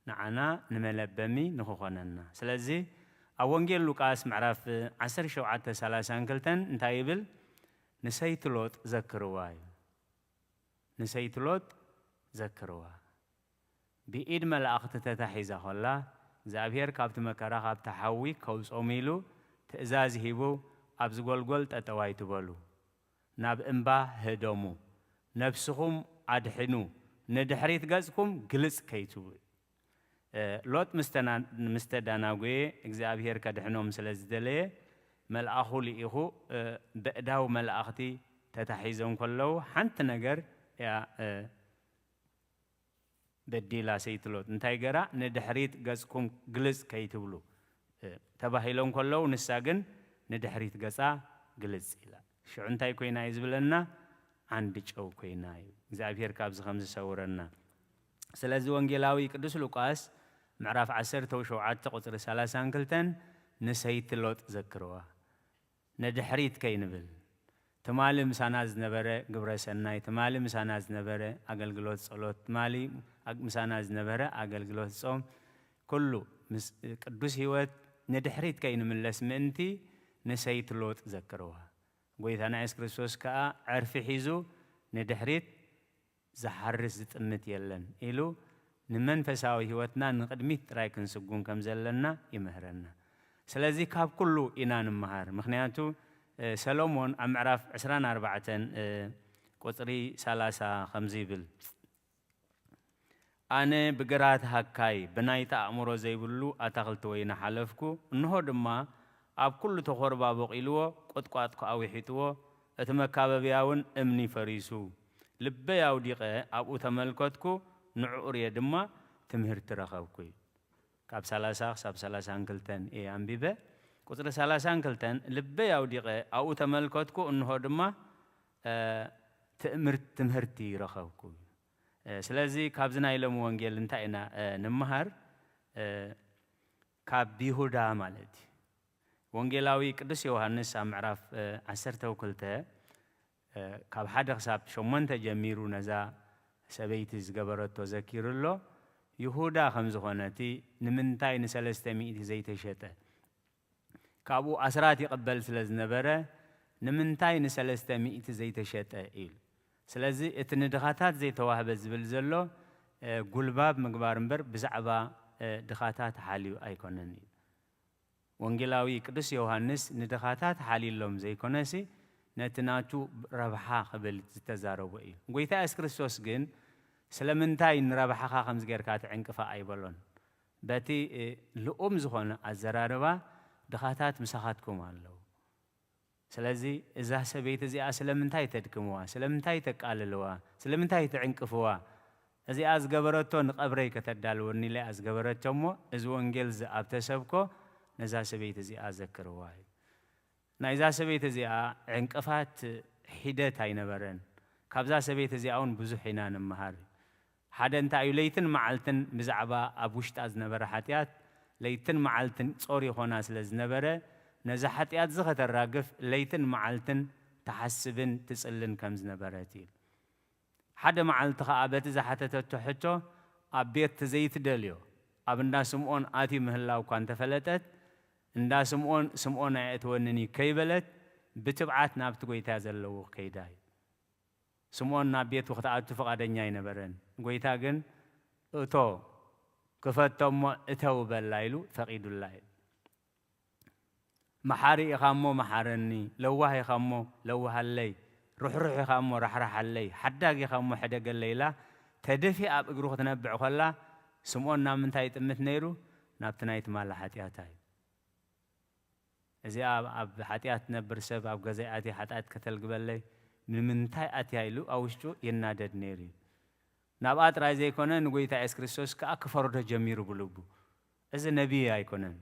ንዓና ንመለበሚ ንኽኾነና። ስለዚ ኣብ ወንጌል ሉቃስ ምዕራፍ ዓሰርተ ሸውዓተ ሰላሳን ክልተን እንታይ ይብል? ንሰይቲ ሎጥ ዘክርዋ እዩ። ንሰይቲ ሎጥ ዘክርዋ። ብኢድ መላእኽቲ ተታሒዛ ኸላ፣ እግዚኣብሔር ካብቲ መከራ፣ ካብቲ ሓዊ ከውጾም ኢሉ ትእዛዝ ሂቡ፣ ኣብዚ ጐልጐል ጠጠው ኣይትበሉ፣ ናብ እምባ ህደሙ፣ ነፍስኹም ኣድሕኑ፣ ንድሕሪት ገጽኩም ግልጽ ከይትብሉ። እ፣ ሎጥ ምስ ተና-፣ ምስ ተዳናጎየ፣ እግዚኣብሔር ከድሕኖም ስለ ዝደለየ፣ መልኣኹ ልኢኹ፣ እ፣ በእዳው መላእኽቲ ተታሒዞም ከለዉ፣ ሓንቲ ነገር እያ፣ እ፣ በዲላ ሰይቲ ሎጥ። እንታይ ገራ? ንድሕሪት ገጽኩም ግልጽ ከይትብሉ፣ እ፣ ተባሂሎም ከለዉ፣ ንሳ ግን ንድሕሪት ገጻ ግልጽ ኢላ። ሽዑ እንታይ ኮይና እዩ ዝብለና? ዓንዲ ጨው ኮይና እዩ። እግዚኣብሔር ካብዚ ከም ዝሰውረና። ስለዚ ወንጌላዊ ቅዱስ ሉቃስ ምዕራፍ ዓሰርተ ሸውዓተ ቁጽሪ ሰላሳን ክልተን ንሰይቲ ሎጥ ዘክርዋ። ንድሕሪት ከይንብል፣ ትማሊ ምሳና ዝነበረ ግብረ ሰናይ፣ ትማሊ ምሳና ዝነበረ ኣገልግሎት ጸሎት፣ ትማሊ ኣግ-፣ ምሳና ዝነበረ ኣገልግሎት ጾም፣ ኩሉ ምስ ቅዱስ ህይወት ንድሕሪት ከይንምለስ ምእንቲ፣ ንሰይቲ ሎጥ ዘክርዋ። ጎይታና የሱስ ክርስቶስ ከኣ ዕርፊ ሒዙ ንድሕሪት ዝሓርስ ዝጥምት የለን ኢሉ ንመንፈሳዊ ህይወትና ንቕድሚት ጥራይ ክንስጉም ከም ዘለና ይምህረና። ስለዚ ካብ ኩሉ ኢና ንምሃር። ምኽንያቱ፣ እ፣ ሰሎሞን ኣብ ምዕራፍ ዕስራን ኣርባዕተን፣ እ፣ ቁጽሪ ሰላሳ ከምዚ ይብል፣ "ኣነ ብግራት ሃካይ፣ ብናይታ ኣእምሮ ዘይብሉ ኣታኽልቲ ወይኒ ሓለፍኩ፣ እንሆ ድማ ኣብ ኩሉ ተኾርባ ቦቒልዎ፣ ቁጥቋጥ ከኣ ውሒጥዎ፣ እቲ መካበብያ እውን እምኒ ፈሪሱ። ልበይ ኣውዲቐ ኣብኡ ተመልከትኩ፣ ንዕኡ ርእየ ድማ ትምህርቲ ረኸብኩ" እዩ። ካብ ሰላሳ ክሳብ ሰላሳን ክልተን እየ ኣንቢበ። ቁጽሪ ሰላሳን ክልተን፣ "ልበይ ኣውዲቐ ኣብኡ ተመልከትኩ፣ እንሆ ድማ፣ እ፣ ትእምርት-፣ ትምህርቲ ረኸብኩ" እዩ። እ፣ ስለዚ ካብዚ ናይ ሎሚ ወንጌል እንታይ ኢና፣ እ፣ ንምሃር? እ፣ ካብ ይሁዳ ማለት እዩ። ወንጌላዊ ቅዱስ ዮሃንስ ኣብ ምዕራፍ፣ እ፣ ዓሰርተ ክልተ፣ እ፣ ካብ ሓደ ክሳብ ሸሞንተ ጀሚሩ ነዛ ሰበይቲ ዝገበረቶ ዘኪሩ ኣሎ። ይሁዳ ከም ዝኾነ፣ እቲ ንምንታይ ንሰለስተ ሚእቲ ዘይተሸጠ፣ ካብኡ ኣስራት ይቕበል ስለ ዝነበረ፣ ንምንታይ ንሰለስተ ሚእቲ ዘይተሸጠ ኢሉ። ስለዚ እቲ ንድኻታት ዘይተዋህበ ዝብል ዘሎ፣ እ፣ ጉልባብ ምግባር እምበር ብዛዕባ፣ እ፣ ድኻታት ሓልዩ ኣይኮነን እዩ። ወንጌላዊ ቅዱስ ዮሃንስ ንድኻታት ሓልዩሎም ዘይኮነሲ፣ ነቲ ናቱ ረብሓ ክብል ዝተዛረቦ እዩ። ጎይታ የሱስ ክርስቶስ ግን ስለምንታይ ንረብሓኻ ከምዚ ጌርካ ትዕንቅፋ ኣይበሎን። በቲ፣ እ፣ ልኡም ዝኾነ ኣዘራርባ ድኻታት ምሳኻትኩም ኣለዉ። ስለዚ እዛ ሰበይቲ እዚኣ ስለምንታይ ተድክምዋ? ስለምንታይ ተቃልልዋ? ስለምንታይ ትዕንቅፍዋ? እዚኣ ዝገበረቶ ንቐብረይ ከተዳልወኒ ኢላ እያ ዝገበረቶ እሞ፣ እዚ ወንጌል እዚ ኣብ ተሰብኮ ነዛ ሰበይቲ እዚኣ ዘክርዋ እዩ። ናይዛ ሰበይቲ እዚኣ ዕንቅፋት ሒደት ኣይነበረን። ካብዛ ሰበይቲ እዚኣ እውን ብዙሕ ኢና ንምሃር። ሓደ እንታይ እዩ፣ ለይትን መዓልትን ብዛዕባ ኣብ ውሽጣ ዝነበረ ሓጢኣት፣ ለይትን መዓልትን ጾር ይኾና ስለ ዝነበረ፣ ነዚ ሓጢኣት እዚ ከተራግፍ ለይትን መዓልትን ትሓስብን ትጽልን ከም ዝነበረት እዩ። ሓደ መዓልቲ ኸኣ በቲ ዝሓተተቶ ሕቶ ኣብ ቤት ዘይትደልዮ ኣብ እንዳ ስምዖን ኣትዩ ምህላው እኳ እንተፈለጠት፣ እንዳ ስምዖን ስምዖን ኣየእትወንን እዩ ከይበለት፣ ብትብዓት ናብቲ ጐይታ ዘለዎ ከይዳ እዩ። ስምዖን ናብ ቤቱ ክትኣቱ ፍቓደኛ ኣይነበረን። ጐይታ ግን፣ "እቶ፣ ክፈቶ እሞ እተው በላ" ኢሉ ፈቒዱላ እዩ። "መሓሪ ኢኻ እሞ መሓረኒ፣ ለዋህ ኢኻ እሞ ለዋሃለይ፣ ርሕሩሕ ኢኻ እሞ ራሕራሓለይ፣ ሓዳግ ኢኻ እሞ ሕደገለይ" ኢላ ተደፊኣ ኣብ እግሩ ክትነብዕ ከላ፣ ስምዖን ናብ ምንታይ ይጥምት ነይሩ? ናብቲ ናይ ትማሊ ሓጢኣታ እዩ። እዚኣ ኣብ፣ ኣብ ሓጢኣት ትነብር ሰብ ኣብ ገዛይ ኣትያ ሓጢኣት ከተልግበለይ ንምንታይ ኣትያ ኢሉ ኣብ ውሽጡ ይናደድ ነይሩ እዩ። ናብኣ ጥራይ ዘይኮነ ንጎይታ የሱስ ክርስቶስ ከኣ ክፈርዶ ጀሚሩ ብልቡ። እዚ ነቢይ ኣይኮነን።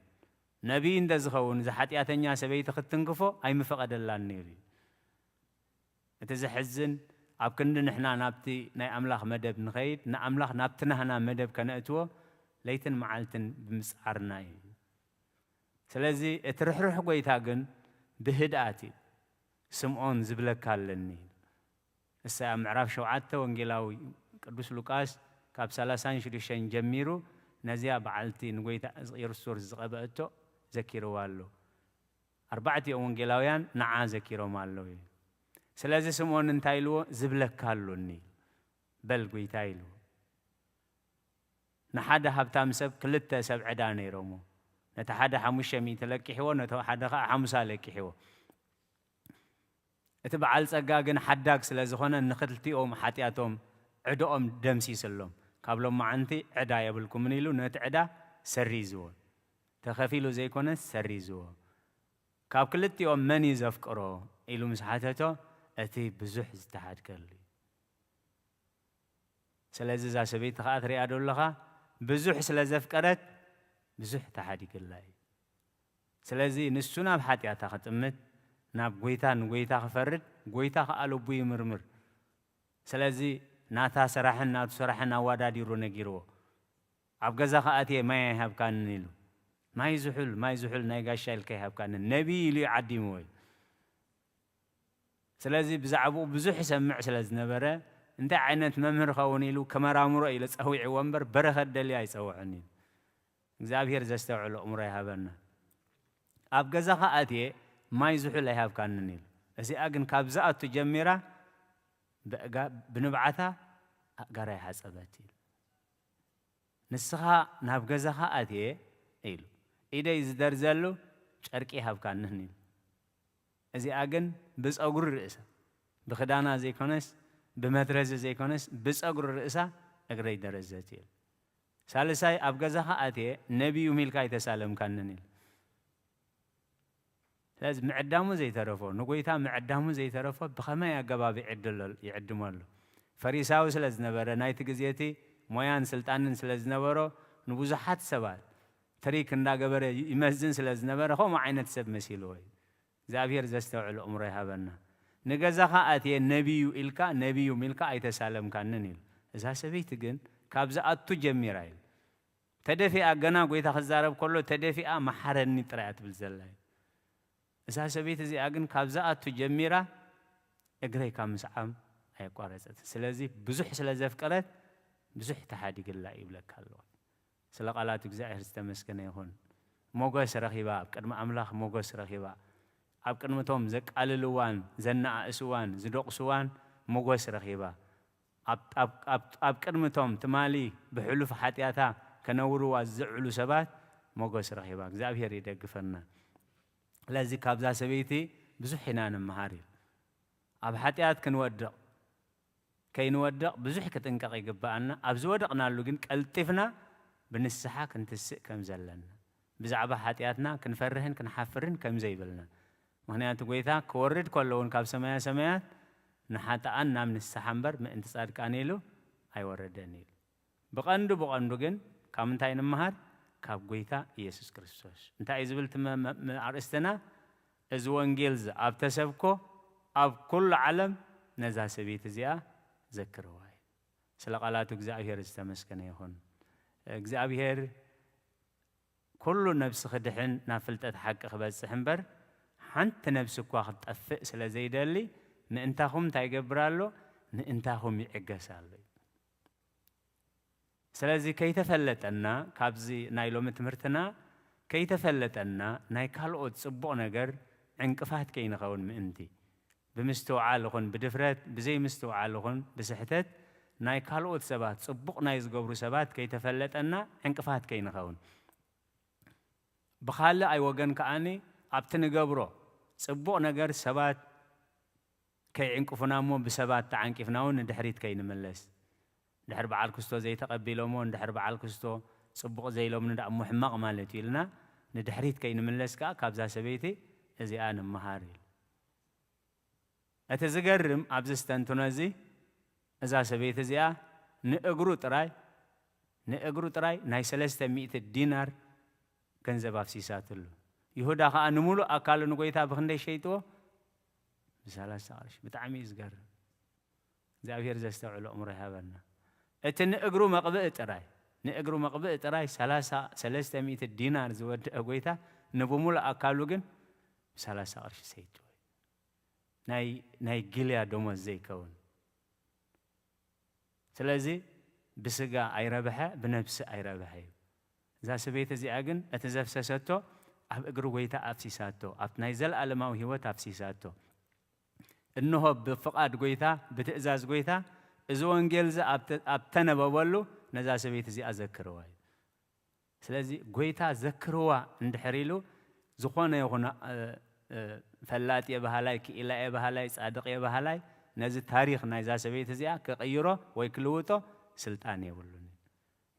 ነቢይ እንተ ዝኸውን እዛ ሓጢኣተኛ ሰበይቲ ክትትንክፎ ኣይምፈቐደላን ነይሩ እዩ። እቲ ዘሕዝን ኣብ ክንዲ ንሕና ናብቲ ናይ ኣምላኽ መደብ ንኸይድ ንኣምላኽ ናብቲ ናህና መደብ ከነእትዎ ለይትን መዓልትን ብምጽዓርና እዩ። ስለዚ እቲ ርሕሩሕ ጎይታ ግን ብህድኣት እዩ፣ "ስምዖን ዝብለካ ኣለኒ" ኢሉ። እሳ ኣብ ምዕራፍ ሸውዓተ ወንጌላዊ ቅዱስ ሉቃስ ካብ ሰላሳን ሽዱሽተን ጀሚሩ ነዚኣ በዓልቲ ንጎይታ የሱስ ክርስቶስ ዝቐበአቶ ዘኪርዋ ኣሎ። ኣርባዕቲኦም ወንጌላውያን ንዓ ዘኪሮማ ኣለዉ እዩ። ስለዚ ስምዖን እንታይ ኢልዎ? "ዝብለካ ኣሎኒ" በል ጎይታ ኢልዎ። ንሓደ ሃብታም ሰብ ክልተ ሰብ ዕዳ ነይሮሞ። ነቲ ሓደ ሓሙሽተ ሚእቲ ለቂሕዎ፣ ነቲ ሓደ ኸዓ ሓሙሳ ለቂሕዎ። እቲ በዓል ጸጋ ግን ሓዳግ ስለ ዝኾነ ንኽልቲኦም ሓጢኣቶም ዕዳኦም ደምሲስሎም። ካብ ሎማዓንቲ ዕዳ የብልኩምን ኢሉ ነቲ ዕዳ ሰሪዝዎ። ተኸፊሉ ዘይኮነስ ሰሪዝዎ። ካብ ክልቲኦም መን እዩ ዘፍቅሮ ኢሉ ምስ ሓተቶ፣ እቲ ብዙሕ ዝተሓድገሉ እዩ። ስለዚ እዛ ሰበይቲ ኸዓ ትሪኣ ዶ ኣለኻ? ብዙሕ ስለ ዘፍቀረት ብዙሕ ተሓዲግላ እዩ። ስለዚ ንሱ ናብ ሓጢኣታ ክጥምት፣ ናብ ጎይታ ንጎይታ ክፈርድ፣ ጎይታ ኸዓ ልቡ ይምርምር። ስለዚ ናታ ስራሕን ናቱ ስራሕን ኣወዳዲሩ ነጊርዎ። ኣብ ገዛ ከኣትየ ማይ ኣይሃብካንን ኢሉ። ማይ ዝሑል፣ ማይ ዝሑል ናይ ጋሻ ኢልካ ኣይሃብካንን። ነቢይ ኢሉ እዩ ዓዲምዎ እዩ። ስለዚ ብዛዕባኡ ብዙሕ ይሰምዕ ስለ ዝነበረ፣ እንታይ ዓይነት መምህር ኸውን ኢሉ ከመራምሮ ኢሉ ጸዊዕዎ እምበር፣ በረኸት ደልዩ ኣይጸውዖን እዩ። እግዚኣብሔር ዘስተውዕሎ እምሮ ይሃበና። ኣብ ገዛኻ ኣትየ ማይ ዝሑል ኣይሃብካንን ኢሉ። እዚኣ ግን ካብ ዝኣቱ ጀሚራ ብእጋ-፣ ብንብዓታ ኣእጋራ ይሓጸበት ኢሉ። ንስኻ ናብ ገዛኻ ኣትየ ኢሉ። ኢደይ ዝደርዘሉ ጨርቂ ይሃብካንን ኢሉ። እዚኣ ግን ብጸጉሪ ርእሳ፣ ብኽዳና ዘይኮነስ፣ ብመትረዚ ዘይኮነስ፣ ብጸጉሪ ርእሳ እግረይ ደረዘት ኢሉ። ሳልሳይ ኣብ ገዛኻ ኣትየ ነቢዩ ሚልካ ኣይተሳለምካንን ኢሉ። ስለዚ ምዕዳሙ ዘይተረፎ፣ ንጎይታ ምዕዳሙ ዘይተረፎ ብኸመይ ኣገባብ ይዕድሎ-፣ ይዕድመሉ? ፈሪሳዊ ስለ ዝነበረ፣ ናይቲ ግዜ እቲ ሞያን ስልጣንን ስለ ዝነበሮ፣ ንብዙሓት ሰባት ትሪክ እንዳገበረ ይመዝን ስለ ዝነበረ፣ ከምኡ ዓይነት ሰብ መሲልዎ እዩ። እግዚኣብሔር ዘስተውዕል እምሮ ይሃበና። ንገዛኻ ኣትየ ነቢዩ ኢልካ፣ ነቢዩ ሚልካ ኣይተሳለምካንን ኢሉ። እዛ ሰበይቲ ግን ካብ ዝኣቱ ጀሚራ ኢሉ። ተደፊኣ፣ ገና ጎይታ ክዛረብ ከሎ ተደፊኣ፣ "መሓረኒ" ጥራይ እያ ትብል ዘላ እዩ። እዛ ሰበይቲ እዚኣ ግን ካብ ዝኣቱ ጀሚራ እግረይ ካብ ምስዓም ኣየቋረጸትን። ስለዚ ብዙሕ ስለ ዘፍቀረት ብዙሕ ተሓዲግላ እዩ ይብለካ ኣለኹ። ስለ ቃላቱ እግዚኣብሔር ዝተመስገነ ይኹን። ሞገስ ረኺባ፣ ኣብ ቅድሚ ኣምላኽ ሞገስ ረኺባ። ኣብ ቅድሚ እቶም ዘቃልልዋን ዘነኣእስዋን ዝደቑስዋን ሞገስ ረኺባ። ኣብ፣ ኣብ፣ ኣብ፣ ኣብ ቅድሚ እቶም ትማሊ ብሕሉፍ ሓጢኣታ ከነውርዋ ዝዝዕሉ ሰባት ሞገስ ረኺባ። እግዚኣብሔር ይደግፈና። ስለዚ ካብዛ ሰበይቲ ብዙሕ ኢና ንምሃር እዩ። ኣብ ሓጢኣት ክንወድቕ፣ ከይንወድቕ ብዙሕ ክጥንቀቕ ይግብኣና። ኣብ ዝወደቕናሉ ግን ቀልጢፍና ብንስሓ ክንትስእ ከም ዘለና፣ ብዛዕባ ሓጢኣትና ክንፈርህን ክንሓፍርን ከም ዘይብልና። ምኽንያቱ ጎይታ ክወርድ ከሎ እውን ካብ ሰማያ ሰማያት ንሓጥኣን ናብ ንስሓ እምበር ምእንቲ ጻድቃን ኢሉ ኣይወረደን ኢሉ። ብቐንዱ፣ ብቐንዱ ግን ካብ ምንታይ ንምሃር? ካብ ጎይታ ኢየሱስ ክርስቶስ። እንታይ እዩ ዝብል እቲ መ-፣ መ-፣ መ-፣ ኣርእስትና? እዚ ወንጌል እዚ ኣብ ተሰብኮ ኣብ ኩሉ ዓለም ነዛ ሰበይቲ እዚኣ ዘክርዋ እዩ። ስለ ቃላቱ እግዚኣብሔር ዝተመስገነ ይኹን። እግዚኣብሔር ኩሉ ነብሲ ክድሕን ናብ ፍልጠት ሓቂ ክበጽሕ እምበር ሓንቲ ነብሲ እኳ ክትጠፍእ ስለ ዘይደሊ ምእንታኹም እንታይ ይገብር ኣሎ? ምእንታኹም ይዕገስ ኣሎ እዩ። ስለዚ ከይተፈለጠና፣ ካብዚ ናይ ሎሚ ትምህርትና ከይተፈለጠና ናይ ካልኦት ጽቡቕ ነገር ዕንቅፋት ከይንኸውን ምእንቲ፣ ብምስትውዓል ይኹን ብድፍረት፣ ብዘይምስትውዓል ይኹን ብስሕተት ናይ ካልኦት ሰባት፣ ጽቡቕ ናይ ዝገብሩ ሰባት ከይተፈለጠና ዕንቅፋት ከይንኸውን። ብኻልኣይ ወገን ከኣኒ ኣብቲ ንገብሮ ጽቡቕ ነገር ሰባት ከይዕንቅፉና እሞ ብሰባት ተዓንቂፍና እውን ንድሕሪት ከይንምለስ። ድሕሪ በዓል ክስቶ ዘይተቐቢሎሞ፣ ንድሕሪ በዓል ክስቶ ጽቡቕ ዘይሎምኒ ደኣ እሞ ሕማቕ ማለት እዩ ኢልና ንድሕሪት ከይንምለስ ከኣ ካብዛ ሰበይቲ እዚኣ ንምሃር ኢሉ። እቲ ዝገርም ኣብዚ ዝተንትኖ እዚ፣ እዛ ሰበይቲ እዚኣ ንእግሩ ጥራይ፣ ንእግሩ ጥራይ ናይ ሰለስተ ሚእቲ ዲናር ገንዘብ ኣፍሲሳትሉ። ይሁዳ ከኣ ንምሉእ ኣካሉ ንጎይታ ብኽንደይ ሸይጥዎ? ብሰላሳ ቅርሺ። ብጣዕሚ እዩ ዝገርም። እግዚኣብሔር ዘስተውዕሎ እምሮ ይሃበና። እቲ ንእግሩ መቕብኢ ጥራይ፣ ንእግሩ መቕብኢ ጥራይ ሰላሳ፣ ሰለስተ ሚእቲ ዲናር ዝወደአ ጎይታ ንብሙሉእ ኣካሉ ግን ብሰላሳ ቅርሺ ሰይጥዎ። ናይ፣ ናይ ጊልያ ደሞዝ ዘይከውን። ስለዚ ብስጋ ኣይረብሐ፣ ብነብሲ ኣይረብሐ እዩ። እዛ ሰበይቲ እዚኣ ግን እቲ ዘፍሰሰቶ ኣብ እግሪ ጎይታ ኣፍሲሳቶ፣ ኣብ ናይ ዘለኣለማዊ ህይወት ኣፍሲሳቶ። እንሆ ብፍቓድ ጎይታ፣ ብትእዛዝ ጎይታ፣ እዚ ወንጌል እዚ ኣብ ተ-፣ ኣብ ተነበበሉ ነዛ ሰበይቲ እዚኣ ዘክርዋ እዩ። ስለዚ ጎይታ ዘክርዋ እንድሕር ኢሉ፣ ዝኾነ ይኹን፣ እ፣ እ፣ ፈላጥ እየ በሃላይ፣ ክኢላ እየ በሃላይ፣ ጻድቕ እየ በሃላይ፣ ነዚ ታሪኽ ናይዛ ሰበይቲ እዚኣ ክቕይሮ ወይ ክልውጦ ስልጣን የብሉን።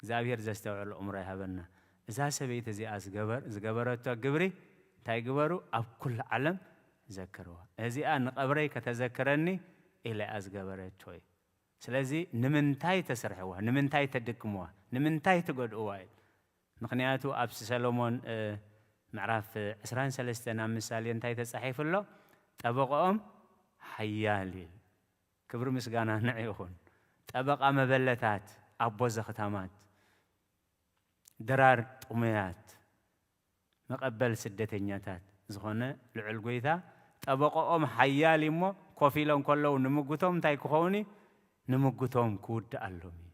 እግዚኣብሔር ዘስተውዕል እምሮ ይሃበና። እዛ ሰበይቲ እዚኣ ዝገበር-፣ ዝገበረቶ ግብሪ እንታይ ግበሩ? ኣብ ኩሉ ዓለም ዘክርዋ። እዚኣ ንቐብረይ ከተዘክረኒ ኢላ እያ ዝገበረቶ እዩ። ስለዚ ንምንታይ ተስርሕዋ? ንምንታይ ተድክምዋ? ንምንታይ ትጎድእዋ? ኢሉ። ምኽንያቱ ኣብዚ ሰሎሞን፣ እ፣ ምዕራፍ ዕስራን ሰለስተን ኣብ ምሳሌ እንታይ ተጻሒፉ ኣሎ? ጠበቓኦም ሓያል እዩ። ክብሪ ምስጋና ንዑ ይኹን። ጠበቓ መበለታት፣ ኣቦ ዘኽታማት፣ ድራር ጥሙያት፣ መቐበል ስደተኛታት ዝኾነ ልዑል ጎይታ፣ ጠበቓኦም ሓያል እዩ እሞ፣ ኮፍ ኢሎም ከለዉ ንምጉቶም እንታይ ክኸውን እዩ? ንምጉቶም ክውድኣሎም እዩ።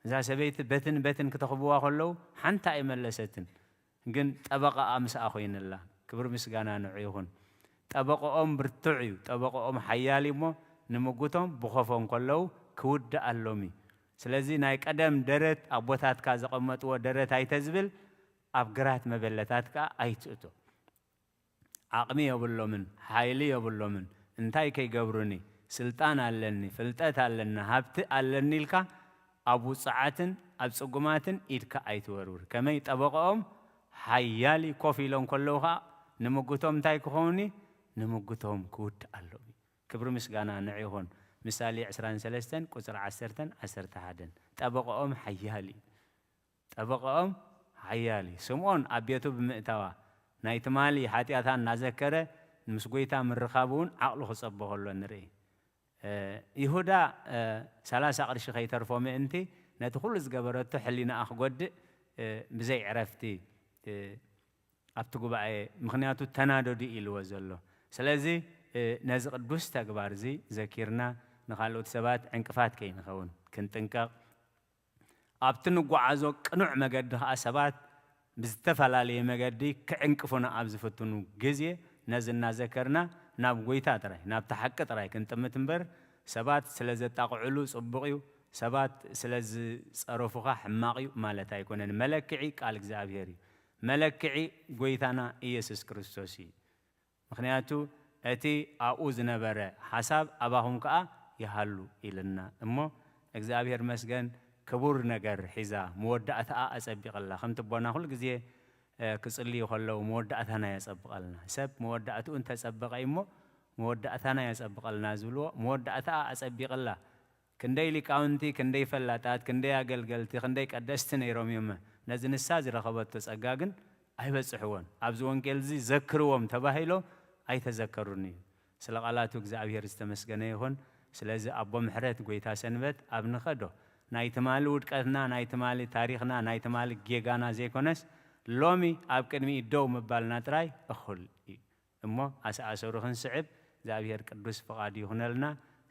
እዛ ሰበይቲ በትን በትን ክተኽብዋ ከለዉ ሓንቲ ኣይመለሰትን፣ ግን ጠበቓኣ ምስኣ ኮይንላ። ክብሪ ምስጋና ንዑ ይኹን። ጠበቆኦም ብርቱዕ እዩ፣ ጠበቆኦም ሓያል እዩ እሞ ንምጉቶም ብኾፎ እንከለዉ ክውድኣሎም እዩ። ስለዚ ናይ ቀደም ደረት ኣቦታትካ ዘቐመጥዎ ደረት ኣይተዝብል፣ ኣብ ግራት መበለታት ከኣ ኣይትእቶ። ዓቕሚ የብሎምን፣ ሓይሊ የብሎምን፣ እንታይ ከይገብሩኒ፣ ስልጣን ኣለኒ፣ ፍልጠት ኣለኒ፣ ሃብቲ ኣለኒ ኢልካ ኣብ ውጹዓትን ኣብ ጽጉማትን ኢድካ ኣይትወርውር። ከመይ ጠበቆኦም ሓያል እዩ፣ ኮፍ ኢሎም ከለዉ ከኣ ንምጉቶም እንታይ ክኸውን እዩ? ንምጉቶም ክውድኣሎም እዩ። ክብሪ ምስጋና ንዑ ይኹን። ምሳሌ ዕስራን ሰለስተን ቁጽሪ ዓሰርተን ዓሰርተ ሓደን። ጠበቆኦም ሓያል እዩ። ጠበቃኦም ሓያል እዩ። ስምዖን ኣብ ቤቱ ብምእታዋ ናይ ትማሊ ሓጢኣታ እናዘከረ ምስ ጐይታ ምርኻቡ እውን ዓቕሉ ክጸቦ ከሎ ንርኢ። እ፣ ይሁዳ፣ እ፣ ሰላሳ ቅርሺ ከይተርፎ ምእንቲ ነቲ ኩሉ ዝገበረቶ ሕሊናኣ ክጎድእ፣ እ፣ ብዘይ ዕረፍቲ፣ እ፣ ኣብቲ ጉባኤ ምኽንያቱ ተናደዱ ኢልዎ ዘሎ። ስለዚ፣ እ፣ ነዚ ቅዱስ ተግባር እዚ ዘኪርና ንኻልኦት ሰባት ዕንቅፋት ከይንኸውን ክንጥንቀቕ ኣብቲ ንጓዓዞ ቅኑዕ መገዲ ኸኣ ሰባት ብዝተፈላለየ መገዲ ክዕንቅፉና ኣብ ዝፍትኑ ግዜ ነዚ እናዘከርና ናብ ጐይታ ጥራይ ናብቲ ሓቂ ጥራይ ክንጥምት እምበር ሰባት ስለ ዘጣቕዕሉ ጽቡቕ እዩ፣ ሰባት ስለ ዝጸረፉኻ ሕማቕ እዩ ማለት ኣይኮነን። መለክዒ ቃል እግዚኣብሔር እዩ። መለክዒ ጐይታና ኢየሱስ ክርስቶስ እዩ። ምኽንያቱ እቲ ኣብኡ ዝነበረ ሓሳብ ኣባኹም ከኣ ይሃሉ ኢልና እሞ እግዚኣብሔር መስገን ክቡር ነገር ሒዛ መወዳእታኣ ኣጸቢቐላ። ከምቲ ኣቦና ኩሉ ግዜ፣ እ፣ ክጽልዩ ከለዉ መወዳእታና የጸብቐልና። ሰብ መወዳእትኡ እንተጸበቐ እሞ መወዳእታና የጸብቐልና ዝብልዎ መወዳእታኣ ኣጸቢቕላ። ክንደይ ሊቃውንቲ፣ ክንደይ ፈላጣት፣ ክንደይ ኣገልገልቲ፣ ክንደይ ቀደስቲ ነይሮም እዮም። ነዚ ንሳ ዝረኸበቶ ጸጋ ግን ኣይበጽሕዎን። ኣብዚ ወንጌል እዚ ዘክርዎም ተባሂሎም ኣይተዘከሩን እዩ። ስለ ቃላቱ እግዚኣብሔር ዝተመስገነ ይኹን። ስለዚ ኣቦ ምሕረት ጐይታ ሰንበት ኣብ ንኸዶ ናይ ትማሊ ውድቀትና፣ ናይ ትማሊ ታሪኽና፣ ናይ ትማሊ ጌጋና ዘይኮነስ ሎሚ ኣብ ቅድሚኡ ደው ምባልና ጥራይ እኹል እዩ። እሞ ኣሰኣሰሩ ክንስዕብ እግዚኣብሔር ቅዱስ ፍቓዱ ይኹነልና።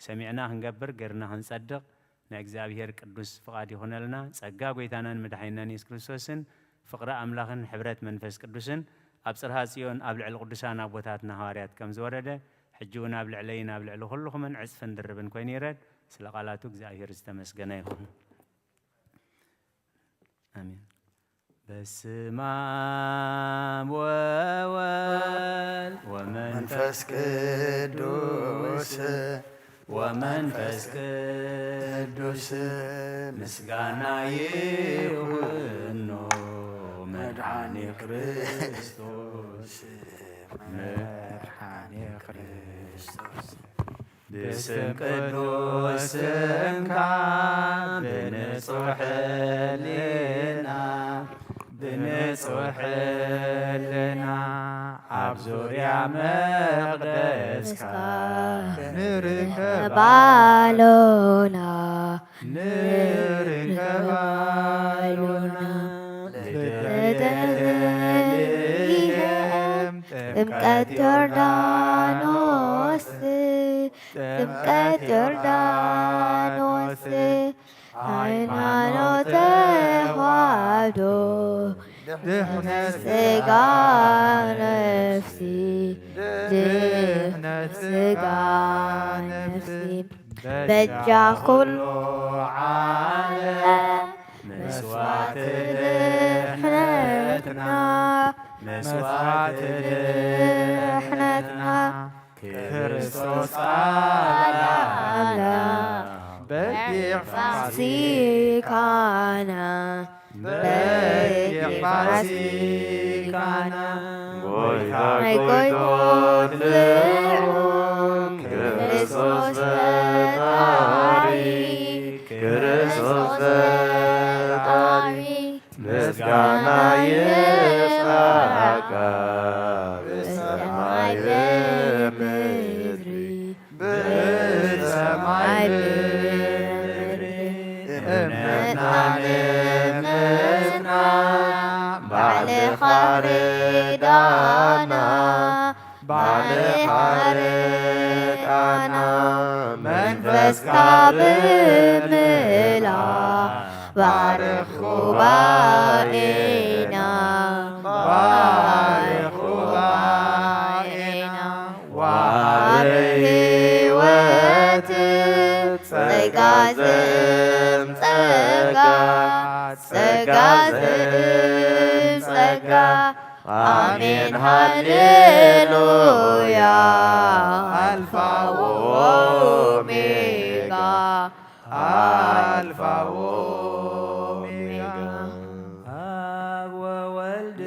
ሰሚዕና ክንገብር፣ ገርና ክንጸድቕ ናይ እግዚኣብሔር ቅዱስ ፍቓድ ይኹነልና። ጸጋ ጐይታናን መድሓኒናን የሱስ ክርስቶስን ፍቕሪ ኣምላኽን ሕብረት መንፈስ ቅዱስን ኣብ ጽርሃ ጽዮን ኣብ ልዕሊ ቅዱሳን ኣቦታትና ሃዋርያት ከም ዝወረደ፣ ሕጂ እውን ኣብ ልዕለይን ኣብ ልዕሊ ኩልኹምን ዕጽፍን ድርብን ኮይኑ ይረድ። ስለ ቃላቱ እግዚኣብሔር ዝተመስገነ ይኹን። ኣሜን። በስመ አብ ወወልድ ወመንፈስ ቅዱስ ወመንፈስ ቅዱስ ምስጋና ይኹኖ መድኃኔ ክርስቶስ መድኃኔ ክርስቶስ። ብስም ቅዱስ ስምካ ብንጹሕ ሕልና፣ ብንጹሕ ሕልና ኣብ ዙርያ መቕደስካ ንርከብ ኣሎና፣ ንርከብ ኣሎና። ቤተልሔም ጥምቀት ዮርዳኖስ፣ ጥምቀት ዮርዳኖስ፣ ሃይማኖት ተዋህዶ፣ ድሕነት ስጋ ነፍሲ፣ ድሕነት ስጋ ነፍሲ፣ በጃ ኩሉ ዓለም መስዋዕቲ ድሕነትና፣ መስዋዕቲ ድሕነትና፣ ክርስቶስ ቃል ኣምላኽ በጊዕ ፋሲካና፣ በጊዕ ፋሲካና፣ ጎይታ ናይ ጎይቶት ልዑል ክርስቶስ ፈጣሪ፣ ክርስቶስ ፈጣሪ። ምስጋና ይብጻሕካ ብሰማይ ብምድሪ፣ ብሰማይ ብምድሪ። እምነትና ንምጽና ባዕልኻ ርዳና፣ ባዕልኻ ርዳና፣ መንፈስካ ብምልኣ፣ ባርኽ ጉባኤና፣ ባርኽ ጉባኤና። ሃሌሉያ። ኣልፋ ወኦሜጋ፣ ኣልፋ ወኦሜጋ። ኣብ ወወልድ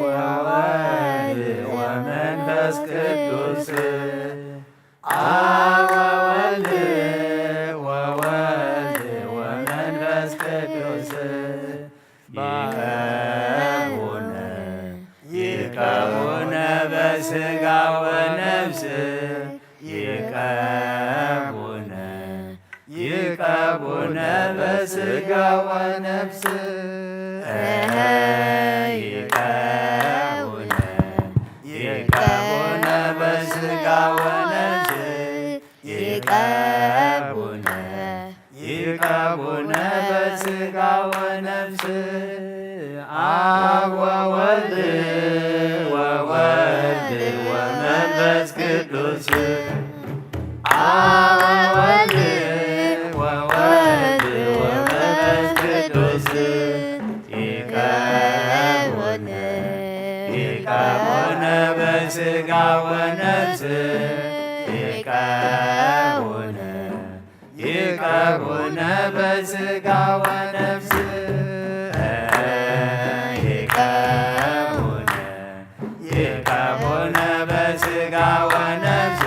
ወወልድ ወመንፈስ ቅዱስ፣ ኣብ ወወልድ ወወልድ ወመንፈስ ቅዱስ፣ ይቀቡነ ይቀቡነ በስጋ ወነፍስ፣ ይቀቡነ ይቀቡነ በስጋ ወነፍስ። እህ፣ ይቀቡነ ይቀቡነ በስጋ ወነፍስ። ይቀቡነ ይቀቡነ በስጋ ወነፍስ። አብ ወወልድ ወወልድ ወመንፈስ ቅዱስ። አብ ወወልድ ወወልድ ወመንፈስ ቅዱስ። ይቀቡነ ይቀቡነ በስጋ ወነፍስ። ይቀቡነ ይቀቡነ በስጋ ወነፍስ። ይቀቡነ ይቀቡነ በስጋ ወነፍስ።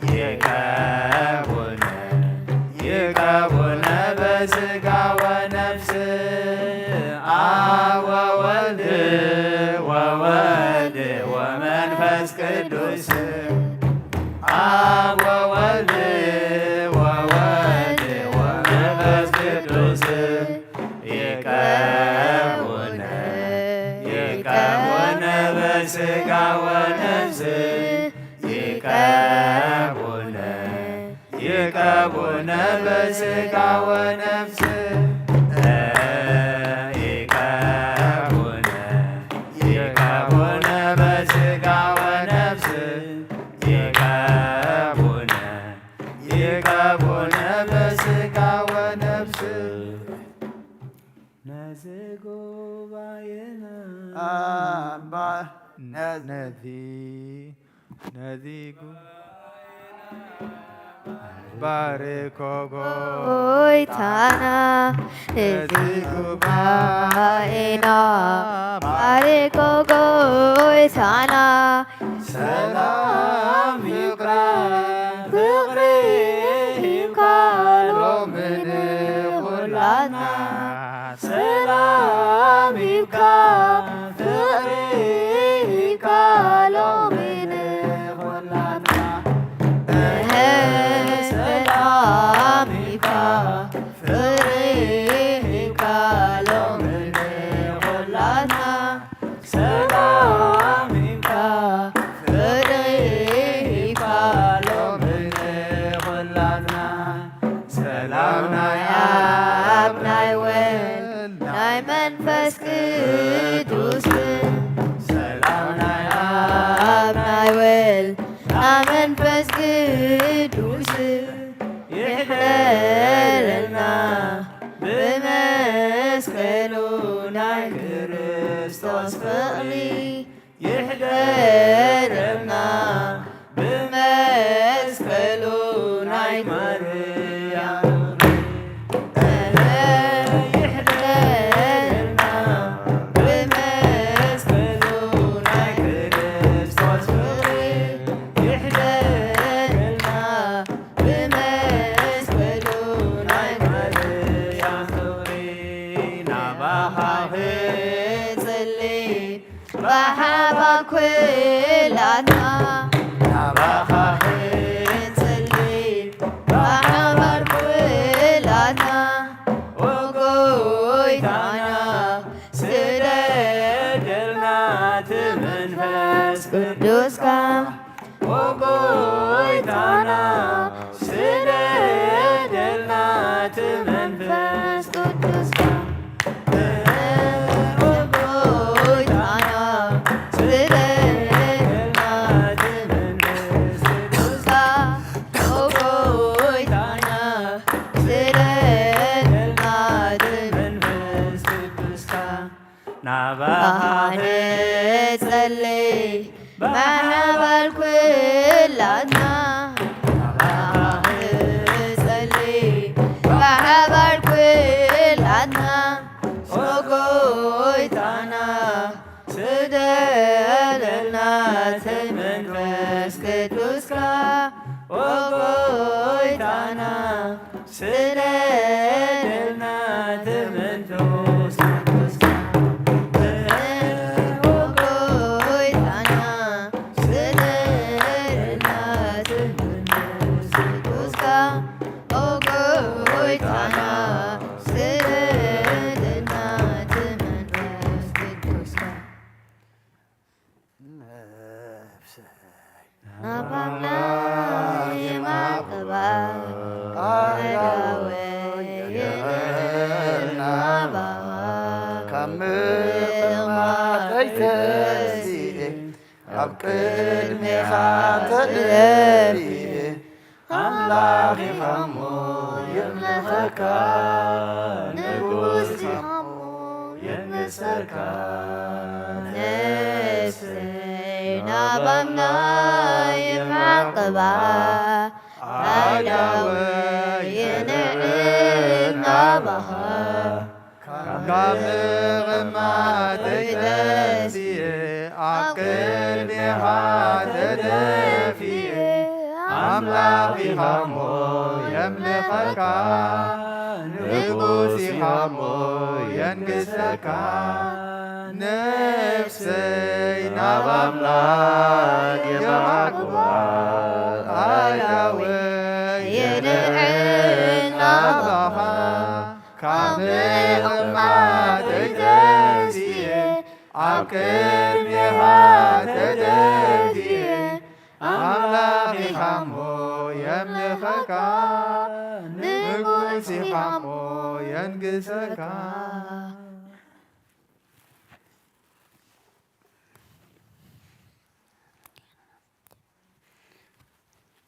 ይቀቡነ ይቀቡነ በስጋ ወነፍስ። አብ ወወልድ ወወልድ ወመንፈስ ቅዱስ። አብ ወወልድ ወወልድ ወመንፈስ ቅዱስ። ይቀቡነ ይቀቡነ በስጋ ወነፍስ። ይቀቡነ ይቀቡነ በስጋ ወነፍስ። ይቀቡነ ይቀቡነ በስጋ ወነፍስ። ይቀቡነ ይቀቡነ በስጋ ወነፍስ። ነዚ ጉባኤና ኣባ ነዚ ነዚ ጉባኤና ባርኮ ጎይታና። ነዚ ጉባኤና ባርኮ ጎይታና። ሰላም ይብካ ፍቕሪ ሂብካ ሎሚ ንኹላትና። ሰላም ሂብካ ፍቕሪ ሂብካ ሎሚ ንኹላትና። እህ፣ ሰላም ሂብካ ፍቕሪ ሂብካ ሎሚ ንኹላትና። ሰላም ሂብካ ፍቕሪ ሂብካ ሎሚ ንኹላትና። ሰላም ናይ ኣብ ናይ ወልድ ናይ መንፈስ ቅዱስ። ሰላም ናይ ኣብ ናይ ወልድ ናይ መንፈስ ቅዱስ። ይሕደረልና ብመስቀሉ ናይ ክርስቶስ ፍቕሪ። ይሕደረልና ብመስቀሉ ናይ ማርያም ፍቕሪ። ይሕደረልና ብመስቀሉ ናይ ክርስቶስ ፍቕሪ። ይሕደረልና ብመስቀሉ ናይ ማርያም ፍቕሪ። ናባኻ ክጽሊ ብሓባር ኩላትና። ናባኻ ክንጽሊ ብሓባር ኩላትና። ኦ ጎይታና ስደደልና እቲ መንፈስ ቅዱስካ። ኦ ጎይታና ስደደልና እቲ መንፈስ ቅዱስካ። ኦ ጎይታና ስደደልና እቲ መንፈስ ቅዱስካ። ኦ ጎይታና ስደደልና እቲ መንፈስ ቅዱስካ። ናባኻ ላትና ኣባኻ ንጸሊ ብሓባር ኩላትና ኦ ጎይታና ስደለልና እቲ መንፈስ ቅዱስካ ኦ ጎይታና ስደለልና እቲ መንፈስ ቅዱስካ ኦ ጎይታና ስደለልና እቲ መንፈስ ቅዱስካ ኦ ጎይታና ስደለልና እቲ መንፈስ ቅዱስካ ነፍሰይ ናባና የማቕባ ኣእዳወ የደናባ ካብ ምቕማጠይ ተንሲኤ ኣብ ቅድሜኻ ተደፊኤ ኣምላኽ ኢኻ እሞ የምልኸካ ንጉስ ኢኻ እሞ የንግሰካ ነፍሰይ ናባና የማቕባ ኣእዳወ የንዕናባኻ ካብ ምቕማጠይ ተንሲኤ ኣብ ቅድሜኻ ተደፊኤ ኣምላኽ ኢኻ እሞ የምልኸካ ንጉስ ኢኻ እሞ የንግሰካ ነፍሰይ ናብ ኣምላኽ የማዕቁባ ኣእዳወ የንዕናባኻ ካብ ምቕማጠይ ተንሲኤ ኣብ ቅድሜኻ ተደፊኤ ኣምላኽ ኢኻ እሞ የምልኸካ ንጉስ ኢኻ እሞ የንግሰካ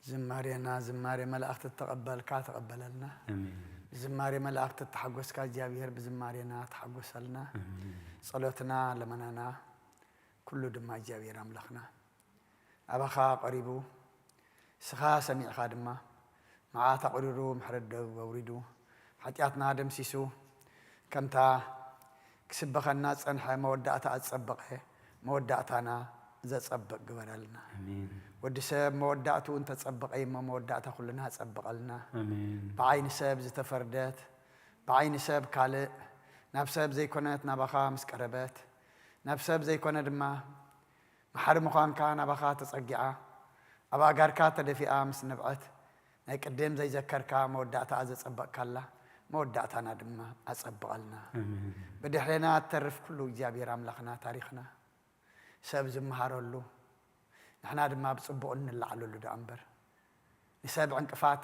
ዝማሬና ዝማሬ መላእኽቲ ተቐበልካ ተቐበለልና። ኣሜን። ዝማሬ መላእኽቲ ተሓጎስካ እግዚኣብሔር ብዝማሬና ተሓጎሰልና። ኣሜን። ጸሎትና ለመናና ኩሉ ድማ እግዚኣብሔር ኣምላኽና ኣባኻ ቀሪቡ ንስኻ ሰሚዕኻ ድማ መዓት ኣቑሪሩ ምሕረት ደው ኣውሪዱ ሓጢኣትና ደምሲሱ ከምታ ክስበኸና ዝጸንሐ መወዳእታ ዝጸበቐ መወዳእታና ዘጸብቕ ግበረልና። ኣሜን። ወዲ ሰብ መወዳእትኡ እንተጸበቐ እሞ መወዳእታ ኩልና ኣጸብቐልና። ኣሜን። ብዓይኒ ሰብ ዝተፈርደት ብዓይኒ ሰብ ካልእ ናብ ሰብ ዘይኮነት ናባኻ ምስ ቀረበት ናብ ሰብ ዘይኮነ ድማ መሓሪ ምዃንካ ናባኻ ተጸጊዓ ኣብ ኣእጋርካ ተደፊኣ ምስ ነብዐት ናይ ቅድም ዘይዘከርካ መወዳእታኣ ዘጸበቕካላ መወዳእታና ድማ ኣጸብቐልና። ኣሜን። ብድሕሬና እትተርፍ ኩሉ እግዚኣብሔር ኣምላኽና ታሪኽና ሰብ ዝመሃረሉ ንሕና ድማ ብጽቡቕ እንለዓለሉ ደኣ እምበር ንሰብ ዕንቅፋት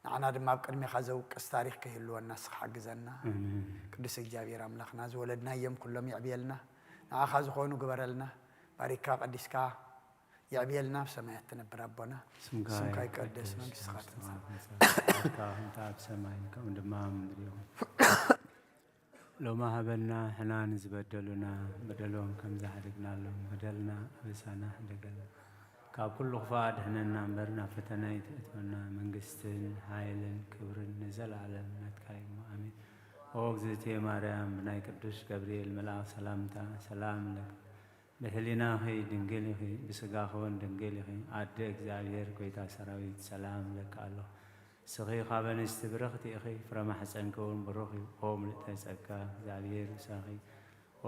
ንዓና ድማ ኣብ ቅድሜኻ ዘውቅስ ታሪኽ ከይህልወና ንስኻ ሓግዘና። ኣሜን። ቅዱስ እግዚኣብሔር ኣምላኽና ዝወለድናዮም ኩሎም የዕብየልና ንዓኻ ዝኾኑ ግበረልና ባሪካ ቀዲስካ የዕብየልና ኣብ ሰማያት ትነብር ኣቦና ስምካ ስምካ ይቀደስ መንግስትኻ ትምጻእ ፍቃድካ ከምቲ ኣብ ሰማይ ከምኡ ድማ ኣብ ምድሪ ይኹን ሎሚ ሃበና ሕና ንዝበደሉና በደሎም ከም ዝሓደግናሎም በደልና ኣበሳና ሕደገልና ካብ ኩሉ ክፉእ ኣድሕነና እምበር ናብ ፈተና ኣይተእትወና መንግስትን ሓይልን ክብርን ንዘለዓለም ናትካ እዩ ኣሜን ኦ እግዝእትየ ማርያም ብናይ ቅዱስ ገብርኤል መልኣኽ ሰላምታ ሰላም ለኪ ብህሊናኺ ድንግል ኢኺ ብስጋኺ እውን ድንግል ኢኺ ኣደ እግዚኣብሔር ጎይታ ሰራዊት ሰላም እብለኪ ኣለኹ ንስኺ ካብ ኣንስቲ ብርኽቲ ኢኺ ፍረ ማሕፀንኪ እውን ብሩኽ እዩ ኦ ምልእተ ጸጋ እግዚኣብሔር ምሳኺ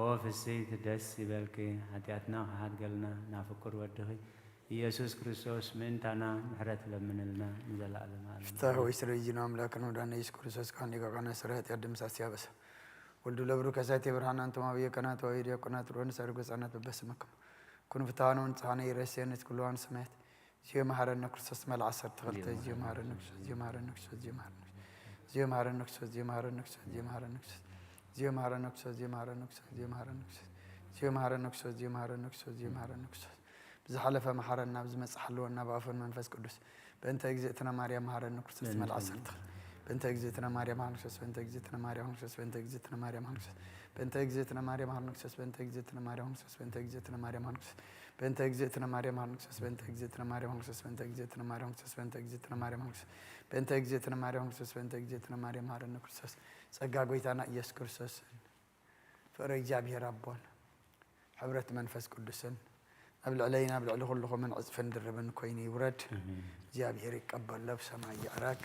ኦ ፍስሕቲ ደስ ይበልኪ ሓጢኣትና ክሓድገልና ናብ ፍቁር ወድኺ ኢየሱስ ክርስቶስ ምእንታና ምሕረት ለምንልና ንዘለኣለም ዓለም ፍታሕ ወይ ስለ ልጅና ኣምላክን ወዳነ ኢየሱስ ክርስቶስ ካን ሊቀ ካህናት ስርሐት ያድምሳስ ያበሰ ወልዱ ለብሩ ከሳቴ ብርሃን አንተማ ብየከና ተዋሂድ ያቆና ትሮን ሰርጎ ጻናት በበስመክም ኩን ፍትሃነ ወንጽሃነ ይረሴን ኩሉ ሰማያት ዚዮ መሐረነ ክርስቶስ መልዓ ዓሰርተ ክልተ ዚዮ መሐረነ ክርስቶስ ዚዮ መሐረነ ክርስቶስ ዚዮ መሐረነ ክርስቶስ ዚዮ መሐረነ ክርስቶስ ዚዮ መሐረነ ክርስቶስ ዚዮ መሐረነ ክርስቶስ ዚዮ መሐረነ ክርስቶስ ዚዮ መሐረነ ክርስቶስ ዚዮ መሐረነ ክርስቶስ ዚዮ መሐረነ ክርስቶስ ዚዮ መሐረነ ክርስቶስ ብዝሓለፈ መሓረና ብዝመጽእ ሓልወና ብኣፉን መንፈስ ቅዱስ በእንተ እግዝእትነ ማርያም መሓረኒ ክርስቶስ መልዓ ዓሰርተ በእንተ እግዝእትነ ማርያም መሓረኒ ክርስቶስ በእንተ እግዝእትነ ማርያም መሓረኒ ክርስቶስ በእንተ እግዝእትነ ማርያም መሓረኒ ክርስቶስ በእንተ እግዝእትነ ማርያም መሓረኒ ክርስቶስ በእንተ እግዝእትነ ማርያም መሓረኒ ክርስቶስ በእንተ እግዝእትነ ማርያም መሓረኒ ክርስቶስ በእንተ እግዝእትነ ማርያም ሃርን ክርስቶስ በእንተ እግዝእትነ ማርያም ሃርን ክርስቶስ በእንተ እግዝእትነ ማርያም ሃርን ክርስቶስ በእንተ እግዝእትነ ማርያም ሃርን ክርስቶስ በእንተ እግዝእትነ ማርያም ሃርን ክርስቶስ በእንተ እግዝእትነ ማርያም ሃርን ክርስቶስ ጸጋ ጎይታና ኢየሱስ ክርስቶስን ፍቕሪ እግዚኣብሔር ኣቦን ሕብረት መንፈስ ቅዱስን ኣብ ልዕለይና ኣብ ልዕሊ ኩልኹምን ዕጽፍን ድርብን ኮይኑ ይውረድ። እግዚኣብሔር ይቀበሎ ብሰማይ ይዕረግ።